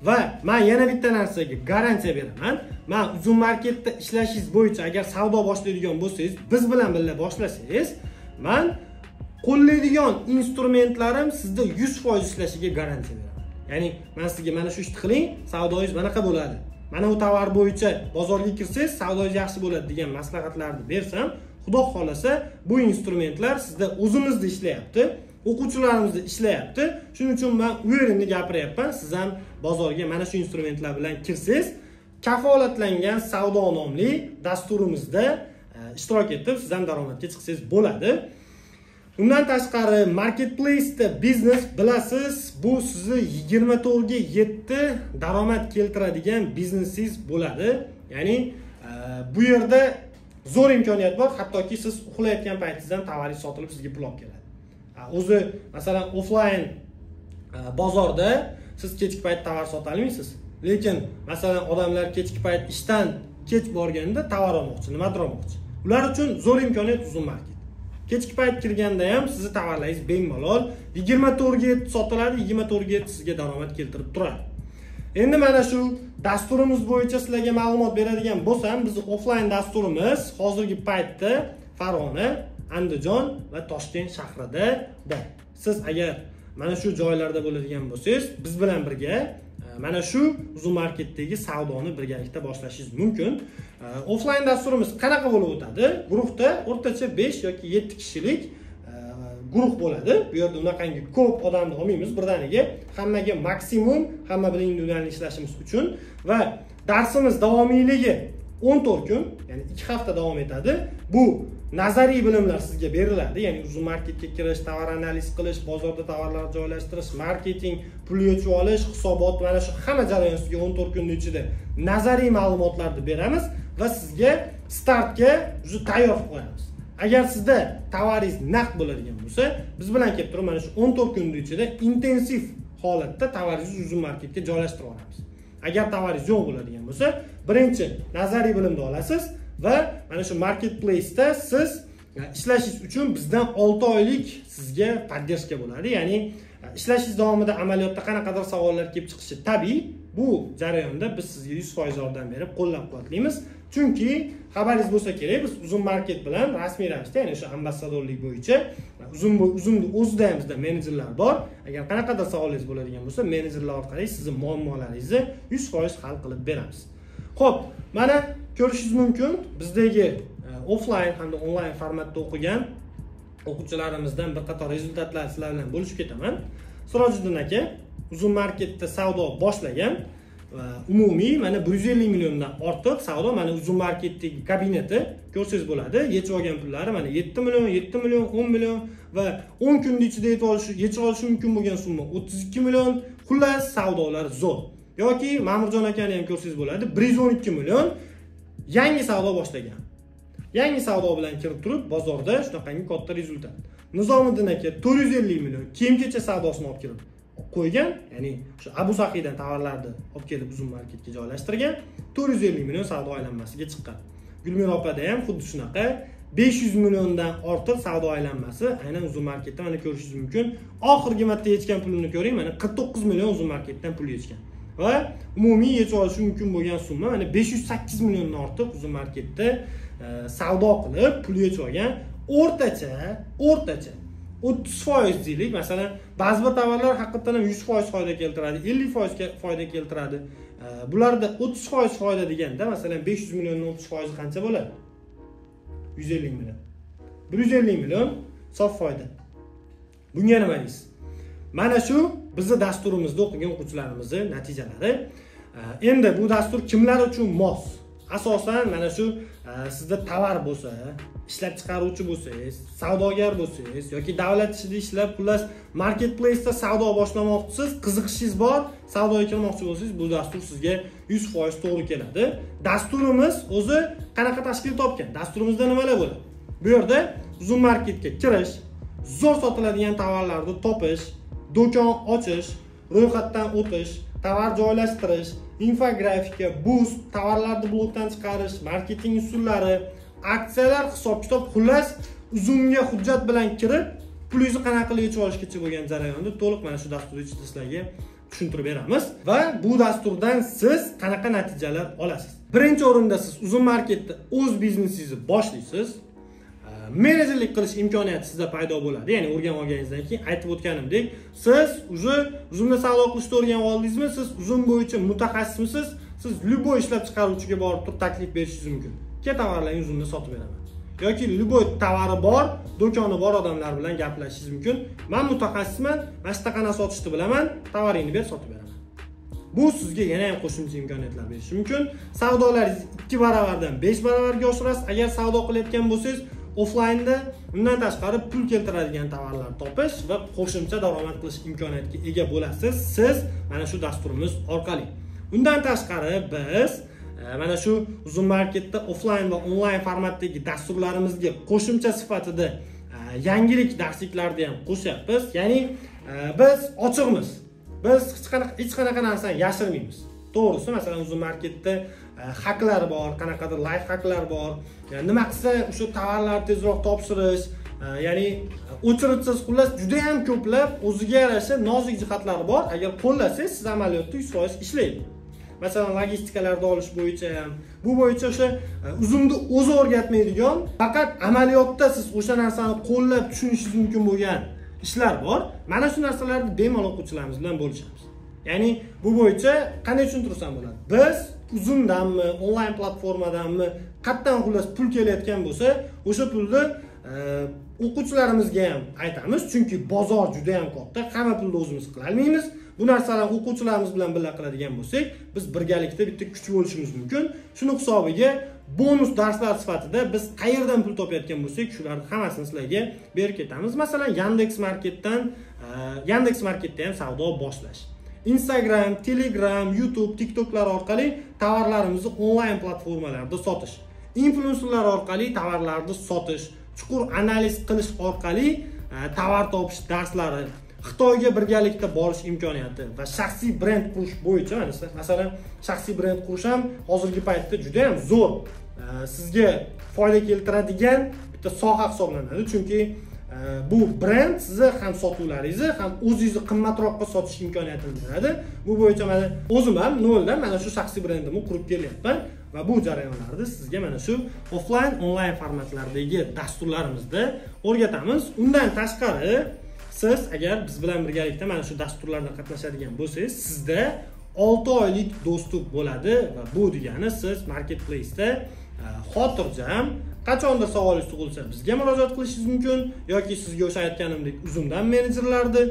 Speaker 1: Va men yana bitta narsaga garantiya beraman. Men Uzum Marketda ishlashingiz bo'yicha agar savdo boshlaydigan bo'lsangiz, biz bilan birga boshlasangiz, men qo'llaydigan instrumentlarim sizda 100% ishlashiga garantiya beraman. Ya'ni men sizga mana shu ishni qiling, savdoyingiz manaqa bo'ladi. Mana bu tovar bo'yicha bozorga kirsangiz, savdoyingiz yaxshi bo'ladi degan maslahatlarni bersam, Xudo xolasa bu instrumentlar sizda o'zimizda ishlayapti, o'quvchilarimizda ishlayapti. Shuning uchun men уверенно gapiryapman. Siz ham bozorga mana shu instrumentlar bilan kirsangiz, kafolatlangan savdo nomli dasturimizda ishtirok etib, siz ham daromadga chiqsangiz bo'ladi. Undan tashqari marketplace'da biznes, bilasiz, bu sizni 24/7 daromad keltiradigan biznesingiz bo'ladi. Ya'ni bu yerda zo'r imkoniyat bor, hattoki siz uxlayotgan paytingizdan tovaringiz sotilib sizga pul olib keladi. O'zi masalan offline bozorda siz kechki payt tovar sota olmaysiz. Lekin masalan odamlar kechki payt ishdan kech borganda tovar olmoqchi, nimadir olmoqchi. Ular uchun zo'r imkoniyat Uzum Market. Kechki payt kirganda ham sizni tovarlaringiz bemalol 24/7 sotiladi, 24/7 sizga daromad keltirib turadi. Endi mana shu dasturimiz bo'yicha sizlarga ma'lumot beradigan bo'lsam, bizning offline dasturimiz hozirgi paytda Farg'ona, Andijon va Toshkent shahrida bor. Siz agar mana shu joylarda bo'ladigan bo'lsangiz, biz bilan birga mana shu Uzum Marketdagi savdoni birgalikda boshlashingiz mumkin. Offline dasturimiz qanaqa bo'lib o'tadi? Guruhda o'rtacha 5 yoki 7 kishilik guruh bo'ladi. Bu yerda unaqangi ko'p odamni olmaymiz birdaniga, hammaga maksimum, hamma bilan individual ishlashimiz uchun va darsimiz davomiyligi 14 kun, ya'ni 2 hafta davom etadi. Bu nazariy bilimlar sizga beriladi, ya'ni Uzum Marketga kirish, tovar analiz qilish, bozorda tovarlar joylashtirish, marketing, pul yechib olish, hisobot, mana shu hamma jarayon sizga 14 kunning ichida nazariy ma'lumotlarni beramiz va sizga startga уже tayyor qilib qo'yamiz. Agar sizda tovaringiz naqd bo'ladigan bo'lsa, biz bilan kelib turib mana shu 14 kunning ichida intensiv holatda tovaringizni Uzum Marketga joylashtirib olamiz. Agar tovaringiz yo'q bo'ladigan bo'lsa, birinchi nazariy bilimni olasiz va mana shu marketplace'da siz Ishlashingiz uchun bizdan 6 oylik sizga поддержка bo'ladi. Ya'ni ishlashingiz davomida amaliyotda qanaqadir savollar kelib chiqishi tabiiy. Bu jarayonda biz sizga 100% yordam berib qo'llab-quvvatlaymiz. Chunki xabaringiz bo'lsa kerak, biz Uzum Market bilan rasmiy ravishda, ya'ni o'sha ambassadorlik bo'yicha Uzumni o'zida ham bizda menejerlar bor. Agar qanaqadir savolingiz bo'ladigan bo'lsa, menejerlar orqali sizning muammolaringizni 100% hal qilib beramiz. Xo'p, mana ko'rishingiz mumkin, bizdagi offline hamda onlayn formatda o'qigan o'quvchilarimizdan bir qator rezultatlar sizlar bilan bo'lishib ketaman. Sirojiddin aka Uzum Marketda savdo boshlagan va umumiy mana 150 milliondan ortiq savdo, mana Uzum Marketdagi kabineti ko'rsangiz bo'ladi. Yechib olgan pullari mana 7 million, 7 million, 10 million va 10 kunning ichida yechib olishi mumkin bo'lgan summa 32 million. Xullas, savdolar zo'r. Yoki Ma'murjon akani ham ko'rsangiz bo'ladi, 112 million yangi savdo boshlagan. Yangi savdo bilan kirib turib bozorda shunaqangi katta rezultat. Nizomiddin aka 450 million kiyim-kechak savdosini olib kirib qo'ygan, ya'ni o'sha Abu Sahiydan tovarlarni olib kelib Uzum Marketga joylashtirgan, 450 million savdo aylanmasiga chiqqan. Gulmira opada ham xuddi shunaqa 500 milliondan ortiq savdo aylanmasi aynan Uzum Marketda mana ko'rishingiz mumkin. Oxirgi marta yechgan pulini ko'ring, mana 49 million Uzum Marketdan pul yechgan. Va umumiy yechib olishi mumkin bo'lgan summa mana 508 milliondan ortiq Uzum Marketda savdo qilib pul yechib olgan. O'rtacha 30% deylik. Masalan, ba'zi bir tovarlar haqiqatan ham 100% foyda keltiradi, 50% foyda keltiradi. Bularda 30% foyda deganda, masalan, 500 millionning 30% qancha bo'ladi? 150 million. 150 million sof foyda. Bunga nima deysiz? Mana shu bizni dasturimizda o'qigan o'quvchilarimizning natijalari. Endi bu dastur kimlar uchun mos? Asosan mana shu sizda tovar bo'lsa, ishlab chiqaruvchi bo'lsangiz, savdogar bo'lsangiz yoki davlat ishida ishlab, xullas marketplace'da savdo boshlamoqchisiz, qiziqishingiz bor, savdoga kirmoqchi bo'lsangiz, bu dastur sizga 100% to'g'ri keladi. Dasturimiz o'zi qanaqa tashkil topgan? Dasturimizda nimalar bo'ladi? Bu yerda Uzum Marketga kirish, zo'r sotiladigan tovarlarni topish, do'kon ochish, ro'yxatdan o'tish, tovar joylashtirish, infografika, boost, tovarlarni blokdan chiqarish, marketing usullari, aksiyalar, hisob-kitob, xullas Uzumga hujjat bilan kirib, pulingizni qanaqa qilib yechib olishgacha bo'lgan jarayonni to'liq mana shu dastur ichida sizlarga tushuntirib beramiz va bu dasturdan siz qanaqa natijalar olasiz. Birinchi o'rinda siz Uzum Marketda o'z biznesingizni boshlaysiz. Menejerlik qilish imkoniyati sizda paydo bo'ladi. Ya'ni o'rganib olganingizdan keyin aytib o'tganimdek, siz уже Uzumda savdo qilishni o'rganib oldingizmi, siz Uzum bo'yicha mutaxassismisiz, siz любой ishlab chiqaruvchiga borib turib taklif berishingiz mumkin. Ke tovarlarni Uzumda sotib beraman. Yoki любой tovari bor, do'koni bor odamlar bilan gaplashishingiz mumkin. Men mutaxassisman, mana shu qanaqa sotishni bilaman, tovaringni ber, sotib beraman. Bu sizga yana ham qo'shimcha imkoniyatlar berishi mumkin. Savdolaringizni 2 baravardan 5 baravarga oshirasiz. Agar savdo qilayotgan bo'lsangiz, offlaynda undan tashqari pul keltiradigan tovarlar topish va qo'shimcha daromad qilish imkoniyatiga ega bo'lasiz siz mana shu dasturimiz orqali. Undan tashqari biz mana shu Uzum Marketda offlayn va onlayn formatdagi dasturlarimizga qo'shimcha sifatida yangilik darsliklarni ham qo'shyapmiz. Ya'ni biz ochiqmiz. Biz hech qanaqa narsani yashirmaymiz. To'g'risi, masalan, Uzum Marketda haklar bor, qanaqadir life haklar bor. Ya'ni nima qilsa o'sha tovarlarni tezroq topshirish, ya'ni o'chiritsiz, xullas juda ham ko'plab o'ziga yarasha nozik jihatlari bor. Agar qo'llasangiz, siz amaliyotda 100% ishlaydi. Masalan, logistikalarni olish bo'yicha ham, bu bo'yicha o'sha Uzumni o'zi o'rgatmaydigan, faqat amaliyotda siz o'sha narsani qo'llab tushunishingiz mumkin bo'lgan ishlar bor. Mana shu narsalarni bemalol o'quvchilarimiz bilan bo'lishamiz. Ya'ni bu bo'yicha qanday tushuntirsam bo'ladi? Biz Uzumdanmi, onlayn platformadanmi, qayerdan xullas pul kelayotgan bo'lsa, o'sha pulni o'quvchilarimizga ham aytamiz, chunki bozor juda ham katta, hamma pulni o'zimiz qila olmaymiz. Bu narsalarni o'quvchilarimiz bilan birga qiladigan bo'lsak, biz birgalikda bitta kuch bo'lishimiz mumkin. Shuni hisobiga bonus darslar sifatida biz qayerdan pul topayotgan bo'lsak, shularni hammasini sizlarga berib ketamiz. Masalan, Yandex Marketdan, Yandex Marketda ham savdo boshlash. Instagram, Telegram, YouTube, TikToklar orqali tovarlarimizni onlayn platformalarda sotish, influenserlar orqali tovarlarni sotish, chuqur analiz qilish orqali tovar topish darslari, Xitoyga birgalikda borish imkoniyati va shaxsiy brend qurish bo'yicha, masalan, shaxsiy brend qurish ham hozirgi paytda juda ham zo'r, sizga foyda keltiradigan bitta bitta soha hisoblanadi. Chunki bu brend sizni ham sotuvlaringizni, ham o'zingizni qimmatroqqa sotish imkoniyatini beradi. Bu bo'yicha mana o'zim ham noldan mana shu shaxsiy brendimni qurib kelyapman va bu jarayonlarni sizga mana shu offline, onlayn formatlardagi dasturlarimizda o'rgatamiz. Undan tashqari siz agar biz bilan birgalikda mana shu dasturlarda qatnashadigan bo'lsangiz, sizda 6 oylik доступ bo'ladi va bu degani siz marketplace'da xotirjam qachondir savolingiz tug'ilsa bizga murojaat qilishingiz mumkin yoki sizga o'sha aytganimdek Uzumdan menejerlarni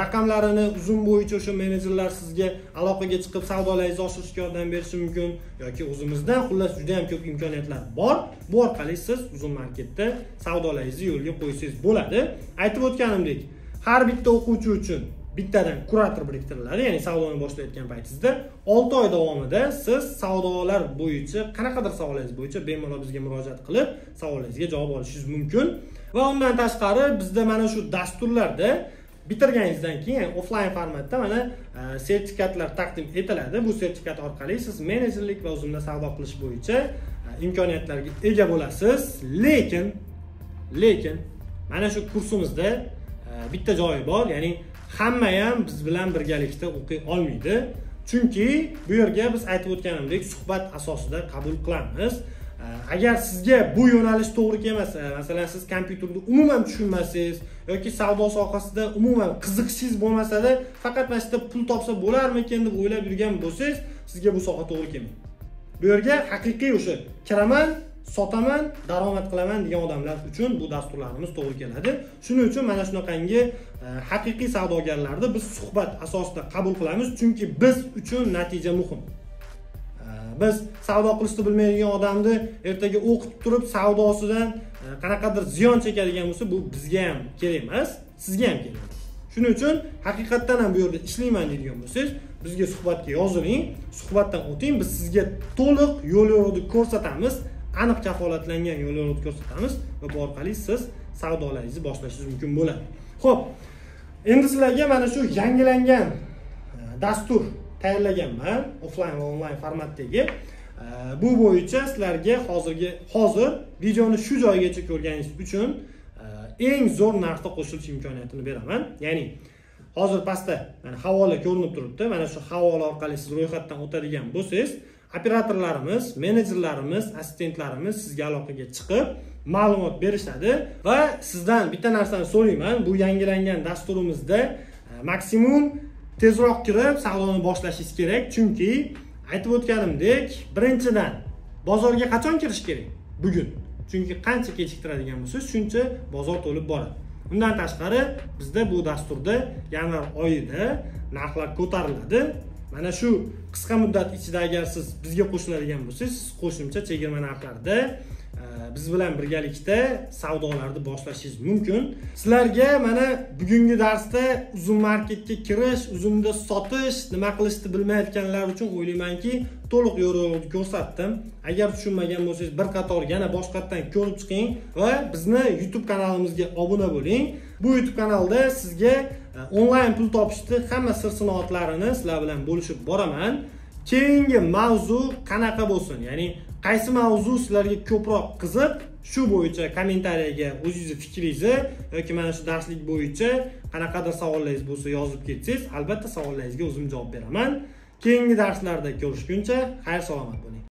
Speaker 1: raqamlarini, Uzum bo'yicha o'sha menejerlar sizga aloqaga chiqib savdolaringizni oshirishga yordam berishi mumkin yoki o'zimizdan, xullas juda ham ko'p imkoniyatlar bor. Bu orqali siz Uzum marketda savdolaringizni yo'lga qo'ysangiz bo'ladi. Aytib o'tganimdek, har bitta o'quvchi uchun bittadan kurator biriktiriladi, ya'ni savdoni boshlayotgan paytingizda 6 oy davomida siz savdolar bo'yicha qanaqadir savolingiz bo'yicha bemalol bizga murojaat qilib, savollaringizga javob olishingiz mumkin. Va undan tashqari bizda mana shu dasturlarda bitirganingizdan keyin, ya'ni offline formatda mana sertifikatlar taqdim etiladi. Bu sertifikat orqali siz menejerlik va Uzumda savdo qilish bo'yicha imkoniyatlarga ega bo'lasiz. Lekin mana shu kursimizda bitta joyi bor, ya'ni hamma ham biz bilan birgalikda o'qiy olmaydi. Chunki bu yerga biz aytib o'tganimdek suhbat asosida qabul qilamiz. Agar sizga bu yo'nalish to'g'ri kelmasa, masalan siz kompyuterni umuman tushunmasangiz yoki savdo sohasida umuman qiziqishingiz bo'lmasa-da, faqat mana shu yerda pul topsa bo'larmikin deb o'ylab yurgan bo'lsangiz, sizga bu soha to'g'ri kelmaydi. Bu yerga haqiqiy o'sha kiraman, sotaman, daromad qilaman degan odamlar uchun bu dasturlarimiz to'g'ri keladi. Shuning uchun mana shunaqangi haqiqiy savdogarlarni biz suhbat asosida qabul qilamiz, chunki biz uchun natija muhim. Biz savdo qilishni bilmaydigan odamni ertaga o'qitib turib savdosidan qanaqadir ziyon chekadigan bo'lsa, bu bizga ham kerak emas, sizga ham kerak emas. Shuning uchun haqiqatdan ham bu yerda ishlayman deydigan bo'lsangiz, bizga suhbatga yoziling, suhbatdan o'ting, biz sizga to'liq yo'l-yo'riqni ko'rsatamiz, aniq kafolatlangan yo'l-yo'riqni ko'rsatamiz va bu orqali siz savdolaringizni boshlashingiz mumkin bo'ladi. Xo'p, endi sizlarga mana shu yangilangan dastur tayyorlaganman, offline va onlayn formatdagi. Bu bo'yicha sizlarga hozir videoni shu joygacha ko'rganingiz uchun eng zo'r narxda qo'shilish imkoniyatini beraman. Ya'ni hozir pastda mana havola ko'rinib turibdi. Mana shu havola orqali siz ro'yxatdan o'tadigan bo'lsangiz, operatorlarimiz, menejerlarimiz, assistentlarimiz sizga aloqaga chiqib ma'lumot berishadi va sizdan bitta narsani so'rayman. Bu yangilangan dasturimizda maksimum tezroq kirib savdoni boshlashingiz kerak, chunki aytib o'tganimdek, birinchidan bozorga qachon kirish kerak? Bugun. Chunki qancha kechiktiradigan bo'lsangiz, shuncha bozor to'lib boradi. Undan tashqari bizda bu dasturda yanvar oyida narxlar ko'tariladi. Mana shu qisqa muddat ichida agar siz bizga qo'shiladigan bo'lsangiz, siz qo'shimcha chegirma narxlarda biz bilan birgalikda savdolarni boshlashingiz mumkin. Sizlarga mana bugungi darsda Uzum marketga kirish, Uzumda sotish, nima qilishni bilmayotganlar uchun o'ylaymanki, to'liq yo'riqni ko'rsatdim. Agar tushunmagan bo'lsangiz, bir qator yana boshqatdan ko'rib chiqing va bizni YouTube kanalimizga obuna bo'ling. Bu YouTube kanalda sizga onlayn pul topishni hamma sir-sinoatlarini sizlar bilan bo'lishib boraman. Keyingi mavzu qanaqa bo'lsin, ya'ni qaysi mavzu sizlarga ko'proq qiziq, shu bo'yicha kommentariyaga o'zingizni fikringizni yoki mana shu darslik bo'yicha qanaqadir savollaringiz bo'lsa yozib ketsangiz, albatta savollaringizga o'zim javob beraman. Keyingi darslarda ko'rishguncha xayr salomat bo'ling.